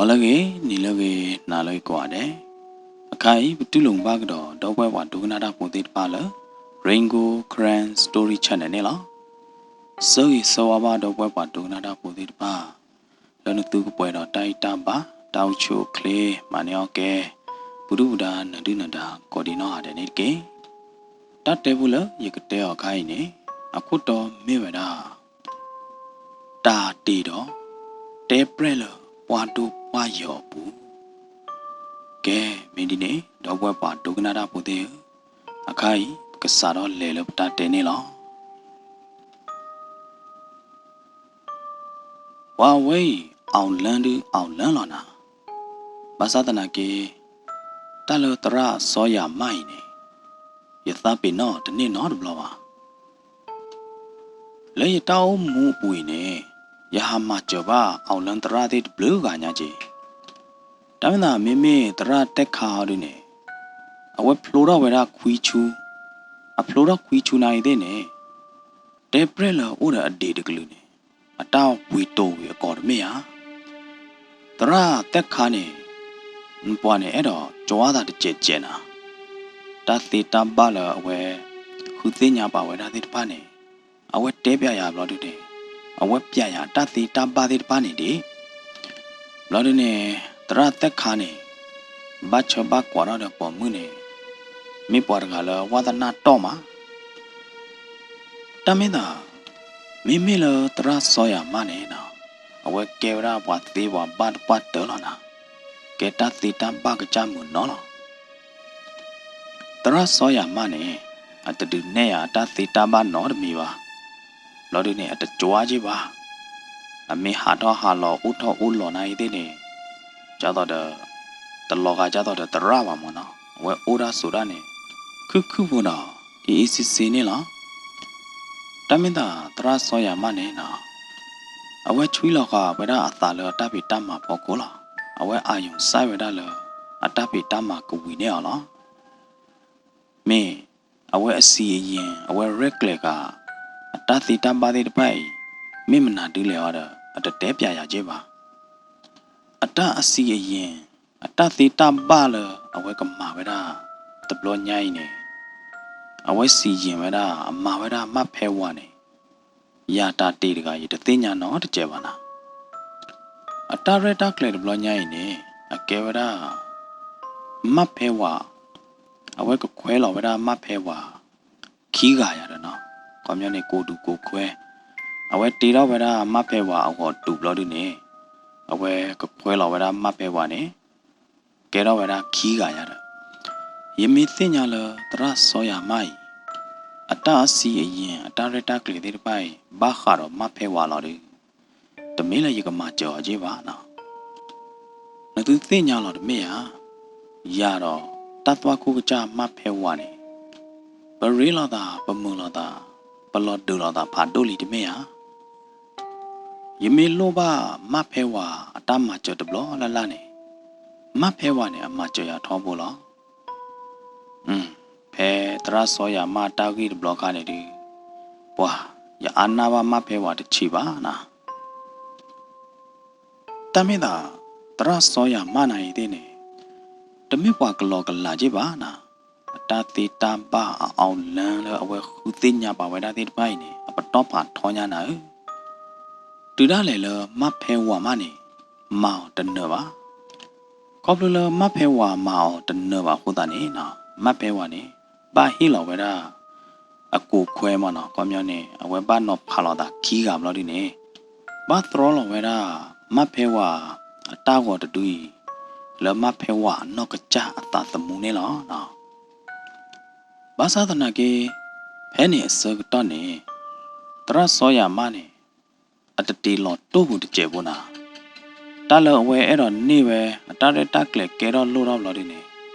လၢဂ့ၤ, နံၤလၢဂ့ၤ, နၤလၢဂ့ၤကိးဂၤဒဲး, အခါအံၤ ပတူၢ်လိာ်ဘၣ်ကဒီး ဒီပုၢ်ဝဲၢ်ပှၤဒိကနၣ်တၢ်ဖိသ့ၣ်တဖၣ်လၢ Rain Gold Karen Story Channel န့ၣ်လီၤ. ဆၢဂ့ၤဆၢဝါဘၣ်ဒီပုၢ်ဝဲၢ်ပှၤဒိကနၣ်တၢ်ဖိသ့ၣ်တဖၣ် လၢနသုကပှဲၤဒီးတၢ်ဂံၢ်တၢ်ဘါ, တၢ်အိၣ်ဆူၣ်အိၣ်ချ့, မၤန့ၢ်အီၣ်ကဲ, ပူၤဒုၣ်ပူၤဒါ နၢၤဒုၣ်နၢၤဒါ ကိးဒံနီၢ်ဂၤဒဲးန့ၣ်တက့ၢ်. တၢ်တဲဖိလၢယကတဲအီၤအခါအံၤန့ၣ် အခိၣ်တီမ့ၢ်ဝဲဒၣ် တၢ်တ့ဒီး တဲပြဲၣ်လၢပှၢ်ဒိၣ်ပှၢ်ယၢၤအပူၤ. ကဲ, မ့ၢ်ဒ်န့ၣ် ဒီပုၢ်ဝဲၢ်ပှၤဒိကနၣ်တၢ်ဖိသ့ၣ်ဧၢ, အခါအံၤ ပကစးထီၣ်လဲၤလၢပတၢ်တဲန့ၣ်လီၤ. ပှၤဝဲအံၤ အောင်လံဒုး အောင်လံလီၤနၤ, ဘၣ်ဆၣ်သနာ်က့ တၢ်လၢသရၣ်စီၤယၤမၢ်အံၤန့ၣ် ယသးပ့ၤနီၣ်တန့ၢ်နီတဘျီဘၣ်. လၢယတၢ်အိၣ်မူအပူၤအံၤန့ၣ် ယဟးမၤစၢၤဘၣ် အောင်လံသရၣ်သ့ၣ်တဘျုးဂၤညါက့ၤ. တၢ်မ့ၢ်သးမ့မ့ၢ်သရၣ်သဲခါအီၤဒုးန့ၣ် အဝဲဖျိထီၣ်ဝဲဒၣ်ခွံဆူ, အဖျိထီၣ်ခွံဆူနၤအံၤသ့ၣ်န့ၣ် တဲပြဲၣ်လၢအိၣ်ဒီးအဒံးတကလုာ်န့ၣ် အတၢ်ဝံၤတိၤဝံၤအကိာ်တမ့ၢ်ဧါ. သရၣ်သဲခါန့ၣ် နပှၤန့ၣ်အဲၣ်ဒိးကွၢ်သးတစဲးစဲးနၤ, တၢ်သ့တၢ်ဘၣ်လၢအဝဲ ဃုသ့ၣ်ညါပာ်ဝဲဒၣ်သ့ၣ်တဖၣ်န့ၣ် အဝဲတဲပျးယၤဘျီဒုးန့ၣ် အဝဲပျးယၤတၢ်သ့တၢ်ဘၣ်သ့ၣ်တဖၣ်န့ၣ်ဒံး ဘျီဒုးန့ၣ် သရၣ်သဲခါန့ၣ် ဘၣ်ဆၢဘၣ်ကွၢ်ထီၣ်ဒီးပိာ်မုၣ်န့ၣ် မ့ၢ်ပှၤတဂၤလၢဝါသနၢ်တီၢ်မး. တၢ်မ့ၢ်သး မ့မ့ၢ်လၢသရၣ်စီၤယၤမၢ်န့ၣ်နီၤ အဝဲကဲဝဲဒၣ်ပှၤသ့ပှၤဘၣ်တပှၢ်တၢၢ်လီၤနၤ, ကဲတၢ်သ့တၢ်ဘၣ်ကစၢ်မုာ်နီၤလီၤ. သရၣ်စီၤယၤမၢ်န့ၣ် အတဒုးနဲၣ်ယၤအတၢ်သ့တၢ်ဘၣ်နီတမံၤဘၣ်. ဘျီဒုးန့ၣ် အတကွၢ်က့ၤဘၣ်. အမ့ၢ်ဟးထီၣ်ဟးလီၤအိၣ်ထီၣ်အိၣ်လီၤနၤအံၤသ့ၣ်န့ၣ် ဒ်သိးဒီး တလီၤဂာ်ဒ်သိးဒီးသရၣ်ဘၣ်မ့ၢ်နီၤ, အဝဲအိၣ်ဒၣ်ဆိးဒၣ်န့ၣ် ခုၣ်ခုၣ်ဖိဒီး အ့ၣ်အ့ၣ်ဆ့ဆ့န့ၣ်လီၤ. တၢ်မ့ၢ်သးသရၣ်စီၤယၤမၢ်န့ၣ်နီၤ အဝဲဆွံလီၤဃာ်ဝဲဒၣ်အသးလၢအတၢ်ဖံးတၢ်မၤဖီခိၣ်လီၤ. အဝဲအာရုံစိုက်ဝဲဒၣ်လၢ အတၢ်ဖံးတၢ်မၤကဝံၤန့ၢ်အီၤလီၤ. မ့ၢ်အဝဲအစံးအယံၤ အဝဲရဲၣ်ကျဲၤဃာ် အတၢ်သ့တၢ်ဘၣ်သ့ၣ်တဖၣ်အံၤ မ့ၢ်မနုၤဒ်လဲၣ်အီၤဒီး အတတဲပျးယၤက့ၤဘၣ်. အတၢ်အစံးအယံၤ အတၢ်သ့တၢ်ဘၣ်လၢအဝဲကမၤဝဲဒၣ် တဘျီညါအံၤန့ၣ် အဝဲစံးယံၤဝဲဒၣ် အမၤဝဲဒၣ်မၣ်ဖဲဝၤန့ၣ် ယၤတၢ်တ့တဂၤ ယတသ့ၣ်ညါနီတစဲးဘၣ်နၤ. အတၢ်ရဲၣ်တၢ်ကျဲၤတဘျီညါအံၤန့ၣ် အကဲဝဲဒၣ် မၣ်ဖဲဝၤ အဝဲကခွဲးလီၤဝဲဒၣ်မၣ်ဖဲဝၤ ခံဂၤယၤဒီးနီၤ, ခီပညီန့ၣ် ကိးဒူကိးခွဲး, အဝဲတ့ထီၣ်ဝဲဒၣ်မၣ်ဖဲဝၤအဂီၤတုၤဘျီဒုးန့ၣ် အဝဲကခွဲးလီၤဝဲဒၣ်မၣ်ဖဲဝၤန့ၣ် ကဲထီၣ်ဝဲဒၣ်ခံဂၤယၤဒီး ယမ့ၢ်သ့ၣ်ညါလၢသရၣ်စီၤယၤမၢ်အံၤ အတၢ်အစံးအယံၤ အတၢ်ရဲၣ်တၢ်ကျဲၤသ့ၣ်တဖၣ်အံၤ ဘၣ်ဃးဒီးမၣ်ဖဲဝၤလီၤဒီး တမ့ၢ်လၢယကမၤစၢၤအီၤက့ၤဘၣ်နီၤ. နသုသ့ၣ်ညါလီၤတမ့ၢ်ဧါ, ယၤဒီးတၢ်သွၣ်ခိၣ်ကစၢ်မၣ်ဖဲဝၤန့ၣ် ပရ့လိာ်သး ပမုာ်လိာ်သး ပလီၤဒုးလိာ်သးဖးဒိၣ်လံတမ့ၢ်ဧါ. ယမ့ၢ်လိၣ်ဘၣ်မၣ်ဖဲဝၤအတၢ်မၤစၢၤတဘျီလၢ်လၢ်န့ၣ် မၣ်ဖဲဝၤန့ၣ် အမၤစၢၤယၤထီဘိလီၤ. ဖဲသရၣ်စီၤယၤမၢ်တၢ်ဂ့ၢ်တဘျီခါန့ၣ်ဒုး ပှၤ ယအါနၢ်ဘၣ်မၣ်ဖဲဝၤတဆံးဘၣ်နၤ. တၢ်မ့ၢ်သး သရၣ်စီၤယၤမၢ်နၤအံၤသ့ၣ်န့ၣ် တမ့ၢ်ပှၤကလီကလးက့ၤဘၣ်နၤ, အတၢ်သ့တၢ်ဘၣ်အ အောင်လံ လၢအဝဲဃုသ့ၣ်ညါပာ်ဝဲဒၣ်သ့ၣ်တဖၣ်အံၤန့ၣ် အပတီၢ်ဖးထီညါနၤဧၢ. တုၤဒၣ်လဲာ်လၢမၣ်ဖဲဝၤမးန့ၣ် မၤအီၤတနၢၤဘၣ်. ခီဖျိလၢမၣ်ဖဲဝၤမၤအီၤတနၢၤဘၣ်အဃိသတးန့ၣ် မၣ်ဖဲဝၤန့ၣ် ဘၣ်ဟ့ၣ်လီၤဝဲဒၣ် အကိးခွဲးမးနီၤ, ခီပညီန့ၣ် အဝဲဘၣ်နီၤဖးလိာ်သးခံဂၤဘျီဒုးန့ၣ် ဘၣ်တြီလီၤဝဲဒၣ် မၣ်ဖဲဝၤအတၢ်ဂီၤတဒုအံၤ လၢမၣ်ဖဲဝၤအနီၢ်ကစၢ်အသးသမူန့ၣ်လီၤ. ဘၣ်ဆၣ်သနာ်က့ ဖဲန့ၣ်အဆၢကတီၢ်န့ၣ် သရၣ်စီၤယၤမၢ်န့ၣ် အတတ့လီၤတိၢ်ပူၤတစဲးဖိနၤ, တၢ်လၢအဝဲအဲၣ်ဒိးန့ၢ်ဝဲ အတၢ်ရဲၣ်တၢ်ကျဲၤကဲထီၣ်လိၣ်ထီၣ်ဘျီဒုးန့ၣ်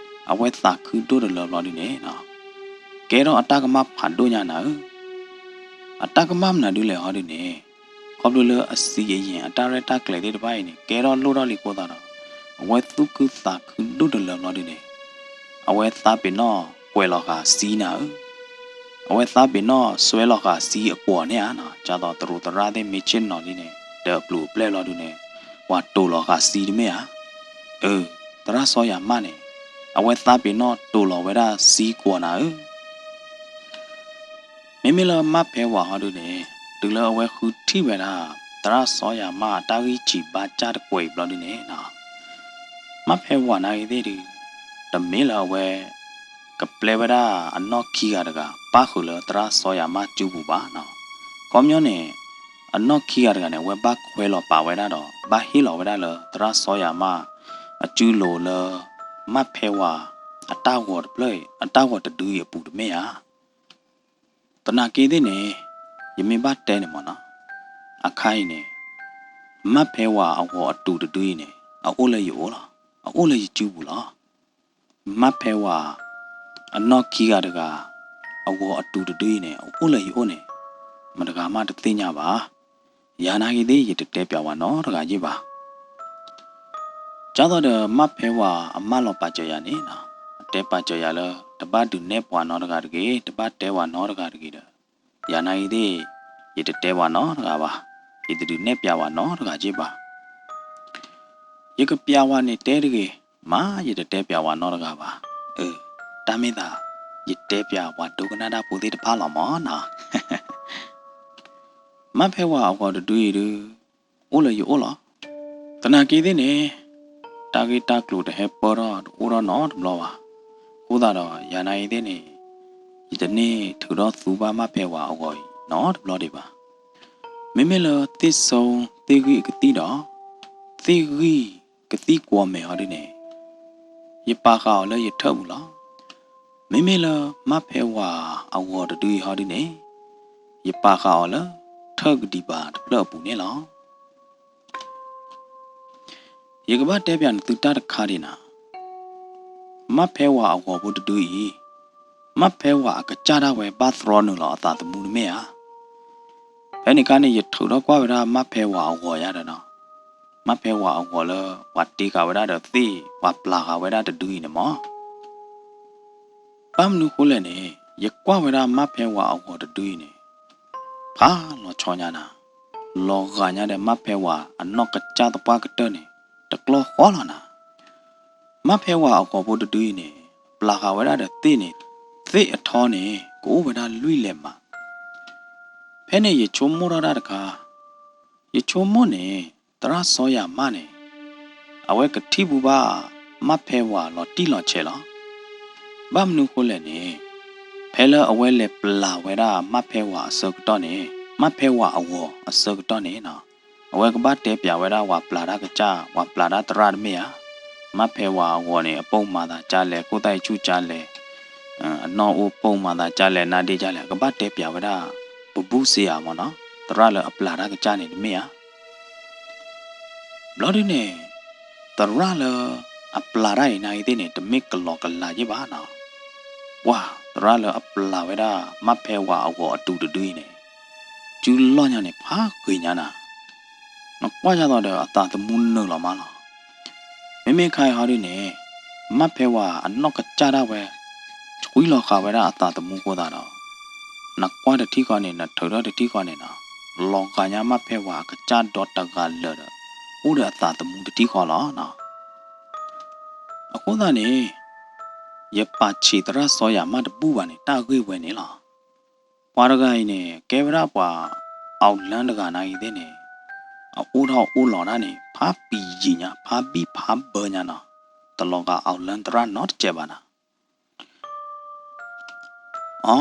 အဝဲသးခုဒိၣ်တလၢဘျီဒုးန့ၣ် ကဲထီၣ်အတၢ်ကမၣ်ဖးဒိၣ်ညါနၤဧၢ. အတၢ်ကမၣ်မနုၤဒ်လဲၣ်ဟီဒုးန့ၣ် ခီဖျိလၢအစံးအယံၤ အတၢ်ရဲၣ်တၢ်ကျဲၤသ့ၣ်တဖၣ်အံၤန့ၣ် ကဲထီၣ်လိၣ်ထီၣ်လံအဃိသတးဒီး အဝဲသူၣ်ခုသးခုဒိၣ်တလၢဘျီဒုးန့ၣ် အဝဲသးပ့ၤနီၣ်ကွဲးလီၤဃာ်စံနၤဧၢ. အဝဲသးပ့ၤနီၣ်စွဲလီၤဃာ်စံအကွီၢ်န့ၣ်ဧါ, ဒ်သိးသရူးသရၣ်သ့ၣ်မ့ၢ်ဆ့ၣ်နီၤလံန့ၣ် ဒီးအပျုၤအပျဲၢ်ဘျီဒုးန့ၣ် ပှၤတိၤလီၤဃာ်စံတမ့ၢ်ဧါ. အၢ သရၣ်စီၤယၤမၣ်န့ၣ် အဝဲသးပ့ၤနီၣ်တိာ်လီၤဝဲဒၣ်စံကွီၤနၤဧၢ. မ့မ့ၢ်လၢမၣ်ဖဲဝၤဟီဒုန့ၣ် တုၤလၢအဝဲဃုထံၣ်ဝဲဒၣ် သရၣ်စီၤယၤမၣ်အတၢ်ဂံၢ်ဆံးဘါစၢ်တကွဲးအံၤဘျီဒုန့ၣ် မၣ်ဖဲဝၤနာ်ဂ့ၤသ့ၣ်ဒု တမ့ၢ်လၢအဝဲ ကပျဲဝဲဒၣ်အနီၢ်ခံဂၤတဂၤ ပၣ်ဃုာ်လၢသရၣ်စီၤယၤမၣ်စုပူၤဘၣ်နီၤ. ခီပညီန့ၣ် အနီၢ်ခံဂၤတဂၤန့ၣ် အဝဲဘၣ်ခွဲးလီၤပာ်ဝဲဒၣ်ဒီး ဘၣ်ဟ့ၣ်လီၤဝဲဒၣ်လၢသရၣ်စီၤယၤမၣ် အစုလိၤလၢ မၣ်ဖဲဝၤ အတၢ်ဂီၤတဖျၢၣ်အံၤ အတၢ်ဂီၤတဒုအံၤအပူၤတမ့ၢ်ဧါ. သနာ်က့သ့ၣ်န့ၣ် ယမ့ၢ်ဘၣ်တဲန့ၣ်မ့ၢ်နီၤ အခါအံၤန့ၣ် မၣ်ဖဲဝၤအဂီၤအတူးတဒုအံၤန့ၣ် အအိၣ်လၢယအိၣ်လီၤ. အအိၣ်လၢယစုပူၤလီၤ. မၣ်ဖဲဝၤ အနီၢ်ခံဂၤတဂၤ အဂီၤအတူးတဒုအံၤန့ၣ် အအိၣ်လၢယအိၣ်န့ၣ် မတဂၤမးတသ့ၣ်ညါဘၣ်. ယၤနာ်ဂ့ၤသ့ၣ် ယတတဲပျးဝဲနီတဂၤယ့ၢ်ဘၣ်. ကၢ်သိးဒီးမၣ်ဖဲဝၤအမၢလီၤပာ်စၢၤယၤန့ၣ်နီၤ အတဲပာ်စၢၤယၤလၢ တဘၣ်ဒုးနဲၣ်ပှၤနီတဂၤတဂ့ၤ, တဘၣ်တဲဝဲနီတဂၤတဂ့ၤဒီး ယၤနာ်ဂ့ၤသ့ၣ် ယတတဲပှၤနီတဂၤဘၣ်. ယတဒုးနဲၣ်ပျးဝဲနီတဂၤယ့ၢ်ဘၣ်. ယကပျးဝဲန့ၣ်တဲတဂ့ၤ, မ့ၢ်ယတတဲပျးဝဲနီတဂၤဘၣ်. အၢ တၢ်မ့ၢ်သး ယတဲပျးပှၤဒိကနၣ်တၢ်ဖိသ့ၣ်တဖၣ်လီၤမ့ၢ်နီၤ. မၣ်ဖဲဝၤအဂီၤတဒုအံၤဒု အိၣ်လၢယအိၣ်လီၤ. သနာ်က့သ့ၣ်န့ၣ် တၢ်ဂ့ၢ်တၢ်ကျိၤတဟဲပၢၢ်ထီၣ်တအိၣ်ထီၣ်နီတဘျီဘၣ်. အဃိသတးဒီး ယၤနာ်ဂ့ၤသ့ၣ်န့ၣ် ယတန့ၢ်ထုးထီၣ်သူဘၣ်မၣ်ဖဲဝၤအဂီၤအံၤနီတဘျီဒံးဘၣ်. မ့မ့ၢ်လၢသ့ၣ်စိသ့ၣ်ဂံၢ်အကသံၣ်ဒီး သ့ၣ်ဂံၢ်ကသံၣ်ကွီၤမဲာ်ဟီဒုန့ၣ် ယပာ်ဃာ်အီၤလၢယထၢၣ်ပူၤလီၤ. မ့မ့ၢ်လၢမၣ်ဖဲဝၤအဂီၤတဒုအံၤဟီဒုန့ၣ် ယပာ်ဃာ်အီၤလၢထၢၣ်ကဒံးဘၣ်တဖျၢၣ်အပူၤန့ၣ်လီၤ. ယကဘၣ်တဲပျးနသုတၢ်တခါဒံးနၤ, မၣ်ဖဲဝၤအဂီၤဖိတဒုအံၤ မၣ်ဖဲဝၤအကစၢ်ဒၣ်ဝဲဘၣ်သြီနုာ်လီၤအသးသမူတမ့ၢ်ဧါ. ဖဲန့ၣ်အခါန့ၣ် ယထုးထီၣ်ကွၢ်ဝဲဒၣ်မၣ်ဖဲဝၤအဂီၤယါဒီးနီၤ, မၣ်ဖဲဝၤအဂီၤလၢ ပှၤတ့ဃာ်ဝဲဒၣ်ဒီးသ့ၣ် ပှၤပျၢ်ဃာ်ဝဲဒၣ်တဒုအံၤန့ၣ်မ့ၢ် ဘၣ်မနုၤဃိလဲၣ်န့ၣ် ယကွၢ်ဝဲဒၣ်မၣ်ဖဲဝၤအဂီၤတဒုအံၤန့ၣ် ဖးလီၤဆီညါနၤ, လီၤဂာ်ညါဒီးမၣ်ဖဲဝၤအနီၢ်ကစၢ်သပှၢ်ကတၢၢ်န့ၣ် တကျီၢ်ဃီလီၤနၤ. မၣ်ဖဲဝၤအဂီၤဖိတဒုအံၤန့ၣ် ပျၢ်ဃာ်ဝဲဒၣ်ဒီးသ့ၣ်န့ၣ် သ့ၣ်အထီန့ၣ် ကအိၣ်ဝဲဒၣ်လွံၢ်လဲၤမး. ဖဲန့ၣ်ယဆိကမိၣ်ထီၣ်တၢ်တခါ, ယဆိကမိၣ်န့ၣ် သရၣ်စီၤယၤမၣ်န့ၣ် အဝဲကထံၣ်ဘူးဘၣ် မၣ်ဖဲဝၤလီၤတံၢ်လီၤဆဲးလီၤ. ဘၣ်မနုၤဃိလဲၣ်န့ၣ် ဖဲလၢအဝဲလဲၤပျၢ်ဝဲဒၣ်မၣ်ဖဲဝၤအဆၢကတီၢ်န့ၣ် မၣ်ဖဲဝၤအဂီၤအဆၢကတီၢ်န့ၣ်နီၤ အဝဲကဘၣ်တဲပျးဝဲဒၣ်ပှၤပျၢ်တၢ်ကစၢ် ပှၤပျၢ်တၢ်သရၣ်တမ့ၢ်ဧါ. မၣ်ဖဲဝၤအဂီၤန့ၣ် အပိာ်မၤသးကၢ်လဲၣ် ခိၣ်သၣ်အံၤဆူၣ်ကၢ်လဲၣ် အနီၢ်အိၣ်ပိာ်မၤသးကၢ်လဲၣ် နါဒ့ကၢ်လဲၣ် အကဘၣ်တဲပျးဝဲဒၣ် ပဘူးစ့ဧါမ့ၢ်နီၤ သရၣ်လၢအပျၢ်တၢ်ကစၢ်န့ၣ်တမ့ၢ်ဧါ. ဘျီဒုန့ၣ် သရၣ်လၢအပျၢ်တၢ်အံၤနာ်ဂ့ၤသ့ၣ်န့ၣ် တမ့ၢ်ကလီကလးယ့ၢ်ဘၣ်နီၤ. ပှၤသရၣ်လၢအပျၢ်ဝဲဒၣ် မၣ်ဖဲဝၤအဂီၤအတူးတဒုအံၤန့ၣ် စုလီၢ်ညါန့ၣ် ဖးဂ့ၤညါနၤ နကွၢ်ယါသိးဒီးအသးသမူနုာ်လီၤမးလီၤ. မ့မ့ၢ်ခါအံၤဟီဒုန့ၣ် မၣ်ဖဲဝၤအနီၢ်ကစၢ်ဒၣ်ဝဲ ဆှံလီၤဃာ်ဝဲဒၣ်အသးသမူအဃိသတးဒီး နကွၢ်တထံၣ်ဃီန့ၣ် နထုးထီၣ်တထံၣ်ဃီန့ၣ်နီၤ လီၤဂာ်ညါမၣ်ဖဲဝၤအကစၢ်ဒီးတဂၤလၢာ်ဒီး အိၣ်ဒီးအသးသမူတထံၣ်ဃီလီၤနီၤ. အဃိသတးန့ၣ် ယပာ်ဆံးသရၣ်စီၤယၤမၣ်တဘူၣ်ဘၣ်န့ၣ် တၢ်ဂ့ၢ်ဝဲန့ၣ်လီၤ. ပှၤတဂၤအံၤန့ၣ် ကဲဝဲဒၣ်ပှၤ အောင်လံ တဂၤနာ်ဂ့ၤသ့ၣ်န့ၣ် အအိၣ်ထီၣ်အိၣ်လီၤတၢ်န့ၣ် ဖးပံၤယံာ်ညါ ဖးဘံၣ်ဖးဘၢညါနီၤ တလီၤဂာ် အောင်လံ သရၣ်နီတစဲးဘၣ်နၤ. အီ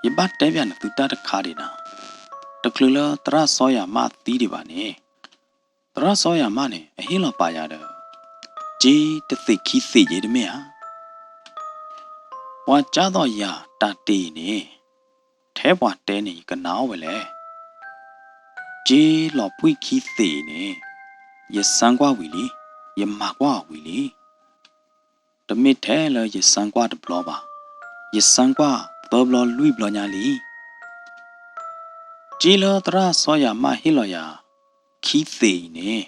ယဘၣ်တဲပျးနသုတၢ်တခါဒံးနၤ, တချုးလၢသရၣ်စီၤယၤမၣ်သံဒံးဘၣ်န့ၣ် သရၣ်စီၤယၤမၣ်န့ၣ် အဟ့ၣ်လီၤပာ်ယၤဒီး စ့တသ့းခံသ့းယ့ၢ်တမ့ၢ်ဧါ. ပှၤကၢ်သိးယၤတၢ်တ့အံၤန့ၣ် ထဲပှၤတဲန့ၣ် ယကနၣ်အီၣ်ဝဲလဲၣ်. စ့လီၤပှံၢ်ခံသ့းအံၤန့ၣ် ယစၢကွၢ်ဝံၤလံ, ယမၤကွၢ်အီၤဝံၤလံ. တမ့ၢ်ထဲလၢယစၢကွၢ်တဘျီဘၣ်, ယစၢကွၢ်သၢဘျီလွံၢ်ဘျီညါလံ. စ့လၢသရၣ်စီၤယၤမၣ်ဟ့ၣ်လီၤယၤ ခံသ့းအံၤန့ၣ်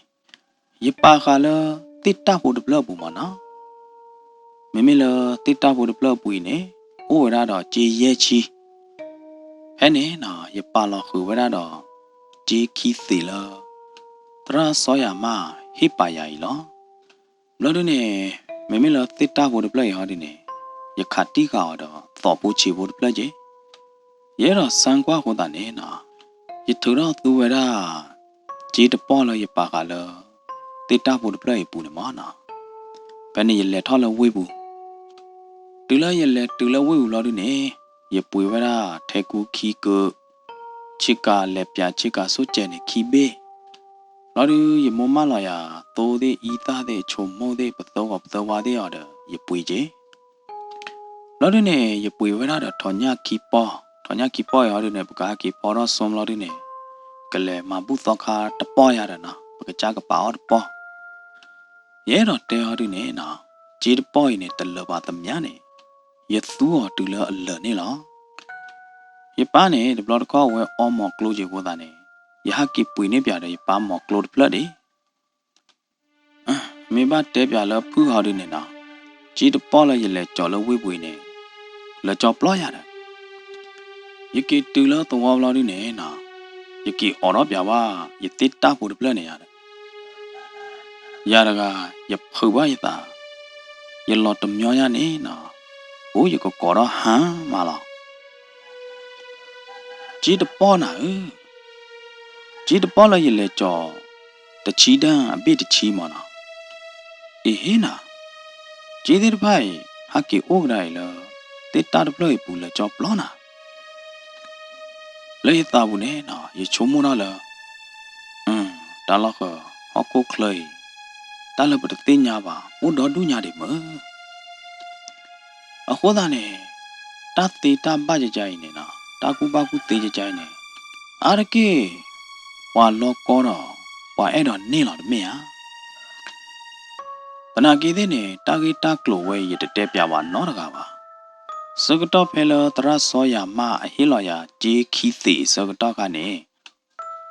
ယပာ်ဃာ်လၢသ့ၣ်တၢ်ဖိတဖျၢၣ်အပူၤမ့ၢ်နီၤ. မ့မ့ၢ်လၢသ့ၣ်တၢ်ဖိတဖျၢၣ်အပူၤအံၤန့ၣ် အိၣ်ဝဲဒၣ်ဒီးစ့ယဲၢ်ဆံ. ဖဲန့ၣ်နီၤ ယပာ်လီၤဃုာ်ဝဲဒၣ်ဒီး စ့ခံသ့းလၢ သရၣ်စီၤယၤမၣ်ဟ့ၣ်ပာ်ယၤအံၤလီၤ. ဘျီဒုန့ၣ် မ့မ့ၢ်လၢသ့ၣ်တၢ်ဖိတဖျၢၣ်အံၤဟီဒုန့ၣ် ယခးတံၢ်ဃာ်အီၤဒီးသီးဖိဆံးဖိတဖျၢၣ်က့ၤ, ယအဲၣ်ဒိးစၢကွၢ်အဃိသတးန့ၣ်နီၤ, ယထုးထီၣ်သူဝဲဒၣ် စ့တပီၢ်လၢယပာ်ဃာ်လၢ သ့ၣ်တၢ်ဖိတဖျၢၣ်အံၤအပူၤန့ၣ်မ့ၢ်နီၤ, ဖဲန့ၣ်ယလဲၤထီၣ်လၢဝ့ၢ်ပူၤ, တုၤလၢယလဲၤတုၤလၢဝ့ၢ်ပူၤဘျီဒုန့ၣ် ယပှ့ၤဝဲဒၣ်ထဲကူခံကု, ဆ့ကၤလဲၤပၠးဆ့ကၤဆိၣ်ကဲၤန့ၣ်ခံဘ့ၣ်, ဘျီဒု ယမိၢ်မၢလီၤယၤ သိသ့ၣ်အံသၣ်သ့ၣ် အဆိမိၣ်သ့ၣ် ပသၢဂီၤပသၢဝါသ့ၣ်အီၤဒီး ယပှ့ၤက့ၤ ဘျီဒုန့ၣ် ယပှ့ၤဝဲဒၣ်ဒီးထိးညၣ်ခံပီၢ်, ထိးညၣ်ခံပီၢ်အံၤဟီဒုန့ၣ် ပကဟဲက့ၤဖီထီၣ်စိဘျီဒုန့ၣ် ကလဲၤမၤဘူၣ်သီခါတပီၢ်ယၤဒီးနီၤ ပကစၢ်ကပာ်အီၣ်တပီၢ်, ယအဲၣ်ဒိးတဲဟီဒုန့ၣ်နီၤ, စ့တပီၢ်အံၤန့ၣ် တလၢာ်ဘၣ်သမျးန့ၣ် ယသူအီၤတုၤလၢအလၢာ်န့ၣ်လီၤ. ယပၢ်န့ၣ် တဘျီတခီၣ်အဝဲအီမိာ်ကျိက့ၤအဃိသတးန့ၣ် ယဟးက့ၤပှ့ၤန့ၢ်ပၠးဒီးယပၢ်မိာ်ကျိတဖျၢၣ်ဒံး မ့ၢ်ဘၣ်တဲပၠးလၢဖုၣ်ဟီဒုန့ၣ်နီၤ, စ့တပီၢ်လၢယလဲၤကၠီၤလၢဝ့ၢ်ပူၤအံၤန့ၣ် လၢကၠီပျီယၤဒီး ယက့ၤတုၤလၢသဝီဘျီဒုန့ၣ်နီၤ, ယက့ၤအိးထီၣ်ပၠးဘၣ် ယသ့ၣ်တၢ်ဖိတဖျၢၣ်န့ၣ်ယၤဒီး ယၤတဂၤ ယဖုးဘၣ်ယသး, ယလီၤတမျီညါန့ၣ်နီၤ, အိၣ်ယကကိးထီၣ်ဟါမးလီၤ. စ့တပီၢ်နၤဧၢ, စ့တပီၢ်လၢယလဲၤကၠီၤ တဆံဒၣ်အဘ့ၣ်တဆံမ့ၢ်နီၤ, အ့ဟ့နၤ, စ့သ့ၣ်တဖၣ်အံၤ ဟးက့ၤအိၣ်ကဒါအံၤလၢ သ့ၣ်တၢ်တဖျၢၣ်အံၤပူၤလၢကၠီပျီနၤ လၢယသးပူၤန့ၣ်နီၤ ယဆိကမိၣ်ထီၣ်လၢ တၢ်လီၢ်ဃၢၤဟီၣ်ခိၣ်ချၢအံၤ တၢ်လၢပတသ့ၣ်ညါဘၣ် အိၣ်ဒီဒူၣ်ညါဒံးမ့ၢ် အဃိသတးန့ၣ် တၢ်သ့တၢ်ဘၣ်ကကါအံၤန့ၣ်နီၤ တၢ်ကူၣ်ဘၣ်ကူၣ်သ့ကကါအံၤန့ၣ် အါတက့ၢ် ပှၤလီၤကီဒီး ပှၤအဲၣ်ဒိးန့ၢ်လီၤတမ့ၢ်ဧါ. သနာ်က့သ့ၣ်န့ၣ် တၢ်ဂ့ၢ်တၢ်ကျိၤဝဲအံၤ ယတတဲပၠးပှၤနီတဂၤဘၣ်. ဆၢကတီၢ်ဖဲလၢသရၣ်စီၤယၤမးအဟ့ၣ်လီၤယၤစ့ခံသ့းအဆၢကတီၢ်ခါန့ၣ်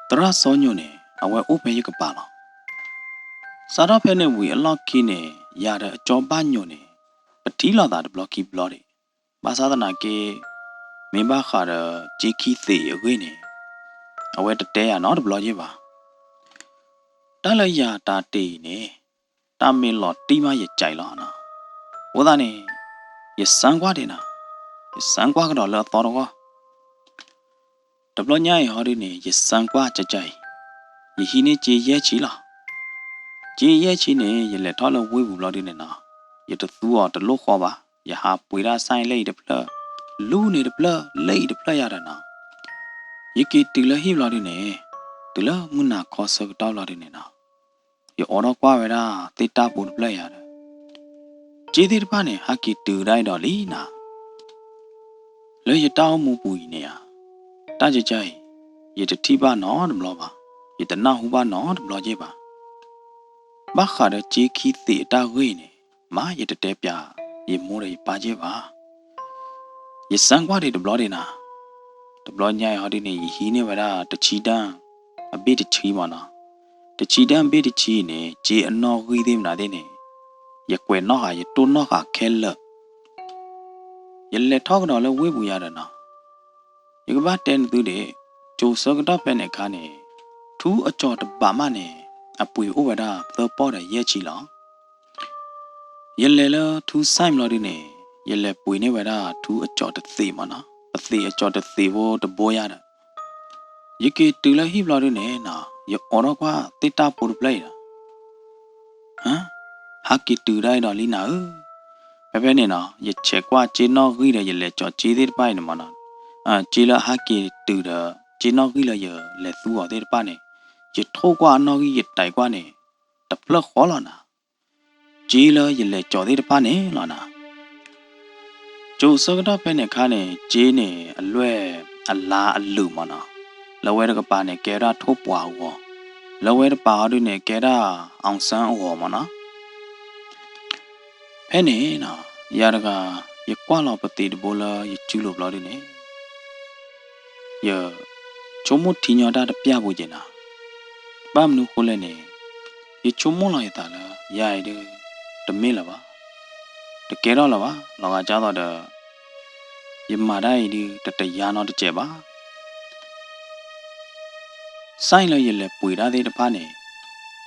သရၣ်စီၤညိၣ်န့ၣ် အဝဲအိၣ်ဖဲယကပၤလီၤ. စးထီၣ်ဖဲန့ၣ်ဝံၤအလီၢ်ခံန့ၣ် ယၤဒီးအကၠီဘၣ်ညိၣ်န့ၣ် ပထံၣ်လိာ်သးတဘျီခံဘျီဒံး. ဘၣ်ဆၣ်သနာ်က့ မ့ၢ်ဘၣ်ဃးဒီးစ့ခံသ့းအဂ့ၢ်န့ၣ် အဝဲတတဲယၤနီတဘျီယ့ၢ်ဘၣ်. တၢ်လၢယၤတၢ်တ့ၢ်အံၤန့ၣ် တၢ်မ့ၢ်လီၤတံၢ်မးယကဲလီၤနီၤ. အဃိသတးန့ၣ် ယစၢကွၢ်ဒံးနီၤ, ယစၢကွၢ်ကဒီးလၢအသီတဂီၢ် တဘျီညါအံၤဟီဒုန့ၣ် ယစၢကွၢ်ကကါအံၤ ယဟံးန့ၢ်စ့ယဲၢ်ဆံလီၤ. စ့ယဲၢ်ဆံန့ၣ် ယလဲၤထီၣ်လၢဝ့ၢ်ပူၤဘျီဒုန့ၣ်နီၤ, ယတသူအီၤတလိၣ်ဃီဘၣ်, ယဟးပှ့ၤဒၣ်စၣ်လၢအံၤတဖျၢၣ်, လူန့ၣ်တဖျၢၣ်, လၢအံၤတဖျၢၣ်ယၤဒီးနီၤ, ယက့ၤတုၤလၢဟံၣ်ဘျီဒုန့ၣ်, တုၤလၢမုၢ်နၤခီဆၢကတီၢ်ဘျီဒုန့ၣ်နီၤ ယအိးထီၣ်ကွၢ်ဝဲဒၣ်သ့ၣ်တၢ်ဖိတဖျၢၣ်ယၤဒီး စ့သ့ၣ်တဖၣ်န့ၣ် ဟးက့ၤတုၤဒၣ်အံၤဒီးလံနၤ. လၢယတၢ်အိၣ်မူပူၤအံၤန့ၣ်ဧါ, တၢ်ကကါအံၤ ယတထံၣ်ဘၣ်နီတဘျီဘၣ်, ယတနၢ်ဟူဘၣ်နီတဘျီယ့ၢ်ဘၣ်. ဘၣ်ဃးဒီးစ့ခံသ့းအတၢ်ဂ့ၢ်အံၤန့ၣ် မ့ၢ်ယတတဲပၠးယမိၢ်ဒီးယပၢ်ယ့ၢ်ဘၣ်. ယစၢကွၢ်ဒံးတဘျီဒံးနၤ, တဘျီညါအံၤဟီဒုန့ၣ် ယဟံးန့ၢ်ဝဲဒၣ်တဆံဒၣ်အဘ့ၣ်တဆံမ့ၢ်နီၤ, တဆံဒၣ်အဘ့ၣ်တဆံအံၤန့ၣ် စ့အနီၣ်ဂံၢ်သ့ၣ်မနုၤသ့ၣ်န့ၣ် ယကွဲးနီၣ်ဃာ် ယတိၢ်နီၣ်ဃာ်ခဲလၢာ် ယလဲၤထီၣ်ကဒီးလၢဝ့ၢ်ပူၤယၤဒီးနီၤ, ယကဘၣ်တဲနသုဒံး, ကၠိၤဆၢကတီၢ်ဖဲန့ၣ်အခါန့ၣ် ထူအကၠီၤတဘးမးန့ၣ် အပှ့ၤအိၣ်ဝဲဒၣ်သၢပီၢ်ဒီးယဲၢ်ဆံလီၤ. ယလဲၤလၢထူစဲၣ်ဘျီဒုန့ၣ် ယလဲၤပှ့ၤန့ၢ်ဝဲဒၣ်ထူအကၠီၤတသ့းမ့ၢ်နီၤ, ပသ့းအကၠီၤတသ့းဖိတဘိယၤဒီး ယက့ၤတုၤလၢဟံၣ်ဘျီဒုန့ၣ်နီၤ ယအိးထီၣ်ကွၢ်သ့ၣ်တၢ်ဖိတဖျၢၣ်အံၤဒီး ဟါက့ၤတုၤဒၣ်အံၤဒီးလံနၤဧၢ, ဖဲဖဲန့ၣ်နီၤ ယဆဲးကွၢ်စ့နီၣ်ဂံၢ်ဒီးယလဲၤကၠီၤစ့သ့ၣ်တဖၣ်အံၤန့ၣ်မ့ၢ်နီၤ, စ့လၢအဟးက့ၤတုၤဒီး စ့နီၣ်ဂံၢ်လၢယလဲၤသူအီၤသ့ၣ်တဖၣ်န့ၣ် ယထိၣ်ကွၢ်အနီၣ်ဂံၢ်ယတဲာ်ကွၢ်န့ၣ် တဖျၢၣ်ဃီလီၤနၤ စ့လၢယလဲၤကၠီၤသ့ၣ်တဖၣ်န့ၣ်လီၤနၤ. ကၠိၤဆၢကတီၢ်ဖဲန့ၣ်အခါန့ၣ် စ့န့ၣ်အလွဲၢ်အလါအလုာ်မ့ၢ်နီၤ, လၢဝဲတကပၤန့ၣ် ကဲဒၣ်ထိၣ်ပှာ်အဂီၤ, လၢဝဲတပၤဟီဒုန့ၣ် ကဲဒၣ် အောင်ဆန်း အဂီၤမ့ၢ်နီၤ. ဖဲန့ၣ်နီၤ ယၤတဂၤ ယကွၢ်လီၤပသ့းတဘိလၢယစုလိၤဘျီဒုန့ၣ် ယဆိကမိၣ်ထံညီတၢ်တပျၢ်ပူၤက့ၤနၤ, ဘၣ်မနုၤဃိလဲၣ်န့ၣ် ယဆိကမိၣ်လီၤယသးလၢ ယၤအံၤဒု တမ့ၢ်လၢၤဘၣ်, တကဲထီၣ်လၢၤဘၣ်, လီၤဂာ်ကၢ်သိးဒီး ယမၤတၢ်အံၤဒု တတယါနီတစဲးဘၣ်. စဲၣ်လၢယလဲၤပှ့ၤတၢ်သ့ၣ်တဖၣ်န့ၣ်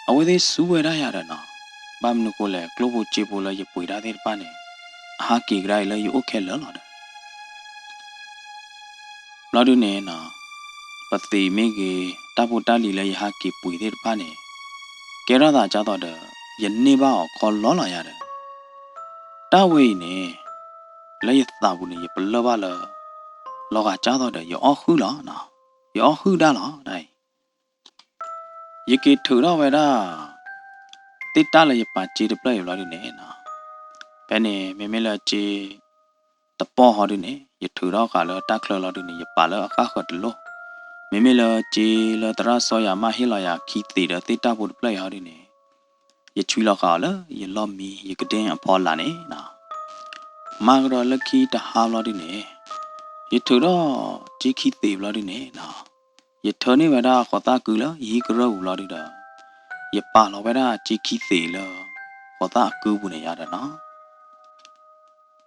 အဝဲသ့ၣ်စူးဝဲဒၣ်ယၤဒီးနီၤ, ဘၣ်မနုၤဃိလဲၣ် ကျိၣ်ဖိစ့ဖိလၢယပှ့ၤတၢ်သ့ၣ်တဖၣ်န့ၣ် အဟးက့ၤကဒါအံၤလၢယအိၣ်ခဲလၢာ်လီၤဒီး ဘျီဒုန့ၣ်နီၤ ပသံးမ့ၢ်ဂ့ၤ တၢ်ဖိတၢ်လံၤလၢယဟးက့ၤပှ့ၤသ့ၣ်တဖၣ်န့ၣ် ကဲထီၣ်သးကၢ်သိးဒီး ယန့ၢ်ဘၣ်အီၤခီလီလီၤယၤဒီး တၢ်ဝဲအံၤန့ၣ် လၢယသးပူၤန့ၣ် ယပလၢၢ်ဘၣ်လၢ လီၤဂာ်ကၢ်သိးဒီး ယအီၣ်ဟုၣ်လီၤနီၤ ယအီၣ်ဟုၣ်ဒၣ်လီၤဒၣ်အံၤ ယက့ၤထုးထီၣ်ဝဲဒၣ် သ့ၣ်တၢ်လၢယပာ်စ့တဖျၢၣ်အံၤဘျီဒုန့ၣ်နီၤ ဖဲန့ၣ် မ့မ့ၢ်လၢစ့တပီၢ်ဟီဒုန့ၣ် ယထုးထီၣ်ဃာ်လၢတၢ်ချၢလီၤဒုန့ၣ် ယပာ်လၢအဃၣ်ဃၢၤတလိၣ်, မ့မ့ၢ်လၢစ့လၢသရၣ်စီၤယၤမၣ်ဟ့ၣ်လီၤယၤခံသ့းဒီးသ့ၣ်တၢ်ဖိတဖျၢၣ်အံၤဟီဒုန့ၣ် ယဆွံလီၤဃာ်အီၤလၢယလီၢ်မံ ယကဒ့ၣ်အဖီလာ်န့ၣ်နီၤ မၤကဒီးလၢခံတဟါဘျီဒုန့ၣ် ယထုးထီၣ်စ့ခံသ့းဘျီဒုန့ၣ်နီၤ ယထၢန့ၢ်ဝဲဒၣ်ဃိးသၣ်ကုလၢယဟံၣ်ကရၢၢ်ပူၤဘျီဒုဒီး ယပာ်လီၤဝဲဒၣ်စ့ခံသ့းလၢ ဃိးသၣ်အကုပူၤန့ၣ်ယၤဒီးနီၤ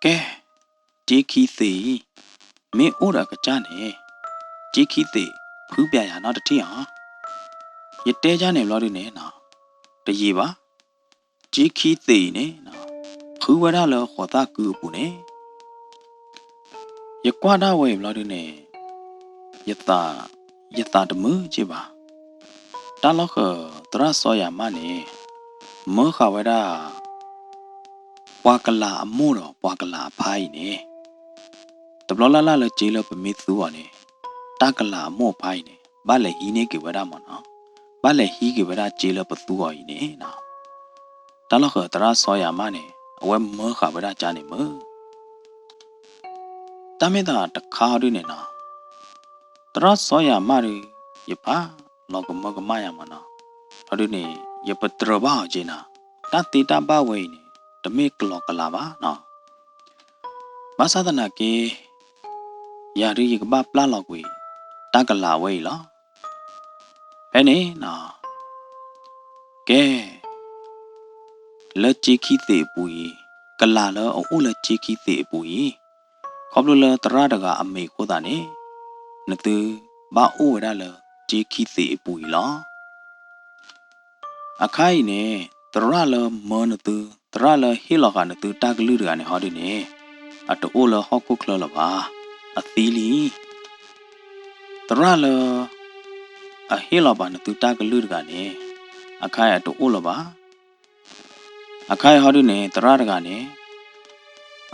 ကဲ, စ့ခံသ့းအံၤ မ့ၢ်အိၣ်ဒီးအကစၢ်န့ၣ် စ့ခံသ့းဖုပျဲယၤနီတထံၣ်ဧါ. ယတဲဒ်န့ၣ်ဘျီဒုန့ၣ်နီၤ တယံာ်ဘၣ်. စ့ခံသ့းအံၤန့ၣ် ဖုဝဲဒၣ်လၢဃိးသၣ်ကုအပူၤန့ၣ် ယကွၢ်ဒၣ်ဝဲအံၤဘျီဒုန့ၣ် ယသး, ယသးတမုာ်က့ဘၣ်. တၢ်လီၢ်ဃၢၤသရၣ်စီၤယၤမၣ်န့ၣ် မၢဃာ်ဝဲဒၣ် ပှၤကလၤအမိၢ်ဒီးပှၤကလၤအဖါအံၤန့ၣ် တဘျီလၢ်လၢ်လၢစ့လၢပမ့ၢ်သူအီၤန့ၣ် တၢ်ကလၤအမိၢ်အဖါအံၤန့ၣ် ဘၣ်လဲၤဟံးန့ၢ်က့ၤဝဲဒၣ်မ့ၢ်နီၤ, ဘၣ်လဲၤဟံးက့ၤဝဲဒၣ်စ့လၢပသူအီၤအံၤန့ၣ်နီၤ. တၢ်လီၢ်ဃၢၤသရၣ်စီၤယၤမၣ်န့ၣ် အဝဲမၢဃာ်ဝဲဒၣ်ကန့ၣ်မုၢ် တၢ်မ့ၢ်သးတခါဟီဒုန့ၣ်နီၤ, သရၣ်စီၤယၤမၣ်ဒု ယဖးလီၤကမၢကမၣ်ယၤမ့ၢ်နီၤ, ဟီဒုန့ၣ် ယပတြၢၤဘၣ်အီၤက့နီၤ, တၢ်သ့တၢ်ဘၣ်ဝဲအံၤန့ၣ် တမ့ၢ်ကလီကလၤဘၣ်နီၤ. ဘၣ်ဆၣ်သနာ်က့ ယၤဒုယကဘၣ်ပျၢ်လီၤကွံာ် တၢ်ကလၤဝဲအံၤလီၤ. ဖဲန့ၣ်နီၤ ကဲ လၢစ့ခံသ့းအပူၤအံၤ, ကလၤလၢအအိၣ်လၢစ့ခံသ့းအပူၤအံၤ, ခီဖျိလၢသရၣ်တဂၤအမံၤအဃိသတးန့ၣ်, နသုဘၣ်အိၣ်ဝဲဒၣ်လၢစ့ခံသ့းအပူၤအံၤလီၤ. အခါအံၤန့ၣ် သရၣ်လၢမၢနသု, သရၣ်လၢဟ့ၣ်လီၤဃာ်နသုတၢ်ကလုၢ်တဂၤန့ၣ်ဟီဒုန့ၣ်, အတအိၣ်လၢဟီၣ်ခိၣ်ချၢလၢၤဘၣ်, အသံလံ. သရၣ်လၢ အဟ့ၣ်လီၤဘၣ်နသုတၢ်ကလုၢ်တဂၤန့ၣ်, အခါအံၤအတအိၣ်လၢၤဘၣ်. အခါအံၤဟီဒုန့ၣ် သရၣ်တဂၤန့ၣ်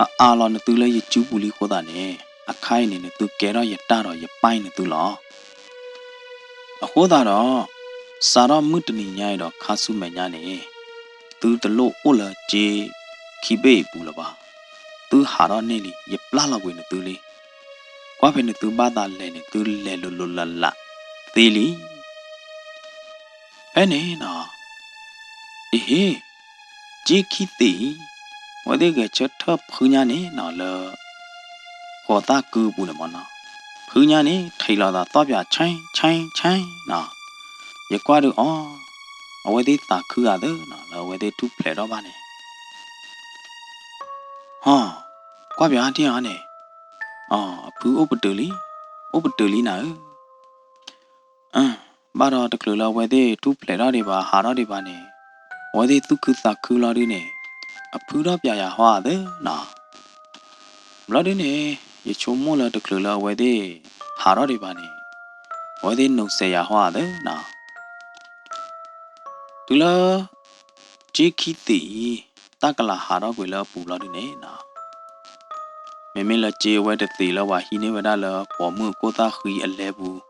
အအးလီၤနသုလၢယစုပူၤလံအဃိသတးန့ၣ်, အခါအံၤန့ၣ် နသုကဲထီၣ်ယတၢ်ဒီးယပၢ်နသုလီၤ. အဃိသတးဒီး စးထီၣ်မုၢ်တနံၤညါအံၤဒီးခါဆူမဲာ်ညါန့ၣ်, သုတလိၣ်အိၣ်လၢစ့ခံဘ့ၣ်အံၤပူၤလၢၤဘၣ်. သုဟးထီၣ်န့ၢ်လံ, ယပျၢ်လီၤကွံာ်နသုလံ. ကွၢ်ဖဲနသုဘၣ်သးလဲၤန့ၣ် သုလဲၤလိၤလိၤလးလးသ့လံ. ဖဲန့ၣ်နီၤ, အဟ့ၣ်, စ့ခံသ့းအံၤ, အဝဲသ့ၣ်ဂဲၤဆၢထၢၣ်ဖုညါန့ၣ်နီၤလၢ ဃိးသၣ်ကုအပူၤန့ၣ်မ့ၢ်နီၤ, ဖုညါန့ၣ် ထံးလီၤသးသီၣ်ပၠး ဆဲဆဲဆဲနီၤ, ယကွၢ်ဒုးအီၤ, အဝဲသ့ၣ်သးခုဂၤသၢနီၤ လၢအဝဲသ့ၣ်ထူၣ်ဖျဲးထီၣ်ဘၣ်န့ၣ် ဟီ, ကွၢ်ပၠးထံၣ်အီၤန့ၣ်, အဖုအိၣ်ပတုာ်လံ, အိၣ်ပတုာ်လံနၤဧၢ, ဘၣ်ဒီးတချုးလၢအဝဲသ့ၣ်ထူၣ်ဖျဲးထီၣ်ဒံးဘၣ် ဟးထီၣ်ဒံးဘၣ်န့ၣ်, အဝဲသ့ၣ်သူၣ်ခုသးခုလီၤဒုန့ၣ်, အဖုထီၣ်ပၠးယၤဟီဧါသၢနီၤ, ဘျီဒုန့ၣ်, ယဆိကမိၣ်လၢတချုးလၢအဝဲသ့ၣ်ဟးထီၣ်ဒံးဘၣ်န့ၣ်, အဝဲသ့ၣ်နိးစဲးယၤဟီဧါသၢနီၤ တုၤလၢ စ့ခံသ့းအံၤ တၢ်ကလၤဟးထီၣ်ကွံာ်လၢအပူၤဘျီဒုန့ၣ်နီၤ, မ့မ့ၢ်လၢစ့အဝဲတသ့းလၢပှၤဟံးန့ၢ်ဝဲဒၣ်လၢပိာ်မုၣ်အခိၣ်သၣ်ဃံအလဲပူၤ,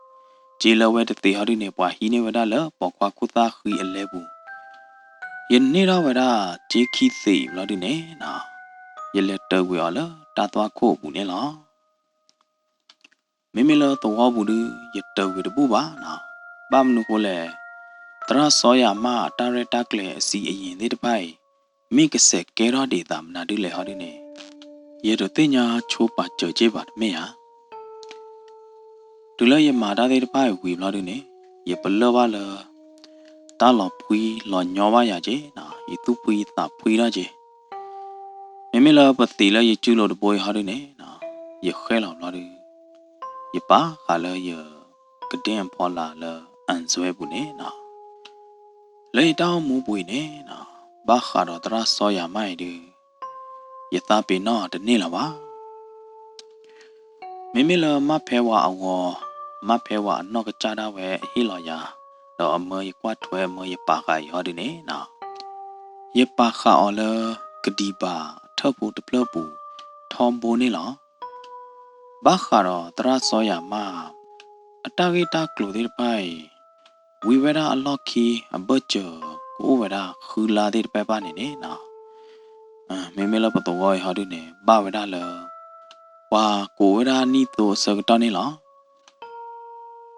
စ့လၢအဝဲတသ့းဟီဒုန့ၣ် ပှၤဟံးန့ၢ်ဝဲဒၣ်လၢပိာ်ခွါခိၣ်သၣ်ဃံအလဲပူၤ, ယန့ၢ်ထီၣ်ဝဲဒၣ်စ့ခံသ့းအံၤဘျီဒုန့ၣ်နီၤ, ယလဲၤတၢၤကွံာ်အီၤလၢတၢ်သွၣ်ခိၣ်အပူၤန့ၣ်လီၤ. မ့မ့ၢ်လၢသဝီပူၤဒု ယတၢၤကွံာ်တဘူၣ်ဘၣ်နီၤ, ဘၣ်မနုၤဃိလဲၣ်, သရၣ်စီၤယၤမၣ်အတၢ်ရဲၣ်တၢ်ကျဲၤအစံးအယံၤသ့ၣ်တဖၣ်အံၤ, မ့ၢ်ကစဲးကဲထီၣ်ဒံးသးမနုၤဒုလဲၣ်ဟီဒုန့ၣ်, ယတသ့ၣ်ညါဆိပာ်စၢၤက့ဘၣ်တမ့ၢ်ဧါ. တုၤလၢယမၤတၢ်သ့ၣ်တဖၣ်အံၤဝံၤဘျီဒုန့ၣ်, ယပလၢၢ်ဘၣ်လၢ တၢ်လီၤဖှံလီၤညီဘၣ်ယၤက့နီၤ, ယသူၣ်ဖှံသးဖှံထီၣ်က့ မ့မ့ၢ်လၢပသံးလၢယစုလိၤတဘိအံၤဟီဒုန့ၣ်, ယဃဲလီၤဘျီဒု, ယပာ်ဃာ်လၢယကဒ့ၣ်အဖီလာ်လၢအစွဲပူၤန့ၣ်နီၤ, လၢယတၢ်အိၣ်မူပူၤအံၤန့ၣ်နီၤ, ဘၣ်ဃးဒီးသရၣ်စီၤယၤမၢ်အံၤဒုး ယသးပ့ၤနီၣ်တန့ၢ်လၢၤဘၣ်. မ့မ့ၢ်လၢမၢ်ဖဲဝၤအဂီၤ, မၢ်ဖဲဝၤအနီၢ်ကစၢ်ဒၣ်ဝဲအဟ့ၣ်လီၤယၤ, ဒီးအမၢယကွၢ်ထွဲအမၢယပာ်ဃာ်အံၤဟီဒုန့ၣ်နီၤ, ယပာ်ဃာ်အီၤလၢ ကဒံးဘၣ်ထၢၣ်ဖိတဖျၢၣ်ပူၤ ထီဘိန့ၣ်လီၤ. ဘၣ်ဃးဒီးသရၣ်စီၤယၤမၢ် အတၢ်ဂ့ၢ်တၢ်ကျိၤသ့ၣ်တဖၣ်အံၤ ဝံၤဝဲဒၣ်အလီၢ်ခံအဘၢၣ်စၢၤ ကအိၣ်ဝဲဒၣ်ဃုလါသ့ၣ်တဖၣ်ဘၣ်န့ၣ်န့ၣ်နီၤ, မ့မ့ၢ်လၢပသဝီအံၤဟီဒုန့ၣ် ဘၣ်ဝဲဒၣ်လၢ ပှၤကိးဝဲဒၣ်နံၣ်သိအဆၢကတီၢ်န့ၣ်လီၤ.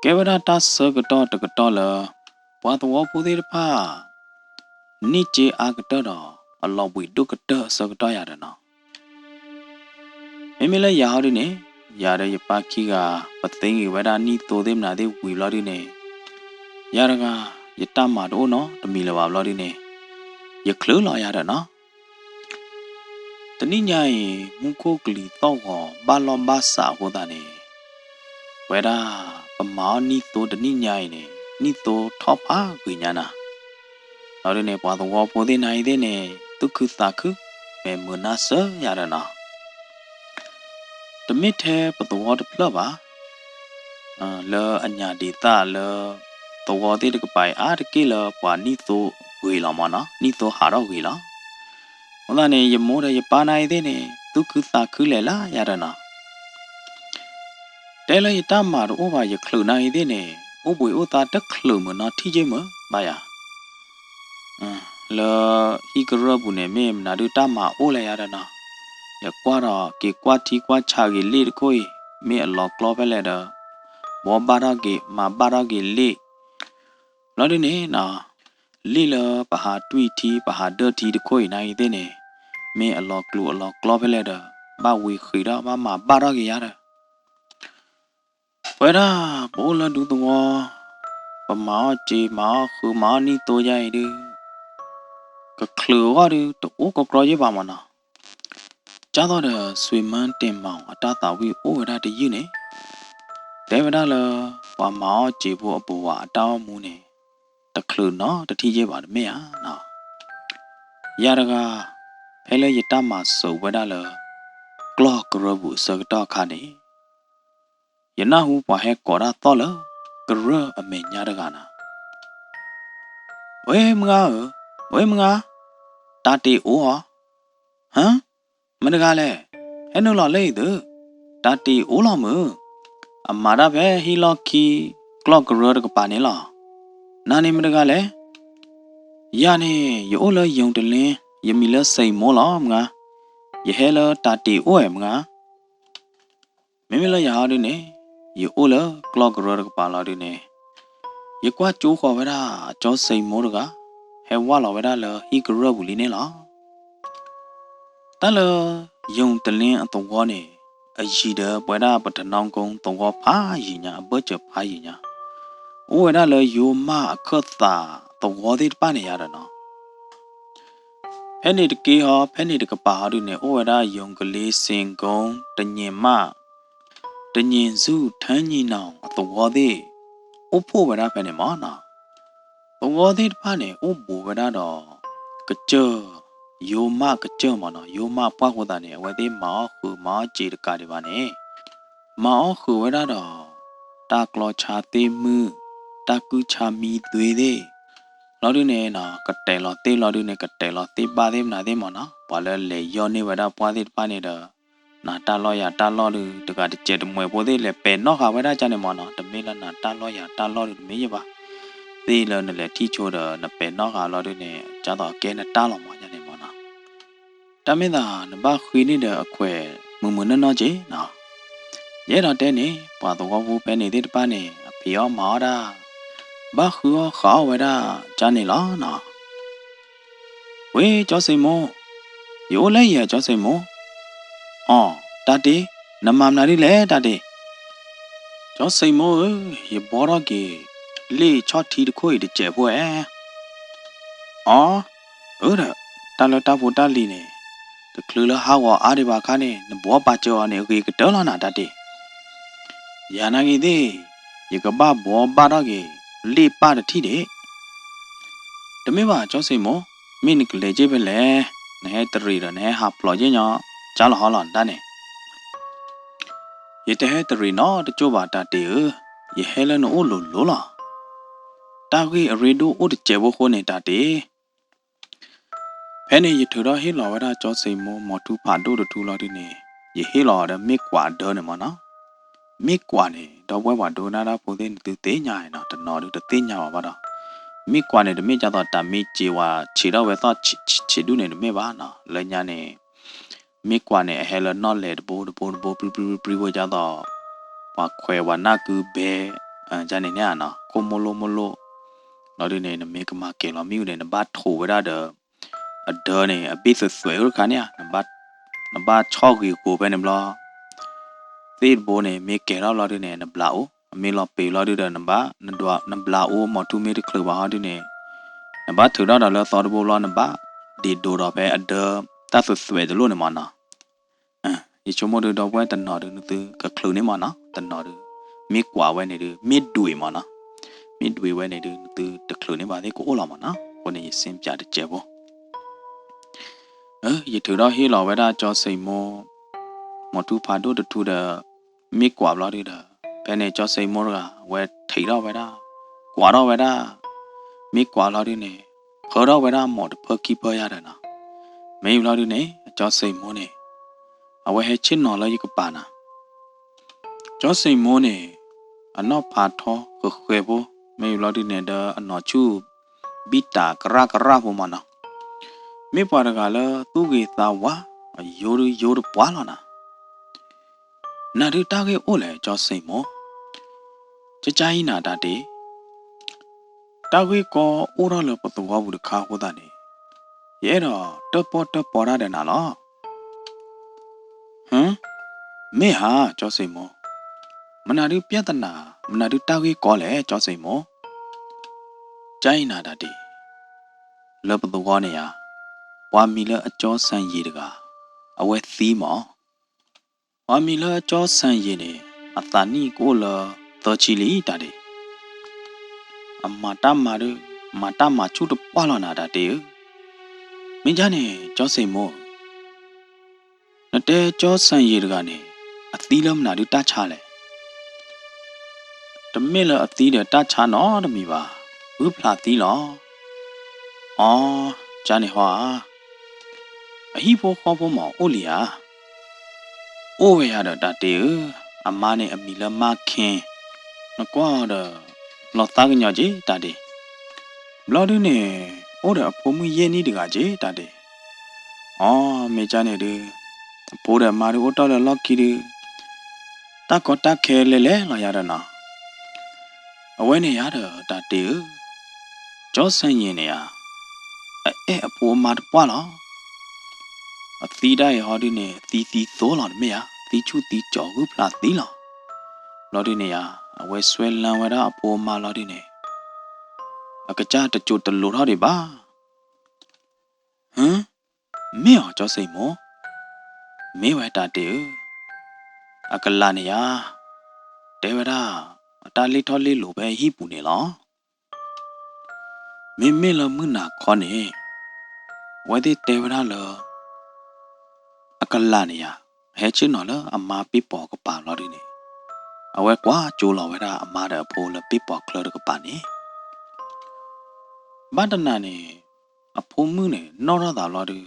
ကဲဝဲဒၣ်တၢ်ဆၢကတီၢ်တကတီၢ်လၢ ပှၤသဝီဖိသ့ၣ်တဖၣ် န့ၢ်စ့အါကတၢၢ်ဒီး အလီၤဘှံးဒိၣ်ကတၢၢ်အဆၢကတီၢ်ယၤဒီးနီၤ, မ့မ့ၢ်လၢယၤဟီဒုန့ၣ် ယၤဒီးယပၢ်ခံဂၤ ပသ့ဂ့ၤဝဲဒၣ်နံၣ်သိသ့ၣ်မနုၤသ့ၣ်ဝံၤဘျီဒုန့ၣ် ယၤတဂၤ ယတၢ်မၤတအိၣ်နီတမံၤလၢၤဘၣ်ဘျီဒုန့ၣ် ယချုးလီၤယၤဒီးနီၤ. တနံၣ်ညါအံၤ မူခိၣ်ကလံၤသီၣ်ဂီၤဘၣ်လီၢ်ဘၣ်စးအဃိသတးန့ၣ် ဝဲဒၣ်ပမၤအီၣ်နံၣ်သိတနံၣ်ညါအံၤန့ၣ် နံၣ်သိထီၣ်ဖးဂ့ၤညါနၤ, ဒီးဒုန့ၣ် ပှၤသဝီဖိသ့ၣ်နၤအံၤသ့ၣ်န့ၣ် သူၣ်ခုသးခု မဲာ်မုာ်နါစၢၤယၤဒီးနီၤ. တမ့ၢ်ထဲပသဝီတဖျၢၣ်ဘၣ် လၢအညါဒံးသၣ်လၢ သဝီသ့ၣ်တကပၤအံၤအါတက့ၢ်လၢပှၤနံၣ်သိဂ့ၤလီၤမၢ်နီၤ, နံၣ်သိဟးထီၣ်ဂ့ၤလီၤ. အဃိသတးန့ၣ် ယမိၢ်ဒီးယပၢ်နၤအံၤသ့ၣ်န့ၣ် သူၣ်ခုသးခုလဲၤလၢယၤဒီးနီၤ. တဲလၢယတၢ်မၤတအိၣ်ဘၣ် ယချုးနၤအံၤသ့ၣ်န့ၣ် အိၣ်ဘှံးအိၣ်သါတချုးမုာ်နီၤထံၣ်က့မုာ်ဘၣ်ယၤ လၢဟံၣ်ကရၢၢ်ပူၤန့ၣ် မ့ၢ်မနုၤဒုးတၢ်မၤအိၣ်လၢယၤဒီးနီၤ, ယကွၢ်ဒီးက့ၤကွၢ်ထံကွၢ်ဆးဂ့ၤလ့ၣ်တခိၣ်အံၤ မ့ၢ်အလီၤကျီဖဲလဲၣ်ဒီး ဘှီဘၣ်ထီၣ်က့ၤ မၤဘၣ်ထီၣ်က့ၤလ့ၣ် ဘျီဒုန့ၣ်နီၤ, လ့ၣ်လၢပဟးတွံၢ်ထံ ပဟးဒၢထံတခိၣ်အံၤနၤအံၤသ့ၣ်န့ၣ် မ့ၢ်အလီၤကျိၤအလီၤကျီဖဲလဲၣ်ဒီး ဘၣ်ဝံၤဃံးဒီးဘၣ်မၤဘၣ်ထီၣ်က့ၤယၤဒီး ပဝဲဒၣ်ပအိၣ်လၢဒူသဝီ ပမၤအီၣ်စ့ မၤအီၣ်ဃု မၤအီၣ်နံၣ်သိယါအံၤဒုး ကချုးအဂီၢ်ဒုး တအိၣ်ကကြီယ့ၢ်ဘၣ်မၢ်နီၤ. ကၢ်သိးဒီး ဆွ့မၢတ့ၢ်မၤအီၤ အတၢ်သးဝံၣ်အိၣ်ဝဲဒၣ်တယုၢ်န့ၣ် တဲဝဲဒၣ်လၢ ပှၤမၤအီၣ်စ့ဖိအပူၤဝဲအတၢ်အိၣ်မူန့ၣ် တချုးနီတထံၣ်ယ့ၢ်ဘၣ်တမ့ၢ်ဧါနီၤ. ယၤတဂၤ ဖဲလၢယတၢ်မၤစိးဝဲဒၣ်လၢ ကျီၢ်ကရၢပူၤအဆၢကတီၢ်အခါန့ၣ် ယနၢ်ဟူပှၤဟဲကိးတၢ်သီၣ်လၢ ကရၢၢ်အမဲာ်ညါတဂၤနီၤ. ဝဲမုၢ်ဂၤဧၢ, ဝဲမုၢ်ဂၤ, တၢ်တ့ၢ်အိၣ်ဧါ. ဟါ, မတဂၤလဲၣ်, ဟဲနုာ်လီၤလၢအံၤသု, တၢ်တ့ၢ်အိၣ်လီၤမုၢ်, အမၤတၢ်ဖဲဟံၣ်လီၢ်ခံ ကျီၢ်ကရၢတကပၤန့ၣ်လီၤ. နၤန့ၣ်မတဂၤလဲၣ်. ယၤန့ၣ် ယအိၣ်လၢယိၤတလ့, ယမံၤလၢစံမိလီၤမုၢ်ဂၤ, ယဟဲလၢတၢ်တ့ၢ်အိၣ်ဝဲမုၢ်ဂၤ မ့မ့ၢ်လၢယၤဟီဒုန့ၣ် ယအိၣ်လၢကျီၢ်ကရၢတကပၤလီၤဒုန့ၣ် ယကွၢ်ကၠိဃီၤဝဲဒၣ် ကၠီစံမိတဂၤ ဟဲဝၢ်လီၤဝဲဒၣ်လၢဟံၣ်ကရၢၢ်ပူၤလံန့ၣ်လီၤ. တၢ်လၢယိၤတလ့အသဝီန့ၣ် အယံၤဒီးပဝဲဒၣ်ပထနီကုန်းသဝီဖးယံၤညါ အဘၢၣ်စၢၤဖးယံၤညါ အိၣ်ဝဲဒၣ်လၢယိၤမးအခၢၣ်သးသဝီသ့ၣ်တဖၣ်န့ၣ်ယၤဒီးနီၤ ဖဲန့ၣ်တက့ၢ်ဟီ ဖဲန့ၣ်တကပၤဟီဒုန့ၣ် အိၣ်ဝဲဒၣ်ယိၤကလ့ စ့ၢ်ကိ တညံၤမး တညံၤစူၣ် ထၢညံၤနီၣ်အသဝီသ့ၣ် အိၣ်ဖှိၣ်ဝဲဒၣ်ဖဲန့ၣ်မၢ်နီၤ. သဝီသ့ၣ်တဖၣ်န့ၣ် အိၣ်ဘူးဝဲဒၣ်ဒီး ကစၢၢ် ယိၤမးကစၢၢ်မၢ်နီၤ. ယိၤမးပှၢ်ဃိသးန့ၣ် အဝဲသ့ၣ်မၤအီၣ်ဃုာ်မၤအီၣ်စ့တကးဒံးဘၣ်န့ၣ် မၤအီၣ်ဃုာ်ဝဲဒၣ်ဒီး တၢ်ကျီဆါသ့ၣ်မုၢ် တၢ်ကုၢ်ဆါမံသွ့သ့ၣ် လီၤဒုန့ၣ်နီၤ ကတဲာ်လီၤသ့ၣ်လီၤဒုန့ၣ် ကတဲာ်လီၤသ့ၣ်ဘၣ်သ့ၣ်မနုၤသ့ၣ်မၢ်နီၤ. ပှၤလၢလဲၤယီၢ်န့ၢ်ဝဲဒၣ်ပှၢ်သ့ၣ်တဖၣ်န့ၣ်ဒီး နၤတၢ်လီၢ်ယၤတၢ်လီၢ်ဒု တဂၤတစဲးတမှဲၤဖိသ့ၣ် လဲၤပဲာ်နီၣ်ဃာ်ဝဲဒၣ်ကန့ၣ်မၢ်နီၤ. တမ့ၢ်လၢနၤတၢ်လီၢ်ယၤတၢ်လီၢ်ဒုတမ့ၢ်ယဘၣ်. သ့ၣ်လၢနလဲၤထံၣ်ဆိဒီး နပဲာ်နီၣ်ဃာ်လီၤဒုန့ၣ် ကၢ်သိးကဲနတၢ်လီၤမၢ်ကန့ၣ်မၢ်နီၤ. တၢ်မ့ၢ်သး နဘၣ်ဃ့န့ၢ်ဒီးအခွဲးမုာ်မုာ်နီၢ်နီၢ်က့နီၤ. ယအဲၣ်ဒိးတဲန့ၣ် ပှၤသဝီဖိဖဲန့ၣ်သ့ၣ်တဖၣ်န့ၣ် အဖံးအီၣ်မၤအီၣ်ဒၣ် ဘၣ်ဃုအီၣ်ဃးအီၣ်ဝဲဒၣ်ကန့ၣ်လီၤနီၤ. ဝ့ၢ် ကၠီစ့မိ, ယအိၣ်လၢယၤ ကၠီစ့မိ. အီ, တၢ်တ့, နမၤမနုၤဒ်လဲၣ် တၢ်တ့. ကၠီစ့မိဧၢ, ယဘှီထီၣ်က့ၤ လ့ၣ်ဆီၣ်ထံတခိၣ်အံၤတစဲးဖိဧါ. အီ, အၢဒီး တၢ်လၢတၢ်ဖိတၢ်လံၤန့ၣ် တချုးလၢဟးဂီၤအါဒံးဘၣ်အခါန့ၣ် နဘှီပာ်စၢၤအီၤန့ၣ် အဂ့ၤကတၢၢ်လီၤနၤ တၢ်တ့. ယၤနာ်က့ၤသ့ၣ်, ယကဘၣ်ဘှီဘၣ်ထီၣ်က့ၤ လ့ၣ်ပၢ်တထံၣ်ဒံး. တမ့ၢ်ဘၣ် ကၠီစ့မိ, မ့ၢ်နကလဲၤက့ၤဖဲလဲၣ်, နဟဲတရံးဒီးနဟဲဟးဖျိးက့ၤညီ, ကၢ်လီၤဟီလီၤနတၢ်န့ၣ်. ယတဟဲတရံးနီတကၠိၢ်ဘၣ်တၢ်တ့ၢ်ဧၢ, ယဟဲလၢနအိၣ်လိၤလိၤလီၤ. တၢ်ဂ့ၢ်အရ့ဒိၣ်အိၣ်တစဲးဖိဃိန့ၣ်တၢ်တ့ၢ်. ဖဲန့ၣ်ယထုးထီၣ်ဟ့ၣ်လီၤဝဲဒၣ်ကၠီစ့ၣ်မိၢ် မိၢ်ထူဖးဒိၣ်တထူလီၤဒုန့ၣ်, ယဟ့ၣ်လီၤဒီးမ့ၢ်ကွၢ်အဒၢန့ၣ်မၢ်နီၤ. မ့ၢ်ကွၢ်န့ၣ် ဒီပုၢ်ဝဲၢ်ပှၤဒိကနၣ်တၢ်ဖိသ့ၣ်နသုသ့ၣ်ညါနီၤ, တနီၤဒုတသ့ၣ်ညါဘၣ်ဘၣ်ဒီး, မ့ၢ်ကွၢ်န့ၣ် တမ့ၢ်ဒ်သိးတၢ်မ့ၢ်စ့ဝဲဆံးထီၣ်ဝဲသီၣ်ဆံးဒုန့ၣ်တမ့ၢ်ဘၣ်နီၤ, လၢညါန့ၣ် မ့ၢ်ကွၢ်န့ၣ် အဟဲလၢနီၣ်လဲၤတဘိတဘိတဘိ ပြံပြံပြံပြံဖိဒ်သိး ပှၤခွဲးပှၤနၢ်ကုဘဲ ဒ်န့ၣ်န့ၣ်နီၤ, ခိၣ်မိၢ်လိၣ်မိၢ်လိၣ်, လီၤဒုန့ၣ် နမ့ၢ်ကမၤကဲၤလီၤမ့ၣ်အူန့ၣ် နဘၣ်ထိးဝဲဒၣ်ဒီး အဒၢန့ၣ် အဘ့ၣ်သွဲးသွဲးအိၣ်တခါန့ၣ်ဧါ, နဘၣ်ဆီၣ်ဂ့ၤဃိးဖဲန့ၣ်ဘျီ သ့ၣ်တဘိန့ၣ် မ့ၢ်ကဲၤထီၣ်ဘျီဒုန့ၣ် နဘျးအိၣ်, အမ့ၢ်လီၤပ့ၤလီၤဒုဒီး နဘျးအိၣ် မိၢ်ထူမ့ၢ်တချုးဘၣ်ဟီဒုန့ၣ် နဘၣ်ထုးထီၣ်ဒီးလၢသီတဘိဘျီ နဘၣ်ဒ့ၣ်ဒိးဒီးဖဲအဒၢတၢ်သွဲးသွဲးတလိၣ်န့ၣ်မၢ်နီၤ. ယဆိကမိၣ်ဒုဒီပုၢ်ဝဲၢ်တနီၤဒု နသုကချုးန့ၣ်မၢ်နီၤ, တနီၤဒု မ့ၢ်ကွၢ်ဝဲန့ၣ်ဒု မ့ၢ်ဒွံးမၢ်နီၤ, မ့ၢ်ဒွံးဝဲန့ၣ်ဒု နသုတချုးန့ၣ်ဘၣ်သ့ၣ်ကအိၣ်လီၤမၢ်နီၤ, အဃိန့ၣ်ယစ့ပၠးတစဲးဖိ ယထုးထီၣ်ဟ့ၣ်လီၤဝဲဒၣ်ကၠီစ့ၣ်မိၢ် မိၢ်ထူဖးဒိၣ်တထူဒီး မ့ၢ်ကွၢ်ဘျီဒုဒီး ဖဲန့ၣ်ကၠီစ့ၣ်မိၢ်တဂၤ အဝဲထံးထီၣ်ဝဲဒၣ် ကွၢ်ထီၣ်ဝဲဒၣ် မ့ၢ်ကွၢ်လီၤဒုန့ၣ် ဖၢထီၣ်ဝဲဒၣ်မိၢ်တဖၢခံဖၢယါဒီးနီၤ, မ့ၢ်ဘျီဒုန့ၣ် ကၠီစ့ၣ်မိၢ်န့ၣ် အဝဲဟဲဆ့ၣ်နီၤလၢယကပၤနၤ ကၠီစ့ၣ်မိၢ်န့ၣ် အနီၢ်ဖးထီဃဲၤဃဲၤဖိ မ့ၢ်ဘျီဒုန့ၣ်ဒီးအနီၢ်ဆူၣ် ဘံၣ်တၢ်ကရၣ်ကရၣ်ဖိမၢ်နီၤ, မ့ၢ်ပှၤတဂၤလၢသူၣ်ဂ့ၤသးဝါ အယိဒုယိတပှၢ်လီၤနၤ, နၤဒုတၢ်ဂ့ၢ်အိၣ်လဲၣ်ကၠီစ့ၣ်မိၢ်, ကကါအံၤနၤတၢ်တ့ၢ် တၢ်ဂ့ၢ်ကီအိၣ်ထီၣ်လၢပသဝီပူၤတခါအဃိသတးန့ၣ် ယအဲၣ်ဒိးတၢၣ်ပီၣ်တၢၣ်ပီတၢ်ဒီးနၤလီၤ. ဟၢ, မ့ၢ်ဧါ ကၠီစ့ၣ်မိၢ်, မနုၤဒုပြဿနာ, မနုၤဒုတၢ်ဂ့ၢ်ကီလဲၣ် ကၠီစ့ၣ်မိၢ်, ကါအံၤနၤတၢ်တ့ၢ်, လၢပသဝီန့ၣ်ဧါ, ပှၤမံၤလၢအကၠီစၣ်ယံာ်တဂၤ, အဝဲသံမး ပှၤမံၤလၢကၠီစၣ်ယံာ်န့ၣ် အသးနံၣ်ကအိၣ်လၢသၢဆံလံတၢ်ဒ့ၣ်, အမၤတၢ်မၤဒုး မၤတၢ်မၤဆူၣ်တပှၢ်လီၤနၤတၢ်တ့ၢ်ဧၢ, မ့ၢ်ဒ်န့ၣ် ကၠီစ့ၣ်မိၢ်ဧၢ, နတဲကၠီစၣ်ယံာ်တဂၤန့ၣ် အသံလၢမနုၤဒုးတၢ်ဆါလဲၣ်. တမ့ၢ်လၢအသံဒီးတၢ်ဆါနီတမံၤဘၣ်, ဂုၢ်ဖျးသံလီၤ. အီ, ကန့ၣ်ဟီဧါ, အဟံၣ်ဖိဃီဖိမးအိၣ်လံဧါ. အိၣ်ဝဲယၤဒီးတၢ်တ့ၢ်ဧၢ, အမါန့ၣ်အမံၤလၢမါခ့, နကွၢ်အီၤဒီး လီၤသးကညီၤက့ၤတၢ်ဒ့ၣ်, ဘျီဒုန့ၣ် အိၣ်ဒီးအဖိမုၣ်ယဲၢ်နံၣ်တဂၤက့ၤတၢ်ဒ့ၣ်. အီ, မ့ၢ်ကန့ၣ်ဒုး အဖိဒီးအမါဒုးအိၣ်တ့ၢ်လၢလီၢ်ခံဒုး တၢ်ကီတၢ်ခဲလဲၤလဲၤလီၤယၤဒီးနီၤ. အဝဲန့ၣ်ယၤဒီးတၢ်တ့ၢ်ဧၢ, ကၠီစၣ်ယံာ်န့ၣ်ဧါ, အအဲၣ်အဖိအမါတပှၢ်လီၤ. အသံဒၣ်အံၤဟီဒုန့ၣ် အသံသံသိလီၤတမ့ၢ်ဧါ, သံဆူၣ်သံကၠီၤဂုၢ်ဖျးသံလီၤ. ဘျီဒုန့ၣ်ဧါ, အဝဲစွဲလၢဝဲဒၣ်အဖိအမါလီၤဒုန့ၣ် အကစၢ်တစိၤတလိၤထီၣ်ဒံးဘၣ်. ဟၢ, မ့ၢ်အီၤကၠီစ့ၣ်မိၢ်, မ့ၢ်ဝဲတၢ်တ့ၢ်ဧၢ, အကလၤန့ၣ်ယၤ, တဲဝဲဒၣ် အတၢ်လ့ၣ်ထီၣ်လ့ၣ်လိၤဖဲဟံၣ်ပူၤန့ၣ်လီၤ. မ့မ့ၢ်လၢမုၢ်နၤခီန့ၣ် အဝဲသ့ၣ်တဲဝဲဒၣ်လၢ အကလၤန့ၣ်ယၤ, အဟဲဆ့ၣ်နီၤလၢအမါပ့ၢ်ပိာ်ကပၤလီၤဒုန့ၣ် အဝဲကွၢ်ကၠိလီၤဝဲဒၣ်အမါဒီးအဖိလၢပ့ၢ်ပိာ်ချၢတကပၤန့ၣ် ဘၣ်တနၤန့ၣ် အဖိမုၣ်န့ၣ် နီၣ်ထီၣ်သးလီၤဒုး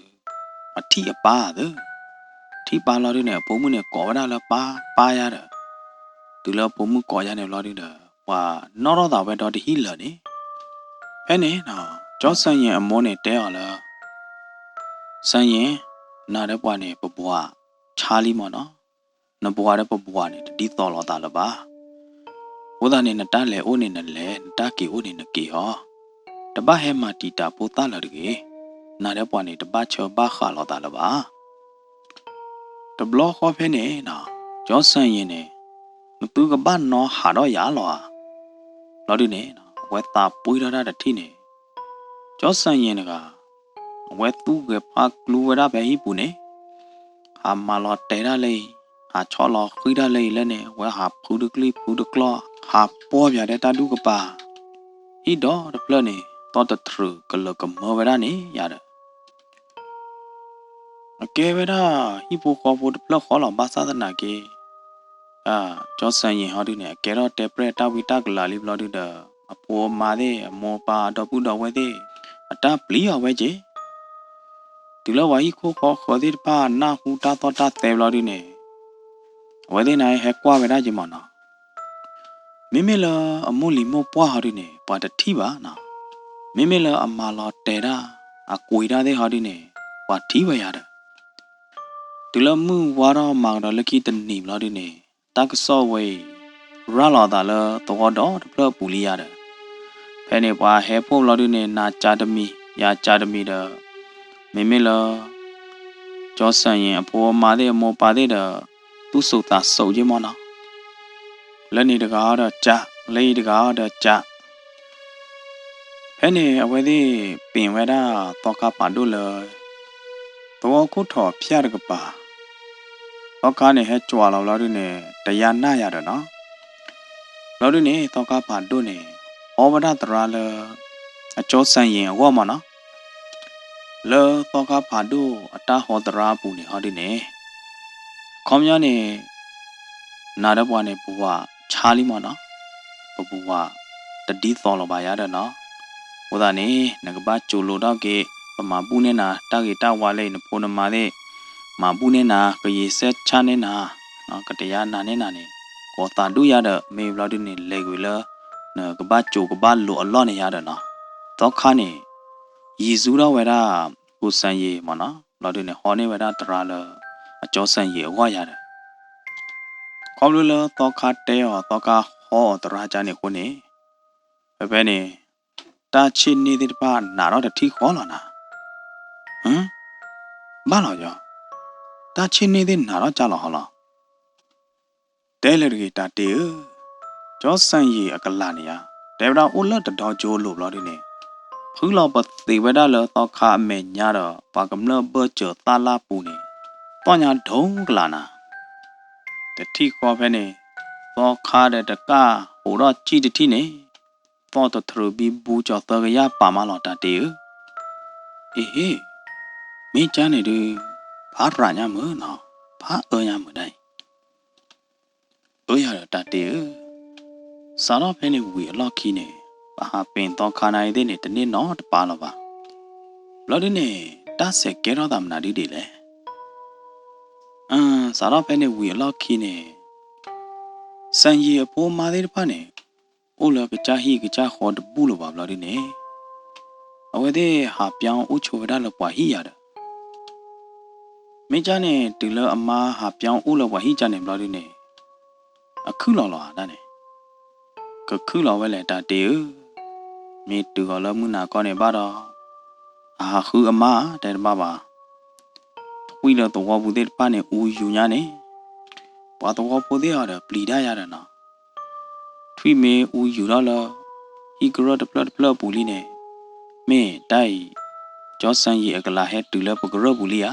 အထံၣ်အပၢ်သၢ, ထံၣ်ပၢ်လီၤဒုးန့ၣ် အဖိမုၣ်န့ၣ်ကိးဝဲဒၣ်လၢပၢ်ပၢ်ယါဒီး တုၤလၢအဖိမုၣ်ကိးယါန့ၣ်လီၤဒုးဒီး ပှၤနီၣ်ထီၣ်သးဝဲဒီတဟံၣ်လၢာ်န့ၣ်, ဖဲန့ၣ် ကၠီစၣ်ယံာ်အမိၢ်န့ၣ်တဲအီၤလၢ စၣ်ယံာ်, နၤဒီးပှၤန့ၣ် ပဘှးဆါလံမၢ်နီၤ, နဘှးဒီးပဘှးန့ၣ် တဒ်သိးလိာ်သးလၢၤဘၣ်. အဃိသတးန့ၣ် နတၢ်လဲၤအိၣ်န့ၣ်နလဲၤ, နတၢ်က့ၤအိၣ်န့ၣ်နက့ၤအီၤ, တဘၣ်ဟဲမၤတံာ်တာ်ဖိသၣ်လၢၤတဂ့ၤ. နၤဒီးပှၤန့ၣ် တဘၣ်ဆၢဘၣ်ဃးလိာ်သးလၢၤဘၣ်. တဘျီဃီဖဲန့ၣ် ကၠီစၣ်ယံာ်န့ၣ် နသုကဘၣ်နီဟးထီၣ်ယၤလီၤဧါ. လီၤဒုးန့ၣ် အဝဲသးပှံထီၣ်တၢ်တထံၣ်န့ၣ် ကၠီစၣ်ယံာ်တဂၤ အဝဲသူၣ်ဂဲၤဖးကျူဝဲဒၣ်ဖဲဟံၣ်ပူၤန့ၣ် ဟးမၤလီၤတဲာ်ဒၣ်လၢအံၤ, ဟးဆီၣ်လီၤဃံတၢ်လၢအံၤလၢန့ၣ် အဝဲဟးဖုတကျံၣ်ဖုတကျီၢ်, ဟးပီၢ်ပၠးဒဲတၢ်ဒူၣ်ကပၤ, ဟံၣ်ဒီတဖျၢၣ်န့ၣ် သီၣ်တတြူးကလၢာ်ကမၢဝဲဒၣ်န့ၣ်ယၤဒီး အကဲဝဲဒၣ်ဟံၣ်ဖိဃီဖိတဖျၢၣ်ဃီလီၤ. ဘၣ်ဆၣ်သနာ်က့ ကၠီစၢ်ယ့ၣ်ဟီဒုန့ၣ် အကဲထီၣ်တဲပြဲၢ်တၢ်ဝံတၢ်ကလၤလံဘျီဒုဒီး အဖိအမါသ့ၣ် အမိၢ်အပၢ် အဒီပုၢ်ဒီဝဲၢ်သ့ၣ် အတၢ်ပျံၤအီၤဝဲက့ၤ တုၤလၢပှၤဟံၣ်ခိၣ်ဃီဃၢၤသ့ၣ်တဖၣ် နၢ်ဟူတၢ်သီၣ်တၢ်သဲဘျီဒုန့ၣ် အဝဲသ့ၣ်န့ၣ်ဟဲကွၢ်ဝဲဒၣ်က့ၤမၢ်နီၤ. မ့မ့ၢ်လၢအမိၢ်လံၤမိၢ်ပှၢ်ဟီဒုန့ၣ် ပှၤတထံၣ်ဘၣ်နီၤ. မ့မ့ၢ်လၢအမၤလီၤတဲာ်တၢ် အကွံာ်တၢ်သ့ၣ်ဟီဒုန့ၣ် ပှၤထံၣ်ဝဲယၤဒီး တုၤလၢမုၢ်ဝါထီၣ်မၤကဒီးလၢခံတနံၤဘျီဒုန့ၣ် တၢ်ကစီၣ်ဝဲအံၤ ရၤလီၤအသးလၢသဝီဒီတဖျၢၣ်အပူၤလံယၤဒီး ဖဲန့ၣ်ပှၤဟဲဖှိၣ်ဘျီဒုန့ၣ် နၤကၢတမံၤ ယၤကၢတမံၤဒီး မ့မ့ၢ်လၢ ကၠီစၢ်ယ့ၣ်အဖိအမါသ့ၣ်အမိၢ်ပၢ်သ့ၣ်ဒီး သူၣ်စိၤသးစိၤက့ၤမၢ်နီၤ. လၢန့ၣ်တဂၤအီၤဒီးကၢ, လၢအံၤတဂၤအီၤဒီးကၢ ဖဲန့ၣ်အဝဲသ့ၣ်ပ့ၤဝဲဒၣ်သီခါဖးဒိၣ်လၢ သဝီခိၣ်ထီၣ်ဖၠၣ်တကပၤ, သီခါန့ၣ်ဟဲကွၢ်လီၤဘျီဒုန့ၣ် တယါနၢ်ယၤဒီးနီၤ. ဘျီဒုန့ၣ် သီခါဖးဒိၣ်န့ၣ် ဟီဝဲဒၣ်သရၣ်လၢ အကၠီစၢ်ယ့ၣ်အဂီၢ်မၢ်နီၤ. လၢသီခါဖးဒိၣ်အတၢ်ဟီသရၣ်အပူၤန့ၣ်ဟီဒုန့ၣ် အခီပညီန့ၣ် နၤဒီးပှၤန့ၣ် ပဝၤဆါလံမၢ်နီၤ, ပပဝၤတဒ်သိးလီၤဘၣ်ယၤဒီးနီၤ. အဃိသတးန့ၣ် နကဘၣ်ကၠိလိာ်ထီၣ်က့ၤ, ပမၤဘူၣ်န့ၢ်နၤ တၢ်ဂ့ၤတၢ်ဝါလၢအံၤ နဖိနမါသ့ၣ် မၤဘူၣ်န့ၢ်နၤ, ကယံာ်စဲးဆၣ်န့ၢ်နၤ, ကတယါနၤန့ၢ်နၤန့ၣ် ကိးသးဒူၣ်ယၤဒီး မ့ၢ်ဘျီဒုန့ၣ် လဲၤကွံာ်လၢ နကဘၣ်ကၠိကဘၣ်လိာ်အလီၢ်န့ၣ်ယၤဒီးနီၤ. သီခါန့ၣ် ယံၤဆူၣ်ထီၣ်ဝဲဒၣ် ကိၣ်စၢ်ယ့ၣ်မၢ်နီၤ, ဘျီဒုန့ၣ် ဟီန့ၢ်ဝဲဒၣ်သရၣ်လၢ အကၠီစၢ်ယ့ၣ်အဂီၢ်ယၤဒီး ခီဖျိလၢသီခါတဲအီၤ သီခါဟီအီၤသရၣ်ကန့ၣ်အဃိန့ၣ် ဖဲဖဲန့ၣ် တၢ်ဆ့ၣ်န့ၢ်သ့ၣ်တဖၣ်နးထီၣ်တထံၣ်ဃီလီၤနၤ. ဘၣ်လီၤယီၤ, တၢ်ဆ့ၣ်န့ၢ်သ့ၣ်နးထီၣ်ကၢ်လီၤဟီလီၤ. တဲလၢတဂ့ၤ တၢ်တ့ၢ်ဧၢ, ကၠီစၢ်ယ့ၣ်အကလၤန့ၣ်ဧါ, တဲဝဲဒၣ်အိၣ်လၢတဒီကၠိလိၤဘျီဒုန့ၣ် ဖုလီၤပသံးဝဲဒၣ်လၢသီခါအမဲာ်ညါဒီး ပှၤကမျၢၢ်ဘၢၣ်စၢၤသၣ်လၢ်ပူၤန့ၣ် သီၣ်ညါဒိကလးနၤ. တထံၣ်ဃီဖဲန့ၣ် သီခါဒီးတကၣ်ဟိးထီၣ်ကံၣ်တထံၣ်န့ၣ် သီၣ်တထြၢးဘံဘူကၠီၤသၢကယၢ်ပာ်မးလီၤ တၢ်တ့ၢ်ဧၢ. အ့ဟ့ၣ်, မ့ၢ်ကၢ်န့ၣ်ဒုး ဖးရးညါမုာ်နီၤ, ဖးအၢညါမုာ်ဒၣ်အံၤ အၢယၤဒီးတၢ်တ့ၢ်ဧၢ, စးထီၣ်ဖဲန့ၣ်ဝံၤအလီၢ်ခံန့ၣ် ပဟးပ့ၤသီခါနၤအံၤသ့ၣ်န့ၣ် တန့ၢ်နီတပၤလၢၤဘၣ်. ဘျီဒုန့ၣ် တၢ်ဆဲးကဲထီၣ်သးမနုၤဒ်လဲၣ်. စးထီၣ်ဖဲန့ၣ်ဝံၤအလီၢ်ခံန့ၣ် စၢ်ယံၤအဖိအမါသ့ၣ်တဖၣ်န့ၣ် အိၣ်လၢကစၢ်ဟံၣ်ကစၢ်ဃီတဘူၣ်လၢၤဘၣ်ဘျီဒုန့ၣ် အဝဲသ့ၣ်ဟးပၠီအိၣ်ဆိးဝဲဒၣ်လၢပှၤဟံၣ်ယၤဒီး မ့ၢ်ကၢ်န့ၣ် တုၤလၢအမါဟးပၠီအိၣ်လၢပှၤဟံၣ်ကၢ်န့ၣ်ဘျီဒုန့ၣ် အခုၣ်လီၤလီၤဧါဒၣ်န့ၣ်, ကခုၣ်လီၤဝဲလဲၣ်တၢ်တ့ၢ်ဧၢ, မ့ၢ်တုၤအီၤလၢမုၢ်နၤကီၢ်န့ၣ်ဘၣ်ဒီး အဟးဃုအမါတဲတဘၣ်ဘၣ်. ထွံၣ်လၢသဝီပူၤသ့ၣ်တဖၣ်န့ၣ် အူယူၤညါန့ၣ်, ပှၤသဝီဖိသ့ၣ်အီၤဒီးပျံၤတၢ်ယၤဒီးနီၤ ထွံၣ်မ့ၢ်အူယူၤထီၣ်လၢ ဟံၣ်ကရၢၢ်တဖျၢၣ်တဖျၢၣ်အပူၤလံန့ၣ်, မ့ၢ်တၢ်အံၤ ကၠီစၢ်ယံၤအကလၤဟဲတုၤလၢပကရၢၢ်ပူၤလံဧါ.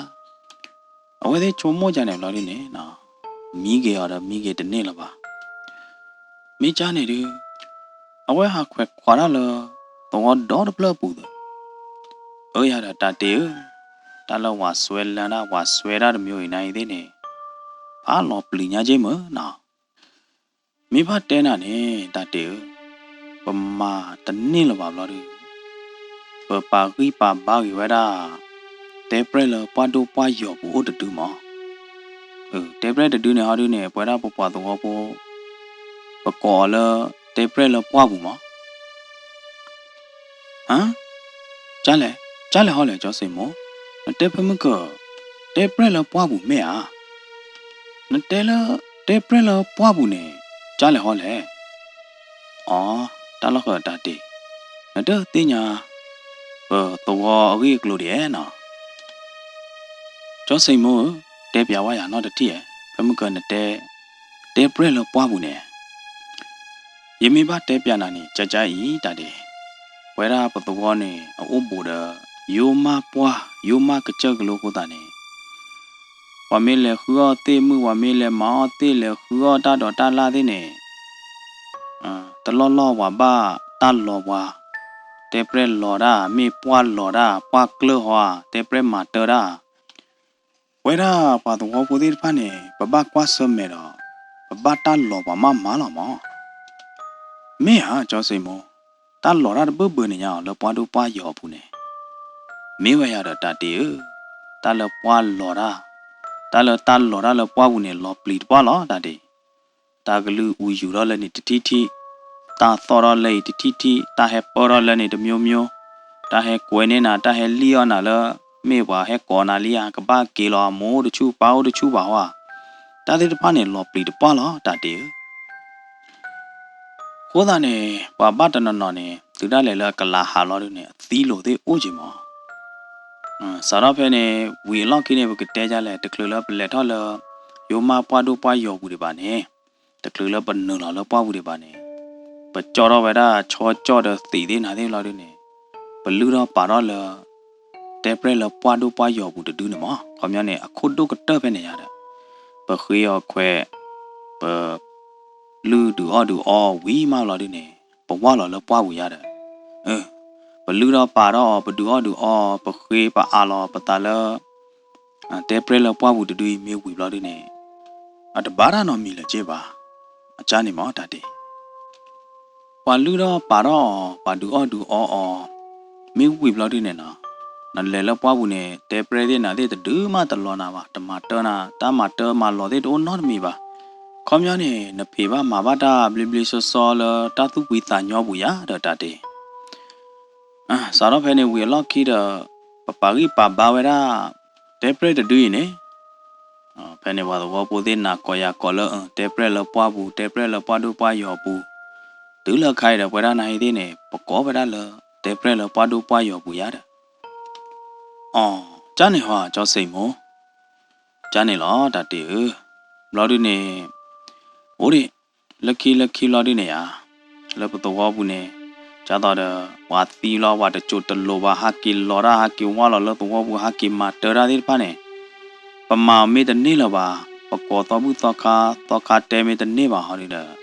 အဝဲသ့ၣ်ဆိကမိၣ်ကၢ်န့ၣ်ဘျီဒုန့ၣ် မံက့ၤအီၤဒီးမံက့ၤတန့ၢ်လၢၤဘၣ်. မ့ၢ်ကၢ်န့ၣ်ဒုး အဝဲဟးခွဲးခွးတၢ်လၢ သဝီဒီတဖျၢၣ်အပူၤဒီး အၢယၤဒီးတၢ်တ့ၢ်ဧၢ, တၢ်လၢဝၤစွဲလၢတၢ် ဝၤစွဲတၢ်တမံၤအံၤနၤအံၤသ့ၣ်န့ၣ် ဖးလီၤပျံၤညါက့မုာ်နီၤ. မ့ၢ်ဘၣ်တဲနၤန့ၣ် တၢ်တ့ၢ်ဧၢ, ပမၤတန့ၢ်လၢၤဘၣ်ဘျီဒုး ပပာ်ဂံၢ်ပာ်ဘါဂ့ၤဝဲဒၣ် တဲပြဲၢ်လၢပှၢ်ဒိၣ်ပှၢ်ယီၤပူၤအိၣ်တဒုမး. တဲပြဲၢ်တဒုန့ၣ်ဟီဒုန့ၣ် ပဝဲဒၣ်ပပှၤသဝီဖိ ပကိးအီၤလၢ တဲပြဲၢ်လၢပှၢ်ပူၤမး. ဟါ, ကၢ်လဲၣ်, ကၢ်လဲၣ်ဟီလဲၣ် ကၠီစ့ၣ်မိၣ်, နတဲဖဲမုၢ်ကၢၢ် တဲပြဲၢ်လၢပှၢ်ပူၤမ့ၢ်ဧါ. နတဲလၢ တဲပြဲၢ်လၢပှၢ်ပူၤန့ၣ် ကၢ်လဲၣ်ဟီလဲၣ်. အီ, တၢ်လီၢ်ဃၢၤတၢ်တ့ၢ်, နတသ့ၣ်ညါ ပသဝီအဂ့ၢ်အကျိၤဒ်လဲၣ်နီၤ. ကၠီစ့ၣ်မိၣ်ဧၢ, တဲပျးဝဲယၤနီတထံၣ်ဧါ, ဖဲမုၢ်ကၢၢ်နတဲ တဲပြဲၢ်လၢပှၢ်ပူၤန့ၣ် ယမ့ၢ်ဘၣ်တဲပျးနၤန့ၣ် ကၠၢကၠၢအံၤတၢ်ဒ့ၣ်, ပဝဲဒၣ်ပသဝီန့ၣ် အအိၣ်ဘူးဒီး ယိမးပှၢ် ယိမးကစၢၢ်ကလိအဃိသတးန့ၣ်, ပှၤမ့ၢ်လဲၤဃုအီၣ်သ့ၣ်မုၢ် ပှၤမ့ၢ်လဲၤမၤအီၣ်သ့ၣ် လဲၤဃုအီၣ်တၢ်ဒိးတၢ်လၣ်သ့ၣ်န့ၣ်, တလီၢ်လီၢ်ပှၤဘၣ်တၢ်လီၤပှၤ, တဲပြဲၢ်လီၤတၢ် မ့ၢ်ပှၢ်လီၤတၢ် ပှၢ်ကျၢၢ်ဟီဧါ တဲပြဲၢ်မၤတၢ်တၢ် ပဝဲဒၣ်ပှၤသဝီဖိသ့ၣ်တဖၣ်န့ၣ် ပဘၣ်ကွၢ်ဆၢၣ်မဲာ်ဒီး ပဘၣ်တၢ်လီၤပှၤမးမးလီၤမး. မ့ၢ်ဧါ ကၠီစ့ၣ်မိၤ, တၢ်လီၤတၢ်တဘၣ်ဘၣ်န့ၣ်ညါအီၤ လၢပှၢ်ဒိၣ်ပှၢ်ယီၤအပူၤန့ၣ် မ့ၢ်ဝဲယၤဒီးတၢ်တ့ၢ်ဧၢ, တၢ်လၢပှၢ်လီၤတၢ်, တၢ်လၢတၢ်လီၤတၢ်လၢပှၢ်ပူၤန့ၣ် လီၤပျံၤတပှၢ်လီၤတၢ်တ့ၢ်. တၢ်ကလုၢ်အူယူၤထီၣ်လၢန့ၣ်တထံၣ်ထံၣ်, တၢ်သီၣ်ထီၣ်လၢအံၤတထံၣ်ထံၣ်, တၢ်ဟဲပၢၢ်ထီၣ်လၢန့ၣ်တမျိုးမျိုး, တၢ်ဟဲကွဲးန့ၢ်နၤ တၢ်ဟဲလံၣ်အီၣ်နၤလၢ မ့ၢ်ပှၤဟဲကိးနၤလံဧါ ကဘၣ်က့ၤလီၤ အမိၢ်အိၣ်တဆူၣ် ပၢ်အိၣ်တဆူၣ်ဘၣ်ဟီဧါ. တၢ်သ့ၣ်တဖၣ်န့ၣ် လီၤပျံၤတပှၢ်လီၤတၢ်တ့ၢ်ဧၢ. အဃိသတးန့ၣ် ပှၤဘၣ်တနီၤနီၤန့ၣ် တုၤဒၣ်လဲာ်လၢအကလၤဟးလီၤဒုန့ၣ် အသံလိာ်သ့ၣ်အိၣ်က့ၤမး. စးထီၣ်ဖဲန့ၣ် ဝံၤအလီၢ်ခံန့ၣ် ပကတဲဒ်လဲၣ် တချုးလၢပလဲၤထီၣ်လၢ ယိၤမးပှၢ်ဒိၣ်ပှၢ်ယီၤပူၤဒံးဘၣ်န့ၣ်, တချုးလၢပနုာ်လီၤလၢပှၢ်ပူၤဒံးဘၣ်န့ၣ်, ပကၠီၣ်ထီၣ်ဝဲဒၣ်ဆီကၠီၣ်ဒီးသံးသ့ၣ်နၤသ့ၣ်လီၤဒုန့ၣ်, ပလုၢ်ထီၣ်ပာ်ထီၣ်လၢ တဲပြဲၢ်လၢပှၢ်ဒိၣ်ပှၢ်ယီၤပူၤတဒုန့ၣ်မး. ခီပညီန့ၣ် အခိၣ်ဒိၣ်ကတၢၢ်ဖဲန့ၣ်ယါဒီး ပဃ့အီၤခွဲး, ပ လုၢ်ဒုးအီၣ်ဒုးအီဝံၤမးလီၤဒုန့ၣ်, ပဝၢ်လီၤလၢပှၢ်ပူၤယါဒီး, ပလုၢ်ထီၣ်ပာ်ထီၣ်အီၤ ပဒုးအီၣ်ဒုးအီ ပဃ့ပအးလီၤပသးလၢ တဲပြဲၢ်လၢပှၢ်ပူၤတဒုအံၤမ့ၢ်ဝံၤဘျီဒုန့ၣ်, အတဘၣ်တၢ်နီတမံၤလၢၤက့ဘၣ်. အကၢ်န့ၣ်မ့ၢ်တၢ်တ့ၢ် ပှၤလုၢ်ထီၣ်ပာ်ထီၣ်အီၤ ပှၤဒုးအီၣ်ဒုးအီအီၤ မ့ၢ်ဝံၤဘျီဒုန့ၣ်နီၤ, နလဲၤလၢပှၢ်ပူၤန့ၣ် တဲပြဲၢ်သ့ၣ်နၤသ့ၣ်တဒုမးတလီၤနၤဘၣ်, တမၤတၢ်နၤ, တၢ်မၤတၢ်မၤလီၤသ့ၣ်တအိၣ်နီတမံၤဘၣ်. ခီပညီန့ၣ် နဖံးဘၣ်မၤဘၣ်တၢ်ဘျ့ဘျ့ဆှီဆှီလၢတၢ်သူၣ်ဖှံသးညီပူၤယါဒီးတၢ်တ့ၢ် စးထီၣ်ဖဲန့ၣ်ဝံၤအလီၢ်ခံဒီး ပပာ်ဂံၢ်ပာ်ဘါဝဲဒၣ် တဲပြဲၢ်တဒုအံၤန့ၣ်, ဖဲန့ၣ်ပှၤသဝီဖိသ့ၣ်နၤကိးယၤကိးလၢ တဲပြဲၢ်လၢပှၢ်ပူၤ, တဲပြဲၢ်လၢပှၢ်ဒိၣ်ပှၢ်ယီၤပူၤ, တုၤလၢခါအံၤဒီးပဝဲဒၣ်နၤအံၤသ့ၣ်န့ၣ် ပကိးဝဲဒၣ်လၢ တဲပြဲၢ်လၢပှၢ်ဒိၣ်ပှၢ်ယီၤပူၤယါဒီး, အီၤ ကၢ်န့ၣ်ဟီ ကၠီစ့ၣ်မိၤ, ကၢ်န့ၣ်လီၤတၢ်တ့ၢ်ဧၢ, ဘျီဒုန့ၣ် အိၣ်ဒံး လၢခံလၢခံဘျီဒုန့ၣ်ဧါ, လၢပသဝီပူၤန့ၣ် ကၢ်သိးဒီး ပှၤသံလီၤ ပှၤတစိၢ်တလိာ်ဘၣ် ဟးက့ၤလီၤတၢ် ဟးက့ၤဝၢ်လီၤလၢသဝီပူၤ ဟးက့ၤမၤတၢ်တၢ်သ့ၣ်တဖၣ်န့ၣ်, ပမၤအီၤမ့ၢ်တန့ၢ်လၢၤဘၣ်, ပကိးသီဘူၣ်သီခါ သီခါတဲမ့ၢ်တန့ၢ်ဘၣ်ဟီဒုဒီး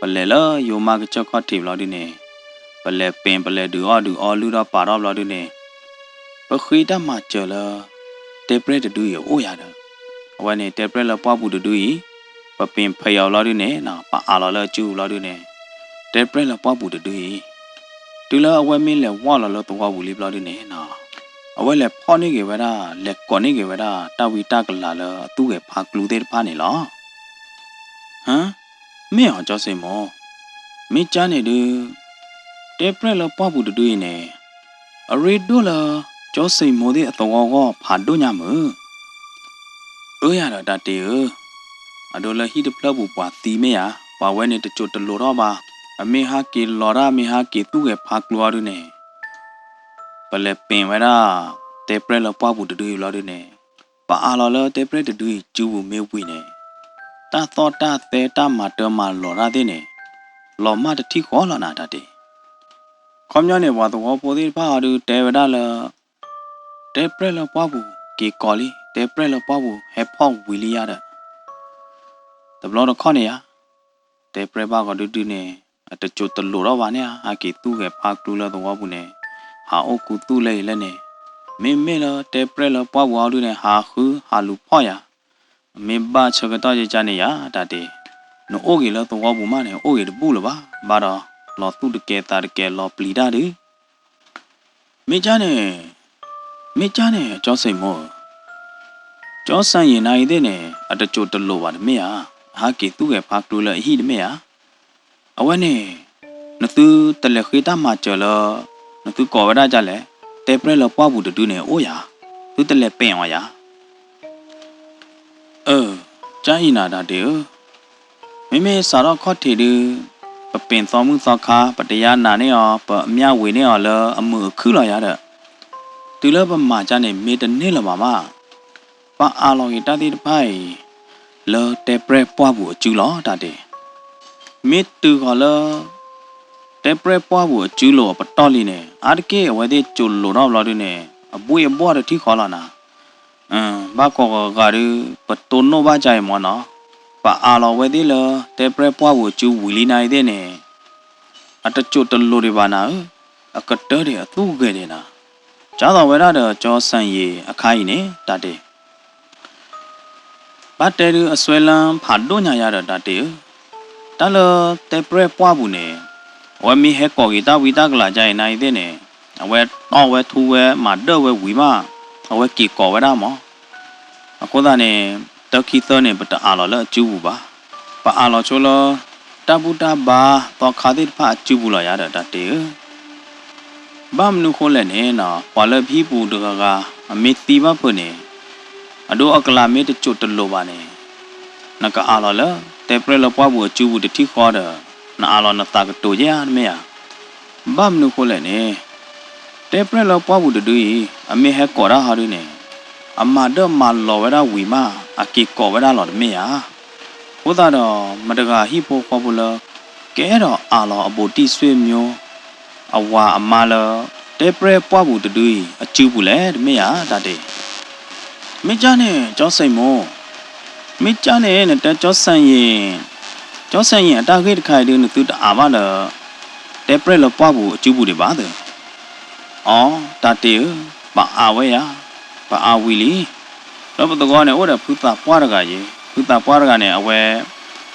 ပလဲၤလၢယိၤမးကစၢၢ်ခီၣ်ထံးဘျီဒုန့ၣ်, ပလဲၤပ့ၤ ပလဲၤဒုးအီၣ်ဒုးအီလုၢ်ထီၣ်ပာ်ထီၣ်ဘျီဒုန့ၣ်, ပဃ့တၢ်မၤစၢၤလၢ တဲပြဲၢ်တဒုအံၤအအိၣ်ယါဒီး, အဝဲန့ၣ် တဲပြဲၢ်လၢပှၢ်ပူၤတဒုအံၤ, ပပ့ၤဖံးအီၤဘျီဒုန့ၣ် ပအးလီၤလၢအစုပူၤဘျီဒုန့ၣ်, တဲပြဲၢ်လၢပှၢ်ပူၤတဒုအံၤ, တုၤလၢအဝဲမ့ၢ်လဲၤဝၢ်လီၤလၢသဝီပူၤလံဘျီဒုန့ၣ်, အဝဲလဲၤဖီၣ်န့ၢ်က့ၤဝဲဒၣ် လဲၤကိးန့ၢ်က့ၤဝဲဒၣ် တၢ်ဝံတၢ်ကလၤလၢအသူၣ်ဂဲၤဖးကျူသ့ၣ်တဖၣ်န့ၣ်လီၤ. ဟါ, မ့ၢ်အီၤ ကၠီစ့ၣ်မိၤ, မ့ၢ်ကၢ်န့ၣ်ဒုး တဲပြဲၢ်လၢပှၢ်ပူၤတဒုအံၤန့ၣ်, အရ့ဒိၣ်လၢ ကၠီစ့ၣ်မိၤသ့ၣ်အသဝီဂီၢ်ဖးဒိၣ်ညါမုၢ်. အၢယၤဒီးတၢ်တ့ၢ်ဧၢ, အဒိလၢဟံၣ်တဖျၢၣ်ပူၤပှၤသံမ့ၢ်ဧါ, ပှၤဝဲန့ၣ်တစိၢ်တလိာ်ထီၣ်ဘၣ်, အမ့ၢ်ဟးက့ၤလီၤတၢ် မ့ၢ်ဟးက့ၤသူၣ်ဂဲၤဖးကျူအီၤဒုန့ၣ်, ပလဲၤပ့ၤဝဲဒၣ် တဲပြဲၢ်လၢပှၢ်ပူၤတဒုအံၤဘျီဒုန့ၣ်, ပအးလီၤလၢတဲပြဲၢ်တဒုအံၤစုပူၤမ့ၢ်ဝံၤန့ၣ်, တၢ်သီၣ်တၢ်သဲ တၢ်မၤတၢ်မၤလီၤတၢ်သ့ၣ်န့ၣ်, လီၤမၢ်တထံၣ်ဃီလီၤနၤတၢ်တ့ၢ်. ခီပညီန့ၣ် ပှၤသဝီဖိသ့ၣ်တဖၣ်အီၤဒုးတဲဝဲဒၣ်လၢ တဲပြဲၢ်လၢပှၢ်ပူၤက့ၤကိးလံ, တဲပြဲၢ်လၢပှၢ်ပူၤဟဲဖီၣ်ဝံၤလံယါဒီး, တဘျီတခီၣ်န့ၣ်ယါ, တဲပြဲၢ်ဘၣ်ဂီၤဒုဒုန့ၣ် အတစိၢ်တလိာ်ထီၣ်ဘၣ်န့ၣ်ဧါ, ဟးက့ၤသူၣ်ဂဲၤဖးကျူလၢသဝီပူၤန့ၣ်, ဟးအိၣ်ခူသူၣ်လၢအံၤလၢန့ၣ်, မ့မ့ၢ်လၢတဲပြဲၢ်လၢပှၢ်ပူၤအီၤဒုန့ၣ် ဟးဃုဟးလူၤဖီၣ်ယၤ, မ့ၢ်ဘၣ်ဆၢကတီၢ်ကကန့ၣ်ယါတၢ်တ့ၢ်, နအိၣ်ဂ့ၤလၢသဝီပူၤမးန့ၣ် အိၣ်ဂ့ၤတဘူၣ်လၢၤဘၣ်, ဘၣ်ဒီး လီၤသူၣ်တကဲသးတကဲလီၤပျံၤတၢ်ဒုး မ့ၢ်ကၢ်န့ၣ်, မ့ၢ်ကၢ်န့ၣ် ကၠီစ့ၣ်မိၤဧၢ, ကၠီစၢ်ယ့ၣ်နၤအံၤသ့ၣ်န့ၣ် အတစိၢ်တလိာ်ဘၣ်တမ့ၢ်ဧါ, အဟးက့ၤသူၣ်ဂဲၤဖးကျူလၢအဟံၣ်တမ့ၢ်ဧါ. အဝဲန့ၣ် နသုတလဲၤဃ့တၢ်မၤစၢၤလၢ နသုကိးဝဲဒၣ်ဒ်လဲၣ်, တဲပြဲၢ်လၢပှၢ်ပူၤတဒုန့ၣ်အိၣ်ယၤ, သုတလဲၤပ့ၤအီၤယၤ အၢ, ကၢ်အံၤနၤတၢ်တ့ၢ်ဧၢ, မ့မ့ၢ်စးထီၣ်ခီၣ်ထံးဒုး, ပပ့ၤသီမုၣ်သီခါ ပတယါနာ်န့ၢ်အီၤ ပမၠၣ်ဝ့ၤန့ၢ်အီၤလၢအမုာ်အခုၣ်လီၤယၤဒီး, တုၤလၢပမၤကၢ်န့ၣ် မ့ၢ်တန့ၢ်လၢၤဘၣ်မး, ပှၤအးလီၤက့ၤတၢ်သ့ၣ်တဖၣ်အံၤ လၢတဲပြဲၢ်ပှၢ်ပူၤအစုလီၤတၢ်တ့ၢ် မ့ၢ်တုၤဃီၤလၢ တဲပြဲၢ်ပှၢ်ပူၤအစုလိာ်အပတီၢ်လံန့ၣ် အါတက့ၢ်အဝဲသ့ၣ်စိၢ်လိာ်ထီၣ်ဘျီဒုန့ၣ် အဘှ့ၣ်အဘှီၣ်တထံၣ်ဃီလီၤနၤ. ဘၣ်ကိးဂၤဂၤဒုး ပတိၢ်နီၣ်ဘၣ်ကၢ်အံၤမ့ၢ်နီၤ, ပအးလီၤဝဲသ့ၣ်လၢ တဲပြဲၢ်ပှၢ်ပူၤအစုဝံၤလံနၤအံၤသ့ၣ်န့ၣ် အတစိၢ်တလိာ်ဒံးဘၣ်နၤဧၢ, အကတၢၢ်ဒံးအသူၣ်ဂဲၤဒံးနၤ, ကၢ်သိးဝဲဒၣ်ဒီးကၠီစၢ်ယ့ၣ်အခါအံၤန့ၣ် တၢ်တ့ၢ် ဘၣ်တဲဒုးအစွဲလၢဖးဒိၣ်ညါယၤဒီးတၢ်တ့ၢ်ဧၢ, တၢ်လၢတဲပြဲၢ်ပှၢ်ပူၤန့ၣ်, အဝဲမ့ၢ်ဟဲကိးက့ၤတၢ်ဝံတၢ်ကလၤကါအံၤနၤအံၤသ့ၣ်န့ၣ်, အဝဲတီၢ်ဝဲထူဝဲမၤဒၢၣ်ဝဲဝံၤမး, အဝဲက့ၤကိးဝဲဒၣ်မး. အဃိသတးန့ၣ်, တၢ်ခံသၢန့ၣ် ပတအးလီၤလၢအစုပူၤဘၣ်. ပအးလီၤဆိလၢ တၢ်ဘူၣ်တၢ်ဘါသီခါသ့ၣ်တဖၣ်အစုပူၤလီၤယၤဒီးတၢ်တ့ၢ်ဧၢ. ဘၣ်မနုၤဃိလဲၣ်န့ၣ်, ပှၤလၢပဟံၣ်ပူၤတဂၤဂၤ အမ့ၢ်သံဘၣ်ဖုးန့ၣ်, အဒိအကလၤမ့ၢ်တစိာ်တလိာ်ဘၣ်န့ၣ်, နကအးလီၤလၢ တဲပြဲၢ်လၢပှၢ်ပူၤအစုပူၤတထံၣ်ဃီဒီး, နအးလီၤနသးကတိၤယဲဧါတမ့ၢ်ဧါ. ဘၣ်မနုၤဃိလဲၣ်န့ၣ်, တဲပြဲၢ်လၢပှၢ်ပူၤတဒုအံၤ အမ့ၢ်ဟဲကိးတၢ်ဟီဒုန့ၣ်, အမၤဒၢၣ်မၤလီၤဝဲဒၣ်ဝံၤမး အက့ၤကိးဝဲဒၣ်လီၤတမ့ၢ်ဧါ. အဃိသတးဒီး မတၤတဂၤဟံၣ်ဖိဃီဖိလၢ ကအဲၣ်ဒိးအးလီၤအဘူးတံၢ်ဆွေမျိုး အဝၤအမါလၢ တဲပြဲၢ်ပှၢ်ပူၤတဒုအံၤ အစုပူၤလဲၣ်တမ့ၢ်ဧါတၢ်တ့ၢ်. မ့ၢ်ကၢ်န့ၣ် ကၠီစံမိ, မ့ၢ်ကၢ်န့ၣ် နတဲကၠီစံယ့ၣ်, ကၠီစံယ့ၣ်အတၢ်ဂ့ၢ်တခါအံၤဒု နသုတအးဘၣ်လၢ တဲပြဲၢ်လၢပှၢ်ပူၤအစုပူၤဒံးဘၣ်သၢ. အီ, တၢ်တ့ၢ်ဧၢ, ပအးဝဲယၤ, ပအးဝံၤလံ. လၢပသဝီန့ၣ် အိၣ်ဒီးဖုသးပှၢ်တဂၤယ့ၣ်, ဖုသးပှၢ်တဂၤန့ၣ် အဝဲ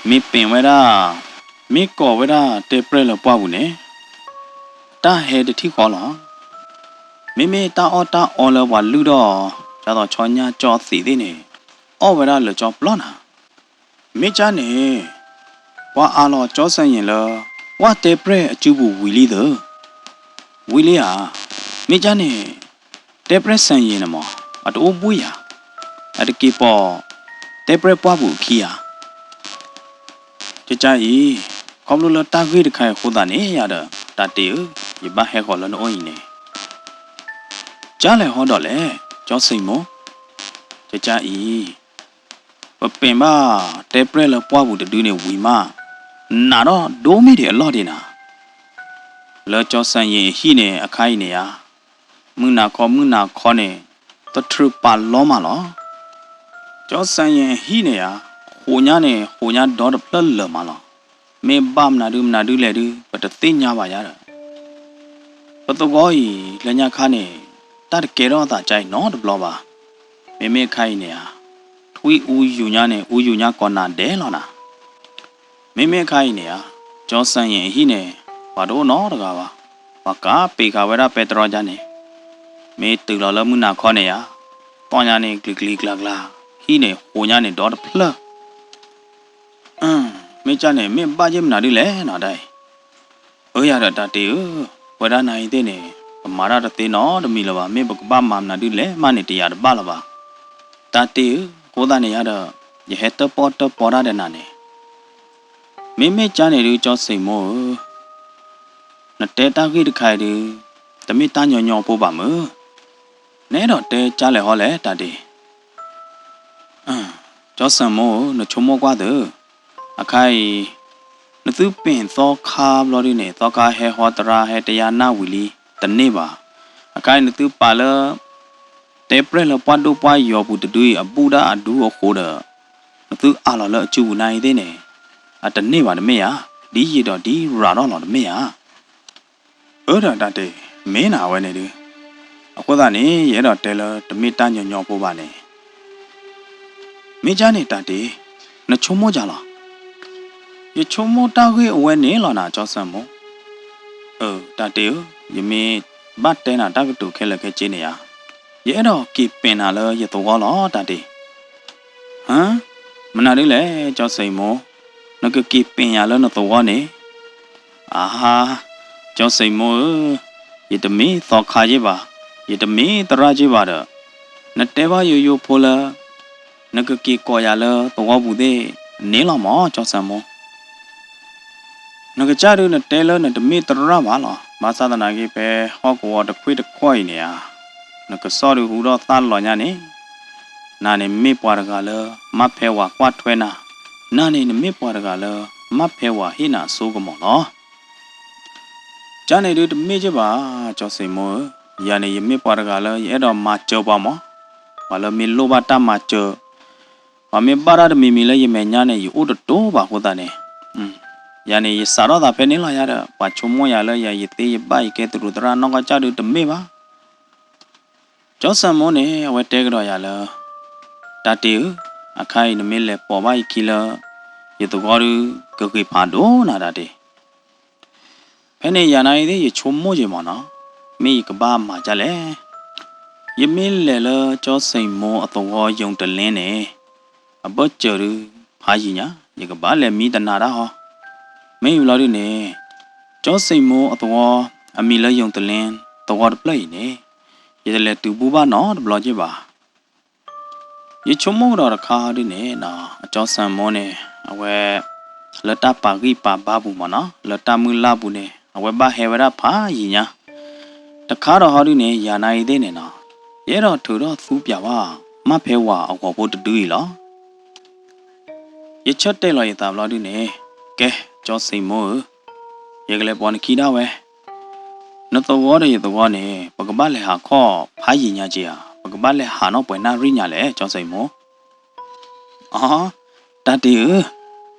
မ့ၢ်ပ့ၤဝဲဒၣ်, မ့ၢ်ကိးဝဲဒၣ်တဲပြဲၢ်လၢပှၢ်ပူၤန့ၣ်, တၢ်ဟဲတထံၣ်ဃီလီၤ. မ့မ့ၢ်တၢ်အီၣ်တၢ်အီလၢပှၤလုၢ်ထီၣ်, ဒ်သိးဆီညါကၠီသံးသ့ၣ်န့ၣ်, အီၣ်ဝဲဒၣ်လၢကၠီပျီနၤ. မ့ၢ်ကၢ်န့ၣ်, ပှၤအးလီၤကၠီစံယ့ၣ်လၢ ပှၢ်တဲပြဲၢ်အစုပူၤဝံၤလံသၢ. ဝံၤလံဧါ. မ့ၢ်ကၢ်န့ၣ်, တဲပြဲၢ်စံယ့ၣ်န့ၣ်မး အတအိၣ်ဘှံးယၤ, အတက့ၤပိာ် တဲပြဲၢ်ပှၢ်ပူၤအခံဧါ. ကကါအံၤ, ခီဖျိလၢတၢ်ဂ့ၢ်တခါအံၤအဃိသတးန့ၣ်ယၤဒီး တၢ်တ့ၢ်ဧၢ, ယဘၣ်ဟဲဃီၤလၢနအိၣ်အံၤန့ၣ်, ကၢ်လဲၣ်ဟီဒီးလဲၣ်, ကၠီစံမိ, ကကါအံၤ, ပပ့ၤဘၣ်တဲပြဲၢ်လၢပှၢ်ပူၤတဒုန့ၣ်ဝံၤမး, နးထီၣ်ဒိၣ်မ့ၢ်ဒံးအလီၢ်ဒံးနၤ. လၢကၠီစံယ့ၣ်အဟံၣ်န့ၣ်အခါအံၤန့ၣ်ဧါ, မုၢ်နၤခီမုၢ်နၤခီန့ၣ် သထြုးပာ်လီၤမးလီၤ. ကၠီစံယ့ၣ်အဟံၣ်န့ၣ်ဧါ, ဃိးညါန့ၣ် ဃိးညါဒီတဖျၢၣ်လၢာ်မးလီၤ. မ့ၢ်ဘၣ်မနုၤဒုမနုၤဒုလဲၣ်ဒု ပတသ့ၣ်ညါဘၣ်ယၤဒီး ပသဝီအံၤလၢညါခါန့ၣ် တၢ်တကဲထီၣ်အသးကါအံၤနီတဘျီဘၣ်. မ့မ့ၢ်အခါအံၤန့ၣ်ဧါ, ထွံၣ်အူယူၤညါန့ၣ် အူယူၤညါကိးနၤဒဲးလီၤနၤ. မ့မ့ၢ်အခါအံၤန့ၣ်ဧါ, ကၠီစံယ့ၣ်အဟံၣ်န့ၣ် ပှၤတအိၣ်နီတဂၤဘၣ်. ပှၤကးပ့ၤဃာ်ဝဲဒၣ်ပဲတြီကါန့ၣ်, မ့ၢ်တုၤလီၤလၢမုၢ်နၤခီန့ၣ်ဧါ, သီၣ်ညါန့ၣ် ကျံၤကျံၤကျါကျါ, ဟံၣ်န့ၣ် ဃိးညါန့ၣ် ဒီတဖျၢၣ် မ့ၢ်ကၢ်န့ၣ် မ့ၢ်ဘၣ်ယ့ၢ်မနုၤဒုလဲၣ်နီၤဒၣ်အံၤ. အၢ ယၤဒီးတၢ်တ့ၢ်ဧၢ, ပဝဲဒၣ်နၤအံၤသ့ၣ်န့ၣ် ပမၤတၢ်တသ့နီတမံၤလၢၤဘၣ်, မ့ၢ်ပကဘၣ်မၤမနုၤဒုလဲၣ်မးန့ၣ် တယၤတဘၣ်လၢၤဘၣ်. တၢ်တ့ၢ်ဧၢ, အဃိသတးန့ၣ်ယၤဒီး ယဟဲတၢၣ်ပီၣ်တၢၣ်ပီတၢ်ဒီးနၤန့ၣ်, မ့မ့ၢ်ကၢ်န့ၣ်ဒု ကၠီစံမိဧၢ, နတဲတၢ်ဂ့ၢ်တခါအံၤဒု တမ့ၢ်တၢ်ညီညီဖိဘၣ်မုၢ်, နအဲၣ်ဒိးတဲကၢ်လဲၣ်ဟီလဲၣ်တၢ်တ့ၢ်. ကၠီစံမိဧၢ, နဆိကမိၣ်ကွၢ်သု, အခါအံၤ နသုပ့ၤသီခါဘျီဒုန့ၣ် သီခါဟဲဟီသရၣ်ဟဲတယါနၢ်ဝံၤလံ တန့ၢ်ဘၣ်. အခါအံၤနသုပာ်လၢ တဲပြဲၢ်လၢပှၢ်ဒိၣ်ပှၢ်ယီၤပူၤတဒုအံၤ အဘူၣ်ဒၣ်အဒူအဃိဒီး နသုအးလီၤလၢအစုပူၤနၤအံၤသ့ၣ်န့ၣ် အတန့ၢ်ဘၣ်တမ့ၢ်ဧါ, ဒ်ယံာ်ဒီးဒ်ရၤထီၣ်လီၤတမ့ၢ်ဧါ. အၢ ဒီးတၢ်တ့ၢ် မ့ၢ်နၤအဝဲန့ၣ်ဒု, အဃိသတးန့ၣ် ယအဲၣ်ဒိးတဲလၢတမ့ၢ်တၢ်ညီညီဖိဘၣ်န့ၣ်, မ့ၢ်ကၢ်န့ၣ်တၢ်တ့ၢ်, နဆိကမိၣ်ကၢ်လီၤ. ယဆိကမိၣ်တၢ်ဂ့ၢ်အဝဲန့ၣ်လီၤနၤ ကၠီစံမိ, အၢ တၢ်တ့ၢ်ဧၢ, ယမ့ၢ်ဘၣ်တဲနၤတၢ်ကတိၤခဲလၢာ်ခဲဆ့န့ၣ်ဧါ, ယအဲၣ်ဒိးက့ၤပၢၢ်နၤလၢယသဝီလီၤ တၢ်တ့ၢ်. ဟါ, မနုၤဒ်လဲၣ် ကၠီစံမိ, နကက့ၤပၢၢ်ယၤလၢနသဝီန့ၣ်, အဟါ, ကၠီစံမိဧၢ, ယတမ့ၢ်သီခါယ့ၢ်ဘၣ်, ယတမ့ၢ်သရၣ်ယ့ၢ်ဘၣ်ဒီး, နတဲဘၣ်ယိယိဖိလၢ နကက့ၤကိးယၤလၢသဝီပူၤသ့ၣ်န့ၣ်လီၤမး ကၠီစံမိ. နကစၢ်ဒုးနတဲလၢနတမ့ၢ်သရၣ်ဘၣ်လီၤ. ဘၣ်ဆၣ်သနာ်က့ ဖဲဟီၣ်ကဝီၤတခွ့ၣ်တခီၣ်အံၤန့ၣ်ဧါ, နကစီၣ်ဒုးဟူထီၣ်သၣ်လီၤညါန့ၣ်, နၤန့ၣ်မ့ၢ်ပှၤတဂၤလၢ မ့ၢ်ဖဲဝၤကွၢ်ထွဲနၤ, နၤန့ၣ်နမ့ၢ်ပှၤတဂၤလၢ မ့ၢ်ဖဲဝၤဟ့ၣ်နၤအစိကမီၤလီၤ. ကၢ်န့ၣ်ဒုးတမ့ၢ်က့ၢ်ဘၣ်, ကၠီစံမိဧၢ, ယၤန့ၣ်ယမ့ၢ်ပှၤတဂၤလၢယအဲၣ်ဒိးမၤစၢၤပှၤမး, ပှၤလၢမ့ၢ်လိၣ်ဘၣ်တၢ်မၤစၢၤ ပှၤမ့ၢ်ဘၣ်တၢ်တမံၤမံၤလၢယမဲာ်ညါန့ၣ် ယအိၣ်တတိၤဘၣ်အဃိသတးန့ၣ်, ယၤန့ၣ်ယစးထီၣ်သးဖဲန့ၣ်လီၤယၤဒီး ပှၤဆိကမိၣ်ယၤလၢယၤယသ့ယဘၣ်ယကဲသရူးသရၣ်နီၢ်ကီၢ်ကၢ်ဒုးတမ့ၢ်ဘၣ်. ကၠီစံမိန့ၣ် အဝဲတဲကဒီးယၤလၢ တၢ်တ့ၢ်ဧၢ, အခါအံၤနမ့ၢ်လဲၤပိာ်ဘၣ်ယခံလၢ ယသဝီဒုး ကဂ့ၤဖးဒိၣ်နၤတၢ်တ့ၢ်. ဖဲန့ၣ်ယၤနၤအံၤသ့ၣ် ယဆိကမိၣ်က့ၤမးနီၤ, မ့ၢ်ယကဘၣ်မၤဒ်လဲၣ်. ယမ့ၢ်လဲၤလၢကၠီစ့ၣ်မိအသဝီယိၤတလ့န့ၣ် အဘၢၣ်စၢၤဒုး ဖးယံာ်ညါ ယကဘၣ်လဲၤမံတနၤတၢ်ဟီ. မ့ၢ်ဝံၤလီၤဒုးန့ၣ် ကၠီစ့ၣ်မိအသဝီ အမံၤလၢယိၤတလ့ သဝီတဖျၢၣ်အံၤန့ၣ် ယတလဲၤတုၤဘူၣ်ဘၣ်နီတဘျီက့ၤဘၣ်. ယဆိကမိၣ်ကဒီးတခါဟီဒုးန့ၣ် အကၠီစ့ၣ်မိန့ၣ် အဝဲ လၢတၢ်ပာ်ဂံၢ်ပာ်ဘါပူၤမးနီၤ လၢတၢ်မုၢ်လၢ်ပူၤန့ၣ် အဝဲဘၣ်ဟဲဝဲဒၣ်ဖးယံာ်ညါ. တခါဒီးဟီဒုးန့ၣ် ယၤနၤအံၤသ့ၣ်န့ၣ်နီၤ ယအဲၣ်ဒိးထုးထီၣ်သူပၠးဘၣ် မၣ်ဖဲဝၤအဂီၤဖိတဒုအံၤလီၤ. ယဆၢတဲာ်လီၤယသးဘျီဒုးန့ၣ် ကဲ ကၠီစ့ၣ်မိဧၢ, ယကလဲၤပိာ်နခံဒၣ်ဝဲ. နသဝီဒီးယသဝီန့ၣ် ပကဘၣ်လဲၤဟးခီၣ်ဖးယံာ်ညါက့ၤဧါ, ပကဘၣ်လဲၤဟးနီၣ်ပှဲၤနၣ်ရံၣ်ညါလဲၣ် ကၠီစ့ၣ်မိ. အီ တၢ်တ့ၢ်ဧၢ,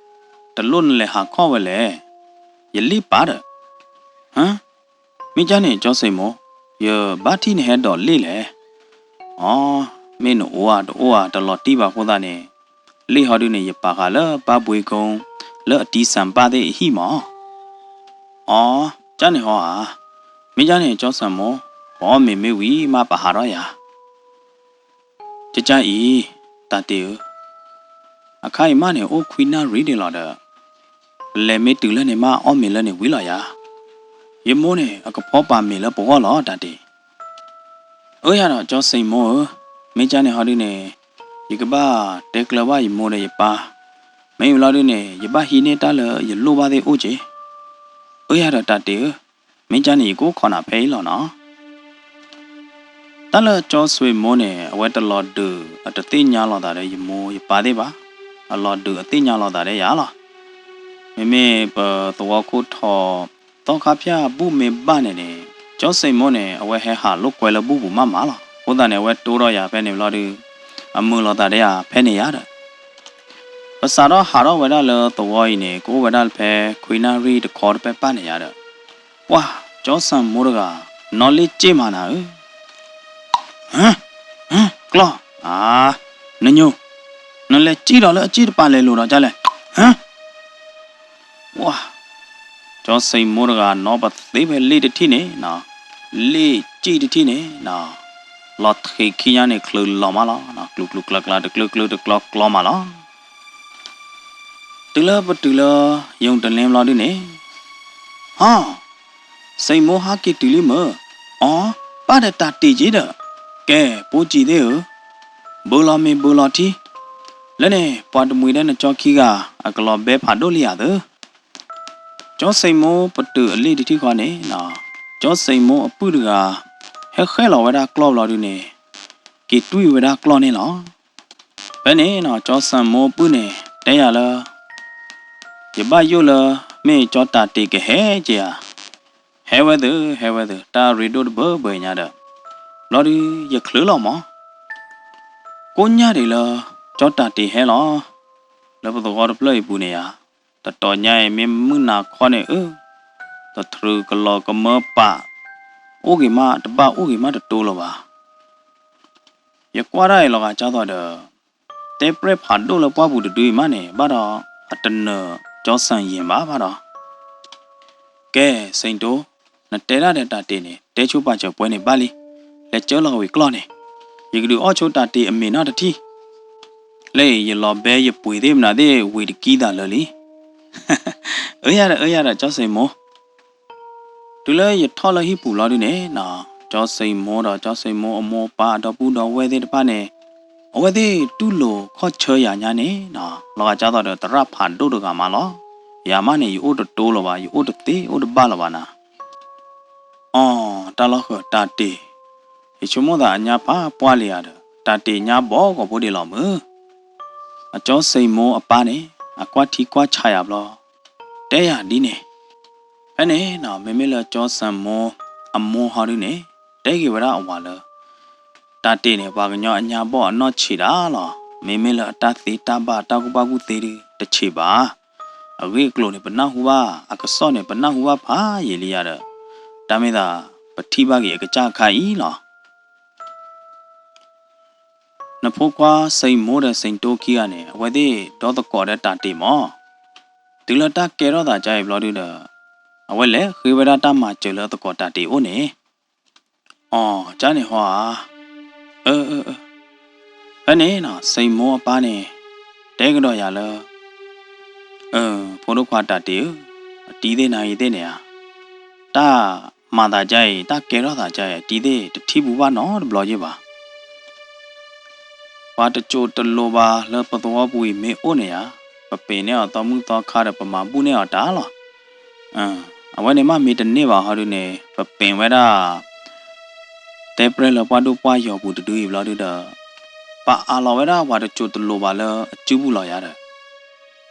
တလိၣ်နလဲၤဟးခီၣ်ဝဲလဲၣ်, ယလ့ၣ်ပာ်ဒီး. ဟါ, မ့ၢ်ကၢ်န့ၣ် ကၠီစ့ၣ်မိ, ယဘၣ်ထံၣ်နဟဲဒိးလ့ၣ်လဲၣ်. အီ, မ့ၢ်နအိၣ်ဧါတအိၣ်ဧါ တလီၤတံၢ်ဘၣ်အဃိသတးန့ၣ် လ့ၣ်ဟီဒုးန့ၣ် ယပာ်ဃာ်လၢဘၣ်ဘှ့ကိ လၢအတံၢ်စၢ်ဘၣ်သ့ၣ်အဟံၣ်မး. အီ, ကၢ်န့ၣ်ဟီဧါ, မ့ၢ်ကၢ်န့ၣ် ကၠီစ့ၣ်မိ, ပအီၣ်မ့ၤမ့ၢ်ဝံၤမးပဟးထီၣ်ယၤ ကကၢ်အံၤ, တၢ်တ့ၢ်ဧၢ, အခါအံၤမးန့ၣ် အိၣ်ခွံနၣ်ရံၣ်ဒံးလီၤဒီး ပလဲၤမ့ၢ်တုၤလၢန့ၣ်မးအီၣ်မ့ၤလၢန့ၣ်ဝံၤလီၤယၤ. ယမိၢ်န့ၣ် အကဖီပာ်မ့ၤလၢပဂီၢ်လီၤ တၢ်တ့ၢ်. အၢယၤဒီး ကၠီစ့ၣ်မိဧၢ, မ့ၢ်ကၢ်န့ၣ်ဟီဒုးန့ၣ် ယကဘၣ်တဲကျၢၤဘၣ်ယမိၢ်ဒီးယပၢ်, မ့ၢ်ဝံၤလီၤဒုးန့ၣ် ယဘၣ်ဟံးန့ၢ်တၢ်လၢယလိၣ်ဘၣ်သ့ၣ်အိၣ်က့ၤ. အၢယၤဒီး တၢ်တ့ၢ်ဧၢ, မ့ၢ်ကၢ်န့ၣ် ယကအိၣ်ခိးနၤဖဲအံၤလီၤနီၤ. တၢ်လၢကၠီစ့ၣ်မိန့ၣ် အဝဲတလီၤဒုး အတသ့ၣ်ညါလီၤသးဒီးယမိၢ်ယပၢ်သ့ၣ်ဘၣ်, အလီၤဒုးအသ့ၣ်ညါလီၤသးဒီးယၤလီၤ. မ့မ့ၢ်ပသဝီခိၣ်ထီ သီခါဖၠၣ်ဘူၣ်မ့ၢ်ဘၣ်န့ၣ်န့ၣ် ကၠီစ့ၣ်မိန့ၣ် အဝဲဟဲဟးလိာ်ကွဲလၢဘူၣ်ပူၤမးမးလီၤ. အဃိသတးန့ၣ် အဝဲတိၢ်ထီၣ်ယၤဖဲန့ၣ်ဘျီဒုး အမုာ်လီၤသးဒီးယၤဖဲန့ၣ်ယၤဒီး ပစးထီၣ်ဟးထီၣ်ဝဲဒၣ်လၢသဝီအံၤန့ၣ် ကအိၣ်ဝဲဒၣ်ဖဲခွံနၣ်ရံၣ်တခီတပဲပၢ်န့ၣ်ယၤဒီး ပှၢ် ကၠီစ့ၣ်မိတဂၤ နီၣ်လ့ၣ်စ့ၣ်မးနၤဧၢ. ဟၢ, ဟၢ, ကျီၢ်, အါ, နညိ, နလဲၤစ့ၣ်ဒီးလၢအစ့ၣ်တပၤလဲၤလိာ်ဒီးကၢ်လဲၣ်. ဟၢ, ပှၢ်, ကၠီစ့ၣ်မိတဂၤနီၣ်ပသ့ဖဲလ့ၣ်တထံၣ်န့ၣ်, လ့ၣ်စ့ၣ်တထံၣ်န့ၣ် လီၤထံးခံညါန့ၣ်ချုးလီၤမးလီၤ. ကျူၤကျူၤကျါကျါ တကျၢၤကျၢၤတကျီကျီမးလီၤ. တုၤလၢပတုၤလၢ ယိၤတလ့ဘျီဒုန့ၣ်, ဟီ, စ့ၣ်မိဟးက့ၤတုၤလံမၢ်. အီ, ပၢ်ဒီးတၢ်တ့ၢ်က့ၤဒီး, ကဲ ပိစံးသ့ၣ်ဧၢ, ဘုလီၤမ့ၤဘုလီၤထံ, လၢန့ၣ် ပှၤတမှံၤဒီးနကၠီခံဂၤ အကလီၤဘဲဖးဒိၣ်လံဧါသၢ. ကၠီစ့ၣ်မိပတုာ်အလ့ၣ်တထံၣ်ဃီန့ၣ်, ကၠီစ့ၣ်မိအပုၢ်တဂၤ ဟဲဃဲလီၤဝဲဒၣ်ကျီၢ်ဘျီဒုန့ၣ်, က့ၤတွံၢ်ဝဲဒၣ်ကျီၢ်န့ၣ်လီၤ. ဖဲန့ၣ် ကၠီစ့ၣ်မိအပုၢ်န့ၣ် တဲယၤလၢ ယဘၣ်ယိၣ်လၢ မ့ၢ်ကၠီတၢ်တ့ၢ်ကဟဲက့ၤဧါ. ဟဲဝဲသ့ၣ် ဟဲဝဲသ့ၣ် တၢ်ရ့ဒိၣ်တဘၢဘၢညါဒီး ဘျီဒုယချုးလီၤမး. ကိးညါဒံးလၢ ကၠီတၢ်တ့ၢ်ဟဲလီၤ လၢပသဝီတဖျၢၣ်အံၤပူၤန့ၣ်ဧါ. တတီၤညါအံၤမ့ၢ်မုၢ်နၤခီန့ၣ်ဧၢ, တထြုးကလီၤကမၢပာ် အိၣ်ဂ့ၤမးတဘၣ် အိၣ်ဂ့ၤမးတတိၤလၢၤဘၣ်. ယကွၢ်ဒၣ်အံၤလီၤဂာ်ကၢ်သိးဒီး တဲပြဲၢ်ဖးဒိၣ်လၢပှၢ်ပူၤတဒုအံၤမးန့ၣ် ဘၣ်ဒီးအတနၢၤကၠီစ့ၣ်မိဘၣ်ဘၣ်ဒီး ကဲ စ့ၣ်တိ, နတဲဒၣ်ဒီးတၢ်တ့ၢ်န့ၣ် တဲဆိပာ်စၢၤပှဲၤန့ၣ်ဘၣ်လံ. လဲၤကၢလီၤဝံၤကျီၢ်န့ၣ်, ယကဒုးအီၣ်ဆိတၢ်တ့ၢ်အမ့ၢ်နီတထံၣ်. လၢအံၤယလီၤဘဲယပှ့ၤသ့ၣ်မနုၤသ့ၣ်ဝံၤတကံသးလၢာ်လံ. အၢယၤဒီး အၢယၤဒီး ကၠီစ့ၣ်မိ တုၤလၢယထီၣ်လၢဟံၣ်ပူၤလီၤဒုန့ၣ်, ကၠီစ့ၣ်မိဒီး ကၠီစ့ၣ်မိအမိၢ်အပၢ်အဒီပုၢ်ဒီဝဲၢ်သ့ၣ်တဖၣ်န့ၣ်, အဝဲသ့ၣ်တူၢ်လိာ်ခီၣ်ဆၢယၤညါန့ၣ်, လီၤဂာ်ကၢ်သိးဒီးသရၣ်ဖးဒိၣ်တဂၤမးလီၤ. ယၤမးန့ၣ် ယအိၣ်တတိၤလၢၤဘၣ်, ယအိၣ်တသ့အိၣ်တဘၣ်လၢၤဘၣ်နၤ. အီ, တၢ်လီၢ်ဃၢၤတၢ်တ့ၢ်, ယဆိကမိၣ်သးအညါပာ်ပှၢ်လံဧါဒီး တၢ်တ့ၢ်ညါဘီကီးဖိဒံးလီၤမုၢ်. အကၠီစ့ၣ်မိအပၢ်န့ၣ် အကွၢ်ထံကွၢ်ဆးယၤဘျီ တဲယၤဒ်န့ၣ်, ဖဲန့ၣ် မ့မ့ၢ်လၢကၠီစ့ၣ်မိအမိၢ်ဟီဒုန့ၣ် တဲက့ၤဝဲဒၣ်အဝၤလၢ တၢ်တ့ၢ်န့ၣ် ပှၤကညီအညါဘီၣ်အနီၢ်ဆံးဒၣ်လီၤ. မ့မ့ၢ်လၢအတၢ်သ့တၢ်ဘၣ်တၢ်ကူၣ်ဘၣ်ကူၣ်သ့ဒုတဆံးဘၣ်. အဂ့ၢ်အကျိၤန့ၣ် ပနၢ်ဟူဘၣ်, အကစီၣ်န့ၣ် ပနၢ်ဟူဘၣ်ဖးယံာ်လံယၤဒီး တၢ်မ့ၢ်သး ပထံၣ်ဘၣ်က့ၤအကစၢ်အခါအံၤလီၤ. ဖိခွါစံၣ်မိၢ်ဒီးစံၣ်တိၢ်ခံဂၤန့ၣ် အဝဲသ့ၣ်ဒီသကိးဒီးတၢ်တ့ၢ်မး. တုၤလၢတၢ်ကဲထီၣ်သးကအံၤဘျီဒုဒီး အဝဲလဲၤဃ့ဝဲဒၣ်တၢ်မၤစၢၤလၢသကိးတၢ်တ့ၢ်အိၣ်န့ၣ်, အီၤ ကန့ၣ်ဟီဧါ, အၢ အၢ အၢ, ဖဲန့ၣ်နီၤ စံၣ်မိၢ်အပၢ်န့ၣ် တဲကဒီးယၤလၢ အၢ ဖိဒိၣ်ခွါတၢ်တ့ၢ်ဧၢ, အတံၤသ့ၣ်နၤအံၤသ့ၣ်န့ၣ်ဧါ, တၢ်မၤသးဒ်အံၤ တၢ်ကဲထီၣ်သးဒ်အံၤ အတံၤသ့ၣ်တထံၣ်ပူၤဘၣ်နီတဘျီယ့ၢ်ဘၣ်. ပှၤတစိၢ်တလိၣ်ဘၣ်လၢပသဝီပူၤအံၤမ့ၢ်အိၣ်န့ၣ်ဧါ, ပပ့ၢ်န့ၢ်အီၤသီမုၣ်သီခါဒီး ပမၤဘူၣ်န့ၢ်အီၤတၢ်လီၤ. အဝဲန့ၣ်မ့ၢ်မ့ၢ်တန့ၢ်ဘၣ်ဟီဒုန့ၣ် ပပ့ၢ်ဝဲဒၣ် တဲပြဲၢ်လၢပှၢ်ဒိၣ်ပှၢ်ယီၤပူၤတဒုအံၤဘျီဒုဒီး ပအးလီၤဝဲဒၣ်ပှၤတစိၢ်တလိၣ်ဘၣ်လၢအစုပူၤလီၤယၤဒီး,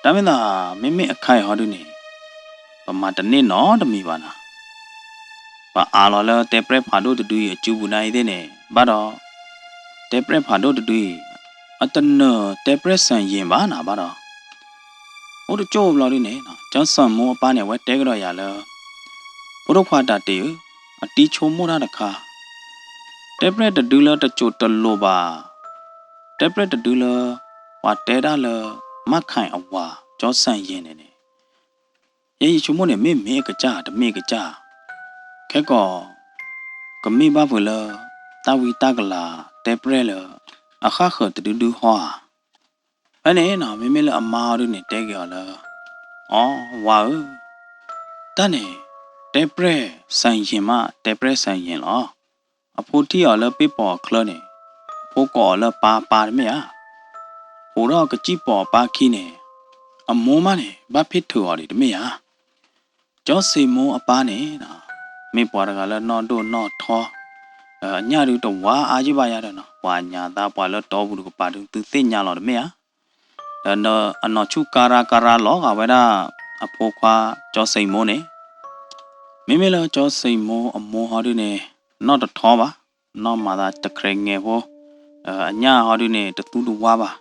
တၢ်မ့ၢ်သး မ့မ့ၢ်အခါအံၤဟီဒုန့ၣ် ပမၤတန့ၢ်နီတမံၤဘၣ်နီၤ. ပအးလီၤလၢတဲပြဲၢ်ဖးဒိၣ်တဒုအံၤအစုပူၤနၤအံၤသ့ၣ်န့ၣ် ဘၣ်ဒီး တဲပြဲၢ်ဖးဒိၣ်တဒုအံၤ အတနၢၤတဲပြဲၢ်စၣ်ယ့ၣ်ဘၣ်နီၤ ဘၣ်ဒီး အိၣ်တကၠိၢ်ဘျီဒုန့ၣ် ကၠီစၣ်မိၢ်အပၢ်န့ၣ် အဝဲတဲကဒီးယၤလၢ ဖိဒိၣ်ခွါတၢ်တ့ၢ်ဧၢ, အတံၤဆိကမိၣ်တၢ်တခါ, တဲပြဲၢ်တဒုလၢတစိၢ်တလိၣ်ဘၣ်, တဲပြဲၢ်တဒုလၢ ပှၤတဲဒၣ်လၢ မၣ်ခၣ်အဝၤ ကၠီစၣ်ယ့ၣ်န့ၣ်န့ၣ် ယဲယဆိကမိၣ်န့ၣ် မ့ၢ်မ့ၢ်အကစၢ်တမ့ၢ်အကစၢ်, ခဲကီး ကမ့ၢ်ဘၣ်ဖုးလၢ တၢ်ဝံတၢ်ကလၤတဲပြဲၢ်လၢ အဃၣ်ဃၢၤတဒုဒုဟီဧါ. ဖဲန့ၣ်နီၤ မ့မ့ၢ်လၢအမါအီၤဒုန့ၣ် တဲက့ၤအီၤလၢ အီ ဝၤဧၢ, တၢ်န့ၣ် တဲပြဲၢ်စၣ်ယ့ၣ်မး တဲပြဲၢ်စၣ်ယ့ၣ်လီၤ. အဖိထံၣ်အီၤလၢပ့ၢ်ပိာ်အချၢန့ၣ် အဖိကိးအီၤလၢပၢ်ပၢ်တမ့ၢ်ဧါ. ဟိးထီၣ်ကစံၣ်ပိာ်အပၢ်ခံန့ၣ် အမိၢ်မးန့ၣ် ဘၣ်ဖ့ၣ်ထုးအီၤဒံးတမ့ၢ်ဧါ. ကၠီစ့ၣ်မိၢ်အပၢ်န့ၣ် မ့ၢ်ပှၤတဂၤလၢနီၢ်ဒိၣ်နီၢ်ထီ, အညၣ်ဒုးတဝါအါယံၣ်ဘၣ်ယၤဒီးနီၤ ပှၤညၣ်သးပှၤလၢတီပူၤတကပၤဒုး သုသ့ၣ်ညါလီၤတမ့ၢ်ဧါ. ဒီးအနီၢ်ဆူၣ်ကါရါကါရါလီၤဂာ်ဝဲဒၣ် အဖိခွါကၠီစ့ၣ်မိၢ်န့ၣ်, မ့မ့ၢ်လၢကၠီစ့ၣ်မိၢ်အမိၢ်ဟီဒုန့ၣ် နီၢ်တထီဘၣ်, နီၢ်မၤသးတခြဲးငဲၤဖိ, အညၣ်ဟီဒုန့ၣ် တသူတဝါဘၣ်.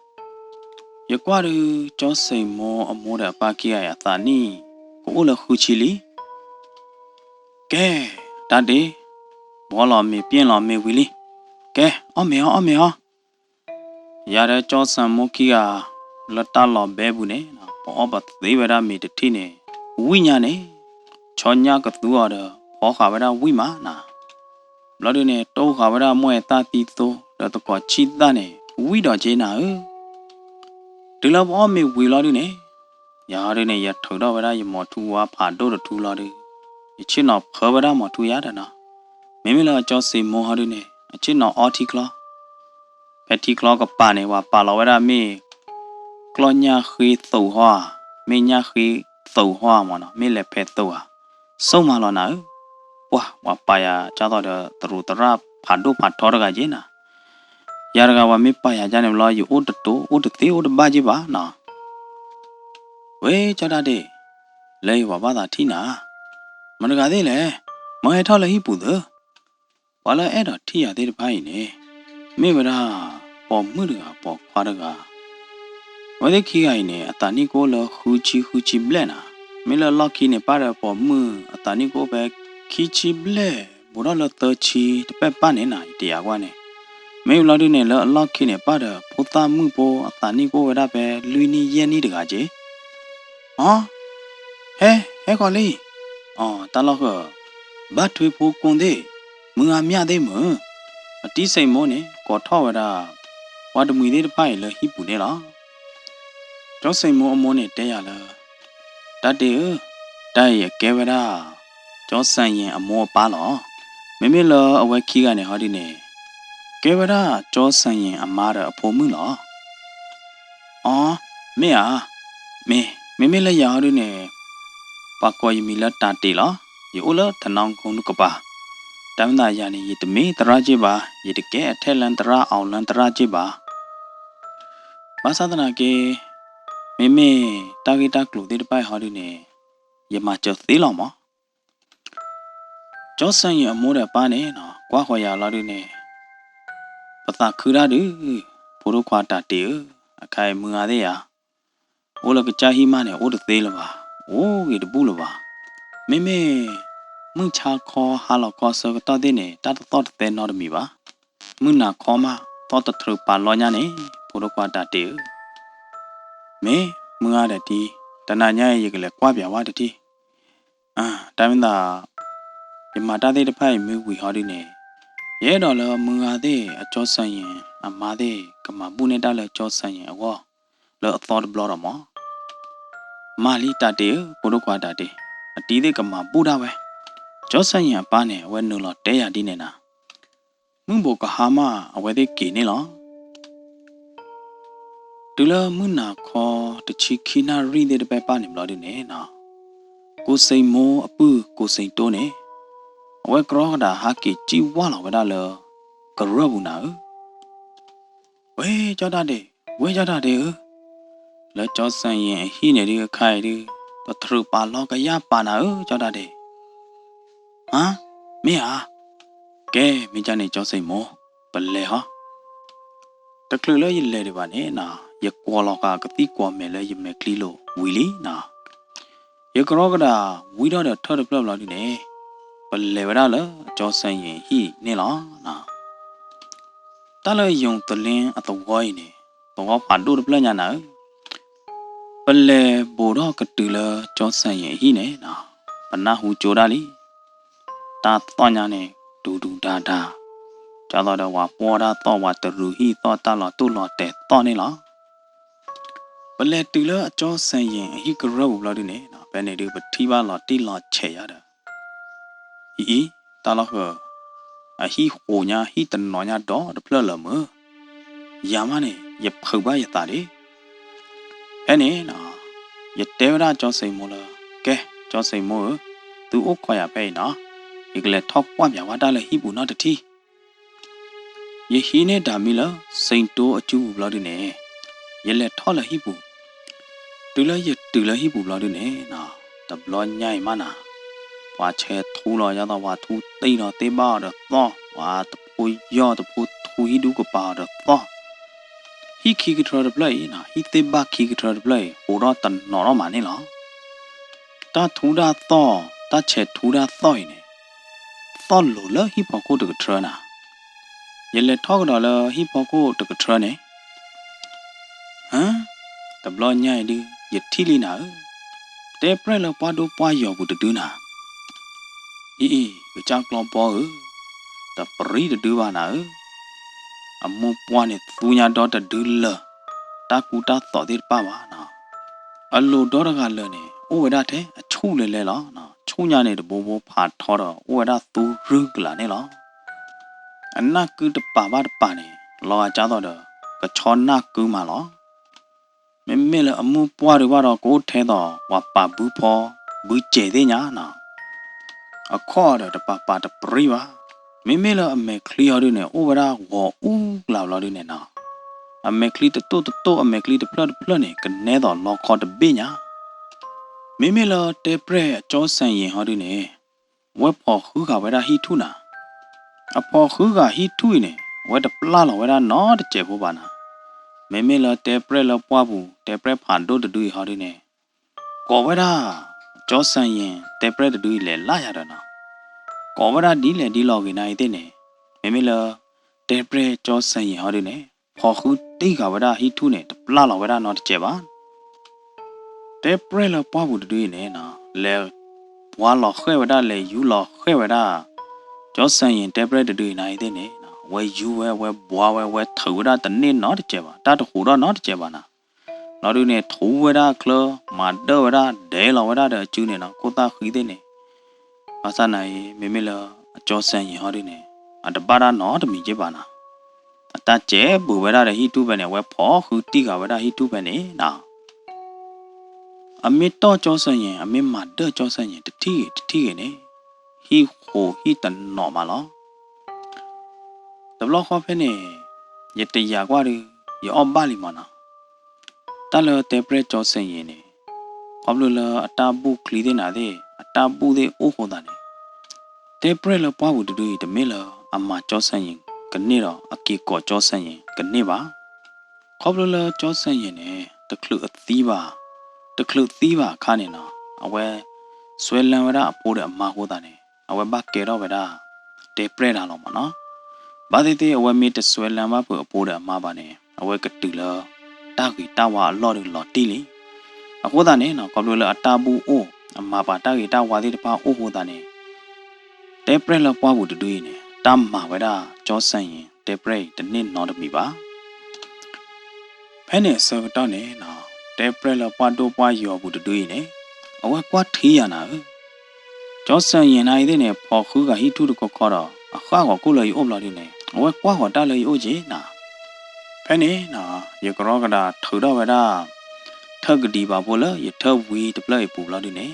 ယကွၢ်ဒုး ကၠီစ့ၣ်မိၢ်အမိၢ်ဒီးအပၢ်ခံဂၤအံၤ အသးနံၣ် ကအိၣ်လၢဃုဆံလံ. ကဲ, တၢ်ဒ့ၣ်, ဘှီလီၤမ့ၤပျဲၢ်လီၤမ့ၤဝံၤလံ. ကဲ, အီၣ်မ့ၤဟီ အီၣ်မ့ၤဟီ. ယၤဒီးကၠီစ့ၣ်မိၢ်ခံဂၤ လၢတၢ်လီၢ်ဘဲပူၤန့ၣ် ပအီၣ်ပသ့ဝဲဒၣ်မ့ၤတထံၣ်န့ၣ် ဝံၣ်ညါန့ၣ် ဆီညၣ်ကသူအီၤဒီး ဖီဃာ်ဝဲဒၣ်ဝံၣ်မးနၤ. ဘျီဒုန့ၣ် တိၢ်ဃာ်ဝဲဒၣ်မိၢ်အဲၣ်သၣ်သံသိ ဒီးသကိးဆံၣ်သၣ်န့ၣ် ဝံၣ်ဒီးက့နၤဧၢ. တုၤလၢပအီၣ်မ့ၤဝံၤလီၤဒုန့ၣ် ယၤဟီဒုန့ၣ် ယထုးထီၣ်ဝဲဒၣ်ယမိာ်ထူဝါဖးဒိၣ်တထူလီၤဒု, ယဆ့ၣ်နီၤဖၢဝဲဒၣ်မိာ်ထူယၤဒီးနီၤ. မ့မ့ၢ်လၢကၠီစ့ၣ်မိၢ်ဟီဒုန့ၣ် အဆ့ၣ်နီၤအီထံချီ ဖဲထံချီကပၤန့ၣ် ပှၤပာ်လီၤဝဲဒၣ်မ့ၢ် ကျီၢ်ညၣ်ဃ့သိးဟီဧါ, မ့ၢ်ညၣ်ဃ့သိးဟီဧါမးနီၤ, မ့ၢ်လဲၤဖဲးသိးဧါ, ဆိၣ်မးလီၤနၤဧၢ. ပှၢ် ပှၤပာ်ယၤကၢ်သိးဒီး သရူးသရၣ်ဖးဒိၣ်ဖးထီတဂၤက့နၤ. ယၤတဂၤပှၤမ့ၢ်ပာ်ယၤကၢ်န့ၣ်ဘျီ ယအိၣ်တတိၤ အိၣ်တသ့အိၣ်တဘၣ်က့ဘၣ်နီၤ. ဝဲ ကၠီတၢ်ဒ့ၣ်, လၢယပှၤဘၣ်သးထံၣ်နၤ, မတၤတဂၤသ့ၣ်လဲၣ်, မၢဟဲထီၣ်လၢဟံၣ်ပူၤသု. ပှၤလၢအဲၣ်ဒိးထံၣ်ယၤသ့ၣ်တဖၣ်အံၤန့ၣ် မ့ၢ်ဝဲဒၣ် ပိာ်မုၣ်တဂၤ ပိာ်ခွါတဂၤ, အဝဲသ့ၣ်ခံဂၤအံၤန့ၣ် အသးနံၣ်ကအိၣ်လၢဃုဆံ ဃုဆံဘျဲၣ်နၤ. မ့ၢ်လၢအလီၢ်ခံန့ၣ် ပၢ်ဒီးပိာ်မုၣ်အသးနံၣ်ကအိၣ်ဖဲ ခံဆံဘျဲၣ် ဘူးထီၣ်လၢသၢဆံတပဲၢ်ပၢ်န့ၣ်နၤ ယတယာ်ကွၢ်န့ၣ်. မ့ၢ်ဘျီဒုန့ၣ် လၢအလီၢ်ခံန့ၣ် ပၢ်ဒီးဖိသၣ်မုၣ်ဖိအသးနံၣ်ကအိၣ်ဝဲဒၣ်ဖဲလွံၢ်နံၣ်ယဲၢ်နံၣ်တဂၤက့ အီ, ဟဲ, ဟဲဃီလံ. အီ, တၢ်လီၢ်ဃၢၤ, ဘၣ်ထွ့ဖိကိၢ်သ့ၣ်, မုၢ်အါမၠၣ်သ့ၣ်မုၢ်. အတံၤစ့ၣ်မိၢ်န့ၣ် ကိးထီၣ်ဝဲဒၣ် ပှၤတမှံၤသ့ၣ်တဖၣ်အံၤလၢဟံၣ်ပူၤန့ၣ်လီၤ. ကၠီစ့ၣ်မိၢ်အမိၢ်န့ၣ်တဲယၤလၢ တၢ်တ့ၢ်ဧၢ, တၢ်အံၤအကဲဝဲဒၣ် ကၠီစၣ်ယ့ၣ်အမိၢ်အပၢ်လီၤ. မ့မ့ၢ်လၢအဝဲခံဂၤန့ၣ်ဟီဒုန့ၣ် ကဲဝဲဒၣ်ကၠီစၣ်ယ့ၣ်အမါဒီးအဖိမုၣ်လီၤ. အီ, မ့ၢ်ဧါ, မ့ၢ်, မ့မ့ၢ်လၢယၤဟီဒုန့ၣ် ပှၤကိးယမံၤလၢတၢ်တ့ၢ်လီၤ. ယအိၣ်လၢတနီၤကိနုကပၤ. တၢ်မ့ၢ်သးယၤန့ၣ် ယတမ့ၢ်သရၣ်က့ဘၣ်, ယတကဲအထဲလၢသရၣ်အီၤလၢသရၣ်က့ဘၣ်. ဘၣ်ဆၣ်သနာ်က့ မ့မ့ၢ်တၢ်ဂ့ၢ်တၢ်ကျိၤသ့ၣ်တဖၣ်အံၤဟီဒုန့ၣ် ယမၤစၢၤသ့လီၤမး. ကၠီစၣ်ယ့ၣ်အမိၢ်ဒီးအပၢ်န့ၣ်နီၤ ကွၢ်ဃီၤယၤလီၤဒုန့ၣ် ပသးခုတၢ်ဒုး, ဖိဒိၣ်ခွါတၢ်တ့ၢ်ဧၢ, အခါအံၤမုၢ်ဂၤသ့ၣ်ယၤ အိၣ်လၢကစၢ်ဟံၣ်မးန့ၣ် အိၣ်တသ့လၢၤဘၣ်, အိၣ်ဂ့ၤတဘူၣ်လၢၤဘၣ်. မ့မ့ၢ် မုၢ်ဆါခီဟါလီၤခီဆၢကတီၢ်သ့ၣ်န့ၣ် တၢ်တသီၣ်တသဲနီတမံၤဘၣ်. မုၢ်နၤခီမး သီၣ်တထြၢးပာ်လီညါန့ၣ်, ဖိဒိၣ်ခွါတၢ်တ့ၢ်ဧၢ, မ့ၢ်မုၢ်ဂၤဒီးတံၤ, တနၤညါအံၤ ယကလဲၤကွၢ်ပၠးဝဲတထံၣ်, တၢ်မ့ၢ်သး ယမၤတၢ်သ့ၣ်တဖၣ်အံၤမ့ၢ်ဝံၤဟီဒုန့ၣ်, ယအဲၣ်ဒိးလၢမုၢ်ဂၤသ့ၣ် အကၠီစၢ်ယ့ၣ်အမါသ့ၣ် ကမၤဘူၣ်န့ၢ်တၢ်လၢကၠီစၢ်ယ့ၣ်အဂီၢ် လၢအသီတဘျီဒီးမး, မၤလံတၢ်တ့ၢ်ဧၢ, ဖိဒိၣ်ခွါတၢ်တ့ၢ်, အတံၤသ့ၣ်ကမၤဘူၣ်ဒၣ်ဝဲ, ကၠီစၢ်ယ့ၣ်အပၢ်န့ၣ် အဝဲနုာ်လီၤတဲယၤဒ်န့ၣ်နၤ, မုၢ်ဘိးကဟါမၢ်အဝဲသ့ၣ်က့ၤန့ၣ်လီၤ. တုၤလၢမုၢ်နၤခီတဆံခံနၣ်ရံၣ်သ့ၣ်တဖၣ်ပၢ်န့ၣ်ဘျီဒုန့ၣ်, ကိးစ့မိအပုၢ်ကိးစ့တိန့ၣ်, အဝဲကြီကဒၣ်ဟးက့ၤစံၣ်ဝၢ်လီၤဝဲဒၣ်လၢ ကရၢၢ်ပူၤနၤဧၢ, ဝဲကၠီတၢ်ဒ့ၣ်, ဝဲကၠီတၢ်ဒ့ၣ်ဧၢ, လၢကၠီစၢ်ယ့ၣ်အဟံၣ်န့ၣ်ဒုးအခါအံၤဒုး, တထြၢးပာ်လီၤကယၢ်ပာ်နၤဧၢ ကၠီတၢ်ဒ့ၣ်, ဟါ, မ့ၢ်ဧါ, ကဲမ့ၢ်ကၠီန့ၣ် ကၠီစ့မိ, ပလဲၤဟီ, တချုးလၢယလဲၤဒံးဘၣ်န့ၣ်, ယကွီၤလီၤဃာ်ကသံၣ်ကွီၤမဲာ်လၢယမဲာ်ချံလိၤဝံၤလံနၤ, ယကြီကဒၣ်ဝံထီၣ်ဒီးထၢၣ်တဖျၢၣ်ဘျီဒုန့ၣ်, ပလဲၤဝဲဒၣ်လၢကၠီစၢ်ယ့ၣ်အဟံၣ်န့ၣ်လီၤ. တၢ်လၢယိၤသလ့အသဝီအံၤန့ၣ်, သဝီဖးဒိၣ်တဖျၢၣ်ညါနၤဧၢ, ပလဲၤဘိးထီၣ်ကတုၤလၢကၠီစၢ်ယ့ၣ်အဟံၣ်န့ၣ်, ပနၢ်ဟူကၠိဒၣ်လံ, တၢ်သီၣ်ညါန့ၣ် ဒူဒူဒါဒါ, ဒ်သိးဒီးဝၤပှီၢ်တၢ်သီၣ် ဝၤတရူးဟံၣ်သီၣ် တၢ်လီၤတိၢ်လီၤတဲာ်သီၣ်န့ၣ်လီၤ. ပလဲၤတုၤလၢအကၠီစၢ်ယ့ၣ်အဟံၣ်ကရၢၢ်ပူၤဘျီဒုန့ၣ်, ဖဲန့ၣ်ဒုးပထံၣ်ဘၣ်လီၤတံၢ်လီၤဆဲးယါဒီး အံၤအံၤ, တၢ်လီၢ်ဃၢၤ, အဟံၣ်ဃိးညါ ဟံၣ်တနီၤညါဒီးတဖျၢၣ်လၢာ်မုၢ်, ယၤမးန့ၣ် ယဖုးဘၣ်ယသးဒ့ၣ်. ဖဲန့ၣ်, ယတဲဝဲဒၣ်ကၠီစ့မိလၢ, ကဲ, ကၠီစ့မိဧၢ, သုအိၣ်ခိးယၤဖဲအံၤနီၤ, ယကလဲၤထီၣ်ကွၢ်ပၠးဝဲတၢ်လၢဟံၣ်ပူၤနီတထံၣ်. ယဟံးန့ၢ်တၢ်မံလၢ စ့တိအစုပူၤဘျီဒုန့ၣ်, ယလဲၤထီၣ်လၢဟံၣ်ပူၤ, တုၤလၢယတုၤလၢဟံၣ်ပူၤဘျီဒုန့ၣ်, တဘျီညါအံၤမးနၤ, ပှၤဆဲးထူလီၤ ဒ်သိးပှၤထူတံၢ်ဒီးသ့ၣ်ဘၣ်အီၤဒီးသီၣ်, ပှၤတဖိယီၢ်တဖိထူဟံၣ်ဒူကပၤအီၤဒီးသီၣ်, ဟံၣ်ခံကထြၢတဖျၢၣ်အံၤ, ဟံၣ်သ့ၣ်ဘၣ်ခံကထြၢတဖျၢၣ်အံၤ ဟိးထီၣ်တနီၤထီၣ်မးန့ၣ်လီၤ. တၢ်ထူတၢ်သီၣ်, တၢ်ဆဲးထူတၢ်သီၣ်အံၤန့ၣ်, သီၣ်လိၤလၢဟံၣ်ဖီခိၣ်တကထြၢနၤ. ယလဲၤထီၣ်ကဒီးလၢဟံၣ်ဖီခိၣ်တကထြၢန့ၣ်, ဟါ, တဘျီညါအံၤဒုး ယထံၣ်လံနၤဧၢ, တဲပြဲၢ်လၢပှၢ်ဒိၣ်ပှၢ်ယီၤပူၤတဒုနၤ. အံၤအံၤ ကစၢ်ကျီဘီဧၢ, တပြံတဒုဘၣ်နၤဧၢ, အမိၢ်ပှၢ်န့ၣ်သူညါဒီတဒုလၢာ်, တၢ်ကူတၢ်သိးသ့ၣ်တဖၣ်ဘၣ်နၤ. အလိၤဒီတဂၤလၢာ်န့ၣ် အိၣ်ဝဲဒၣ်ထဲအဆူၣ်လဲၤလဲၤလီၤ. ဆူၣ်ညါန့ၣ်တဘိဘိဖးထီဒီး အိၣ်ဝဲဒၣ်သူရုၢ်ကလာ်န့ၣ်လီၤ. အနၢ်ကုတပာ်ဘၣ်တပာ်န့ၣ် လီၤဂာ်ဒ်သိးဒီး ကဆီနၢ်ကုမးလီၤ. မ့မ့ၢ်လၢအမိၢ်ပှၢ်ဒုးဘၣ်ဒီး ကအိၣ်ထဲသိးပှၤပာ်ဘုဖီဘုစဲးသ့ၣ်ညါနၤ. အခီၣ်ဒီးတပာ်ပာ်တပြံဘၣ်. မ့မ့ၢ်လၢအမဲာ်ချံဟီဒုန့ၣ် အိၣ်ဝဲဒၣ်ဂီၤအူကလာ်ဘျီဒုန့ၣ်နၤ. အမဲာ်ချံတတိၢ်တတိၢ် အမဲာ်ချံတဖျၢၣ်တဖျၢၣ်န့ၣ် ကနဲသိးလီခီတဘ့ၣ်ညါ. မ့မ့ၢ်လၢတဲပြဲၢ်အကၠီစၢ်ယ့ၣ်ဟီဒုန့ၣ် အဝဲဖီၣ်ဃုဂၤဝဲဒၣ်ဟံၣ်ထူၣ်နၤ. အဖီၣ်ဃုဂၤဟံၣ်ထူၣ်အံၤန့ၣ် အဝဲတပျၢ်လီၤဝဲဒၣ်နီတစဲးဖိဘၣ်နၤ. မ့မ့ၢ်လၢတဲပြဲၢ်လၢပှၢ်ပူၤ တဲပြဲၢ်ဖးဒိၣ်တဒုအံၤဟီဒုန့ၣ် ကိးဝဲဒၣ် ကၠီစၢ်ယ့ၣ်တဲပြဲၢ်တဒုအံၤလဲၤလၢယၤဒီးနၤ. ကိးဝဲဒၣ်ဒ်လဲၣ်ဒ်လဲၣ်ဂ့ၤနၤအံၤသ့ၣ်န့ၣ် မ့မ့ၢ်လၢ တဲပြဲၢ်ကၠီစၢ်ယ့ၣ်ဟီဒုန့ၣ် ဖီၣ်ဃုတံၢ်ဃာ်ဝဲဒၣ်ဟံၣ်ထူၣ်န့ၣ် တပျၢ်လီၤဝဲဒၣ်နီတစဲးဘၣ်. တဲပြဲၢ်လၢပှၢ်ပူၤတဒုအံၤန့ၣ် လဲၤဘှါလီၤဃဲၣ်ဝဲဒၣ် လဲၤယူလီၤဃဲၣ်ဝဲဒၣ် ကၠီစၢ်ယ့ၣ်တဲပြဲၢ်တဒုအံၤနၤအံၤသ့ၣ်န့ၣ် အဝဲယူဝဲ အဝဲဘှါဝဲ အဝဲထုးဝဲဒၣ်တန့ၢ်နီတစဲးဘၣ် တၢ်တဟူးထီၣ်နီတစဲးဘၣ်နၤ. လီၤဒုန့ၣ် ထူဝဲဒၣ်အချၢ မၤဒၢၣ်ဝဲဒၣ် ဒဲးလီၤဝဲဒၣ်ဒီးအစုန့ၣ်နီၤ ခိၣ်သၣ်ဃံသ့ၣ်န့ၣ် ဘၣ်ဆၣ်နၤအံၤ မ့မ့ၢ်လၢအကၠီစၢ်ယ့ၣ်ဟီဒုန့ၣ် အတဘၣ်တၢ်နီတမံၤက့ဘၣ်နၤ. အတၢ်စဲးဘုးဝဲဒၣ်ဒီးဟံၣ်ထူၣ်ဖဲန့ၣ် အဝဲဖီၣ်ဃုတံၢ်ဃာ်ဝဲဒၣ်ဟံၣ်ထူၣ်ဖဲန့ၣ်နၤ. အမ့ၢ်တီၢ်ကၠီစၢ်ယ့ၣ် အမ့ၢ်မၤဒၢၣ်ကၠီစၢ်ယ့ၣ်တထံၣ်ဂ့ၤတထံၣ်ဂ့ၤန့ၣ် ဟံၣ်ဃိးဟံၣ်တနီၤမးလီၤ. တဘျီဃီဖဲန့ၣ် ယတယာ်ကွၢ်ဒုး ယအီၣ်ဘၣ်လံမးနီၤ. တၢ်လၢတဲပြဲၢ်ကၠီစၢ်ယ့ၣ်န့ၣ် ခီဖျိလၢအတၢ်ဘူၣ်ချံသ့ၣ်နၤသ့ၣ် အတၢ်ဘူၣ်သ့ၣ်အိၣ်ဃိသးန့ၣ် တဲပြဲၢ်လၢပှၢ်ပူၤတဒုအံၤ တမ့ၢ်လၢအမၤကၠီစၢ်ယ့ၣ်ကန့ၢ်ဒီး အက့ၤကိးကၠီစၢ်ယ့ၣ်ကန့ၢ်ဘၣ်. ခီဖျိလၢကၠီစၢ်ယ့ၣ်န့ၣ် တချုးအသံဘၣ်, တချုးသံဘၣ်အခါန့ၣ်နီၤ အဝဲစွဲလၢဝဲဒၣ်အဖိဒီးအမါဃိသးန့ၣ် အဝဲဘၣ်ကဲထီၣ်ဝဲဒၣ် တဲပြဲၢ်တၢ်လီၤမးနီၤ. ဘၣ်သ့ၣ်သ့ၣ်အဝဲမ့ၢ်တစွဲလၢဘၣ်ဖုးအဖိဒီးအမါဘၣ်န့ၣ် အဝဲကတုၤလၢတၢ်ဂ့ၤတၢ်ဝါအလီၢ်ဒီးလီၤတံၢ်လံ. အဃိသတးန့ၣ်နီၤ ခီဖျိလၢအတၢ်ဘူၣ်အိၣ် အမၤပာ်တၢ်ဂ့ၤတၢ်ဝါသ့ၣ်တဖၣ်အိၣ်အဃိသတးန့ၣ် တဲပြဲၢ်လၢပှၢ်ပူၤတဒုအံၤန့ၣ် တၢ်မၤဝဲဒၣ်ကၠီစၢၣ်ယဲၢ်တဲပြဲၢ်အံၤတန့ၢ်နီတမံၤဘၣ်. ဖဲန့ၣ်အဆၢကတီၢ်န့ၣ်နီၤ တဲပြဲၢ်လၢပှၢ်ဒိၣ်ပှၢ်ယီၤပူၤတဒုအံၤန့ၣ် အဝဲကွၢ်ထံယၤနၤဧၢ, ကၠီစၢၣ်ယဲၢ်နၤအံၤသ့ၣ်န့ၣ် ဖီၣ်ဃုဂၤဟံၣ်ထူၣ်တခီခီဒီး အဃၣ်ဂီၤကိၣ်လၢယအိၣ်ဘျီဒုန့ၣ် အဝဲကွၢ်ဃီၤတၢ်လၢယအိၣ်က့ၤနၤ. ဖဲန့ၣ်နီၤ ယကရီကဒါထုးထီၣ်ဝဲဒၣ် ထၢၣ်ကဒံဘၣ်ဖိလၢယထၢၣ်ဝံတဖျၢၣ်အံၤပူၤဘျီဒုန့ၣ်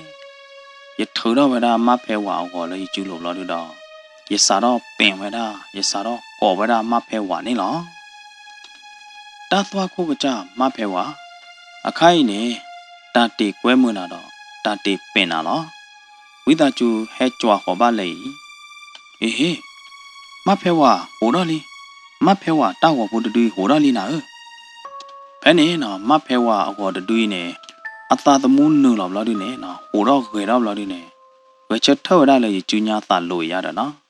ယထုးထီၣ်ဝဲဒၣ်မါဖဲဝၤအဂီၤလၢယစုလိၤဘျီဒုဒီး ယစးထီၣ်ပ့ၣ်ဝဲဒၣ် ယစးထီၣ်ကိးဝဲဒၣ်မါဖဲဝၤန့ၣ်လီၤ. တၢ်သွၣ်ခိၣ်ကစၢ်မါဖဲဝၤ, အခါအံၤန့ၣ် တၢ်တ့ၢ်ကွဲမုာ်နၤဒီး တၢ်တ့ၢ်ပ့ၣ်နၤလီၤ. ဝံသးစူၤဟဲကွၢ်ဃီၤဘၣ်လဲၣ်အံၤ, အ့ဟ့, မါဖဲဝၤဟိးထီၣ်လံ, မါဖဲဝၤတၢ်ဂီၤဖိတဒုအံၤဟိးထီၣ်လံနၤဧၢ. ဖဲန့ၣ်နီၤ မါဖဲဝၤအဂီၤတဒုအံၤန့ၣ် အသးသမူနုာ်လီၤဘျီဒုန့ၣ်နီၤ ဟိးထီၣ်ဂဲၤထီၣ်ဘျီဒုန့ၣ် ဂဲၤဆၢထၢၣ်ဝဲဒၣ်လၢယစုညါသးလိၤအံၤယါဒီးနီၤ.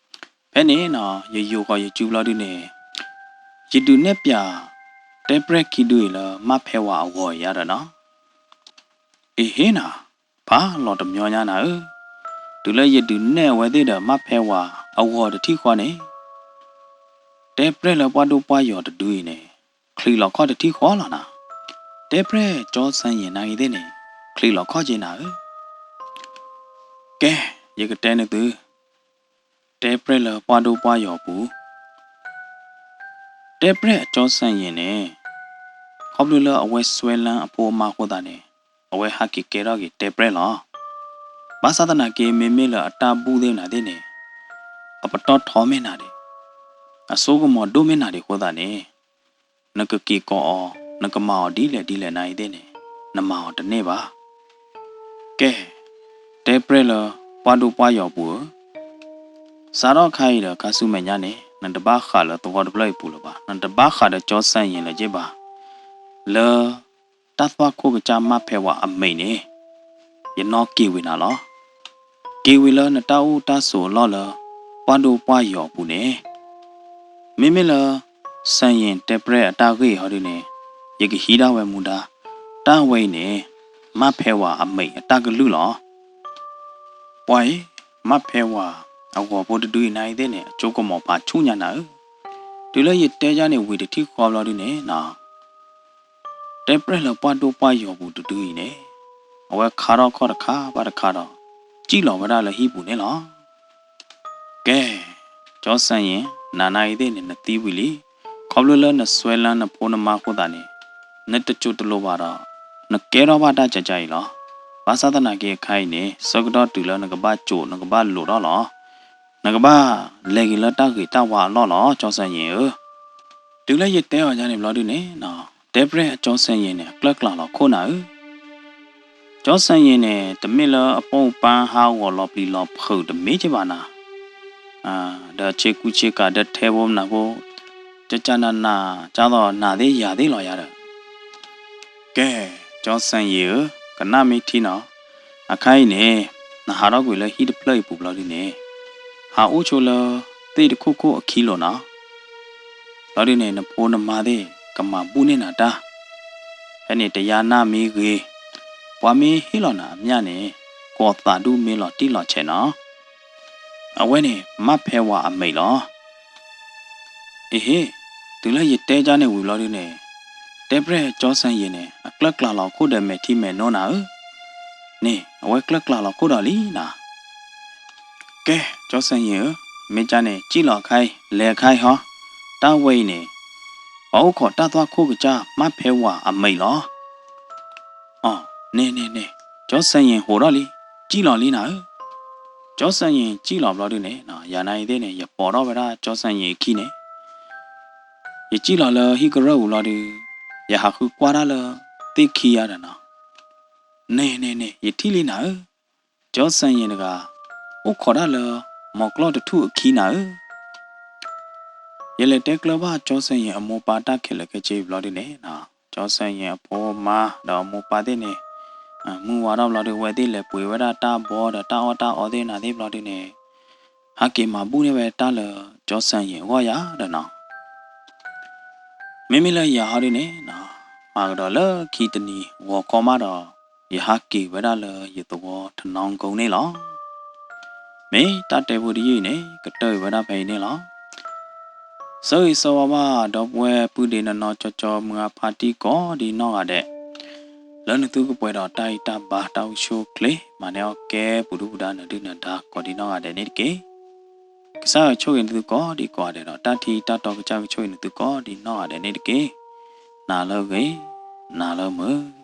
ဖဲန့ၣ်နီၤ ယယိၤဃီၤယစုဘျီဒုန့ၣ် ယဒုးနဲၣ်ပျး တဲပြဲၢ်ခံဒုအံၤလၢမါဖဲဝၤအဂီၤအံၤယါဒီးနီၤ. အ့ဟ့နၤ, ဖးလီၤတမညီညါနၤဧၢ, တုၤလၢယဒုးနဲၣ်အဝဲသ့ၣ်ဒီးမါဖဲဝၤအဂီၤတထံၣ်ဃီန့ၣ် တဲပြဲၢ်လၢပှၢ်ဒိၣ်ပှၢ်ယီၤတဒုအံၤန့ၣ် ချံးလီၤခီၣ်တထံၣ်ဃီလီၤနၤ. တဲပြဲၢ်ကၠီစၢ်ယဲၢ်နၤအံၤသ့ၣ်န့ၣ် ချံးလီၤခီၣ်က့ၤနၤဧၢ. ကဲ, ယကတဲနသု, တဲပြဲၢ်လၢပှၢ်ဒိၣ်ပှၢ်ယီၤပူၤ, တဲပြဲၢ်အကၠီစၢ်ယဲၢ်န့ၣ် ခီဖျိလၢအဝဲစွဲလၢအဖိအမါအဃိသတးန့ၣ် အဝဲဟးက့ၤကဲထီၣ်က့ၤတဲပြဲၢ်လီၤ. ဘၣ်ဆၣ်သနာ်က့ မ့မ့ၢ်လၢအတၢ်ဘူၣ်သ့ၣ်နၤသ့ၣ်န့ၣ် အပတီၢ်ထီမ့ၢ်နၤဒဲး, အစိကမီၤဒိၣ်မ့ၢ်နၤဒဲးအဃိသတးန့ၣ် နကက့ၤကိးအီၤ နကမၤအီၤဒ်လဲၣ်ဒ်လဲၣ်နၤအံၤသ့ၣ်န့ၣ် နမၤအီၤတန့ၢ်ဘၣ်. ကဲ, တဲပြဲၢ်လၢပှၢ်ဒိၣ်ပှၢ်ယီၤပူၤဧၢ, စးထီၣ်ခါအံၤဒီးခါဆူမဲာ်ညါန့ၣ် နတဘၣ်ဃးလၢသဝီတဖျၢၣ်အံၤပူၤလၢၤဘၣ်, နတဘၣ်ဃးဒီးကၠီစၢ်ယဲၢ်လၢၤက့ၤဘၣ်, လၢ တၢ်သွၣ်ခိၣ်ကစၢ်မါဖဲဝၤအမဲာ်န့ၣ် ယနီၣ်က့ၤဝံၤနၤလီၤ. က့ၤဝံၤလၢနတၢ်အိၣ်တၢ်ဆိးအလီၢ်လၢ ပှၢ်ဒိၣ်ပှၢ်ယီၤအပူၤန့ၣ် မ့မ့ၢ်လၢ စၢ်ယဲၢ်တဲပြဲၢ်အတၢ်ဂ့ၢ်ဟီဒုန့ၣ် ယကဟံးဒၣ်ဝဲမူဒါ, တၢ်ဝဲအံၤန့ၣ် မါဖဲဝၤအမဲာ်အတၢ်ကလုၢ်လီၤ. ပှၤအံၤ မါဖဲဝၤအဂီၤဖိတဒုအံၤနၤအံၤသ့ၣ်န့ၣ် အစိကမီၤဖးဆူၣ်ညါနၤဧၢ, တုၤလၢယတဲယါန့ၣ်ဝံၤတထံၣ်ဃီဘျီဒုန့ၣ်နီၤ တဲပြဲၢ်လၢပှၢ်ဒိၣ်ပှၢ်ယီၤပူၤတဒုအံၤန့ၣ် အဝဲခါထီၣ်ခီၣ်တခါဘၣ်တခါဒီး စံၣ်လီၤဝဲဒၣ်လၢဟံၣ်ပူၤန့ၣ်လီၤ. ကဲ, ကၠီစၢ်ယဲၢ်, နၤနၤအံၤသ့ၣ်န့ၣ် နသံဝံၤလံ, ခီဖျိလၢနစွဲလၢနဖိနမါအဃိသတးန့ၣ် နတစိၢ်တလိၤဘၣ်ဒီး နကဲထီၣ်ဘၣ်တၢ်ကကါအံၤလီၤ. ဘၣ်ဆၣ်သနာ်က့အခါအံၤန့ၣ် ဆၢကတီၢ်တုၤလၢနကဘၣ်စိာ် နကဘၣ်လိာ်ထီၣ်လီၤ. နကဘၣ်လဲၤက့ၤလၢတၢ်ဂ့ၤတၢ်ဝါအလီၢ်လီၤ ကၠီစၢ်ယဲၢ်ဧၢ. တုၤလၢယတဲအီၤယါန့ၣ်ဘျီဒုန့ၣ် တဲပြဲၢ်အကၠီစၢ်ယဲၢ်န့ၣ် အကျၢ်ကျၢ်လီၤခိၣ်နၤဧၢ. ကၠီစၢ်ယဲၢ်န့ၣ် တမ့ၢ်လၢအပိာ်ပၢ်ဟးဂီၤလီၤပျံၤလီၤဖုးတမ့ၢ်က့ဘၣ်နၤ, ဒီးဆ့ကူဆ့ကၤဒီးထဲဖိမနၤဖိ ကကနနၤ ကသိးနၤသ့ၣ်ယၤသ့ၣ်လီၤယၤဒီး ကဲ, ကၠီစၢ်ယဲၢ်ဧၢ, ကနၣ်မ့ၢ်ထံနီၤ, အခါအံၤန့ၣ် နဟးထီၣ်ကွံာ်လၢဟံၣ်တဖျၢၣ်အံၤပူၤဘျီဒုန့ၣ် ဟးအိၣ်ဆိလၢသ့ၣ်တခိၣ်ခိၣ်အခံလိၤနီၤ. ဘျီဒုန့ၣ် နဖိနမါသ့ၣ်ကမၤဘူၣ်န့ၢ်နၤတၢ်, ဖဲန့ၣ်တယါနၢ်မ့ၢ်ဂ့ၤ, ပှၤမ့ၢ်ဟ့ၣ်လီၤနၤအမျၢ်န့ၣ် ကိးသးဒူၣ်မ့ၢ်လီၤတံၢ်လီၤဆဲးနီၤ. အဝဲန့ၣ် မါဖဲဝၤအမဲာ်လီၤ. အ့ဟ့ၣ်, တုၤလၢယတဲကၢ်န့ၣ်ဝံၤဘျီဒုန့ၣ် တဲပြဲၢ်ကၠီစၢ်ယဲၢ်န့ၣ် အကျၢ်ကျၢ်လီၤခိၣ်ဒီးမဲာ်ထံမဲာ်နိနၤဧၢ. န့ၣ် အဝဲကျၢ်ကျၢ်လီၤခိၣ်ဒီးလံနၤ. ကဲ, ကၠီစၢ်ယဲၢ်ဧၢ, မ့ၢ်ကၢ်န့ၣ် စံၣ်လီၤအခါအံၤ လဲၤအခါအံၤဟီ, တၢ်ဝဲအံၤန့ၣ် ပှၤအိၣ်ခိးတၢ်သွၣ်ခိၣ်ကစၢ် မါဖဲဝၤအမဲာ်လီၤ. အီၤ, န့ၣ်န့ၣ်န့ၣ်, ကၠီစၢ်ယဲၢ်ဟိးထီၣ်လံ, စံၣ်လီၤလံနၤဧၢ. ကၠီစၢ်ယဲၢ်စံၣ်လီၤဘျီဒုန့ၣ် ယၤနၤအံၤသ့ၣ်န့ၣ် ယပိာ်ထီၣ်ဝဲဒၣ်ကၠီစၢ်ယဲၢ်အခံန့ၣ် ယစံၣ်လီၤလၢဟံၣ်ကရၢၢ်ပူၤဘျီဒု, ယဟးဃုကွၢ်တၢ်လၢသ့ၣ်ခံယါဒီးနီၤ. န့ၣ်န့ၣ်န့ၣ် ယထံၣ်လံနၤဧၢ, ကၠီစၢ်ယဲၢ်တဂၤ အိၣ်ခိးတၢ်လၢ မီၤကျီၢ်တထူၣ်အခံနၤဧၢ. ယလဲၤတဲကျၢၤဘၣ်ကၠီစၢ်ယဲၢ်အမိၢ်ပၢ်တၢ်ခဲလၢာ်ခဲဆ့ဘျီဒုန့ၣ်, ကၠီစၢ်ယဲၢ်အဖိအမါဒီးအမိၢ်ပၢ်သ့ၣ်န့ၣ် မုၢ်ဝါထီၣ်ဘျီဒု အဝဲသ့ၣ်လဲၤပှ့ၤဝဲဒၣ်တၢ်ဘီဒီးတၢ်အီၣ်တၢ်အီသ့ၣ်နၤသ့ၣ်ဘျီဒုန့ၣ် ဟဲက့ၤမၤဘူၣ်န့ၢ်ဝဲတၢ်လၢ ကၠီစၣ်ယဲၢ်အဂီၢ်ယၤဒီးနီၤ, မ့မ့ၢ်လၢယၤဟီဒ်န့ၣ်နီၤ, မၤကဒီးလၢခံတနံၤဂီၤခီမးဒီး ယဟးက့ၤဝဲဒၣ်လၢယသဝီထနီကိန့ၣ်လီၤ. မ့ၢ်တၢ်တဲဖိတယုၢ်အံၤန့ၣ် ကတၢၢ်အံၤဝဲဒၣ်ဖဲအံၤန့ၣ်လီၤ. ဆၢဂ့ၤဆၢဝါဘၣ် ဒီပုၢ်ဝဲၢ်ပုၢ်ဒ့နီၢ်နီၢ်ကၠီကၠီ မုၢ်အါဖါတံၢ်ကိးဒံနီၢ်ဂၤဒဲး, လၢနသုကပှဲၤဒီးတၢ်ဂံၢ်တၢ်ဘါတၢ်အိၣ်ဆူၣ်အိၣ်ချ့ မၤန့ၢ်အီၣ်ကဲပူၤဒုၣ်ပူၤဒါနၢၤဒုၣ်နၢၤဒါကိးဒံနီၢ်ဂၤဒဲးန့ၣ်တက့ၢ်. ကစၢ်ယွၤကဆိၣ်ဂ့ၤနသုကိးဒံကိးဂၤဒဲးဒီး တၢ်ထံတၢ်တီကစၢ်ကဆိၣ်ဂ့ၤနသုကိးဒံနီၢ်ဂၤဒဲးန့ၣ်တက့ၢ်. နၤလၢအဂ့ၤ, နၤလၢမုာ်.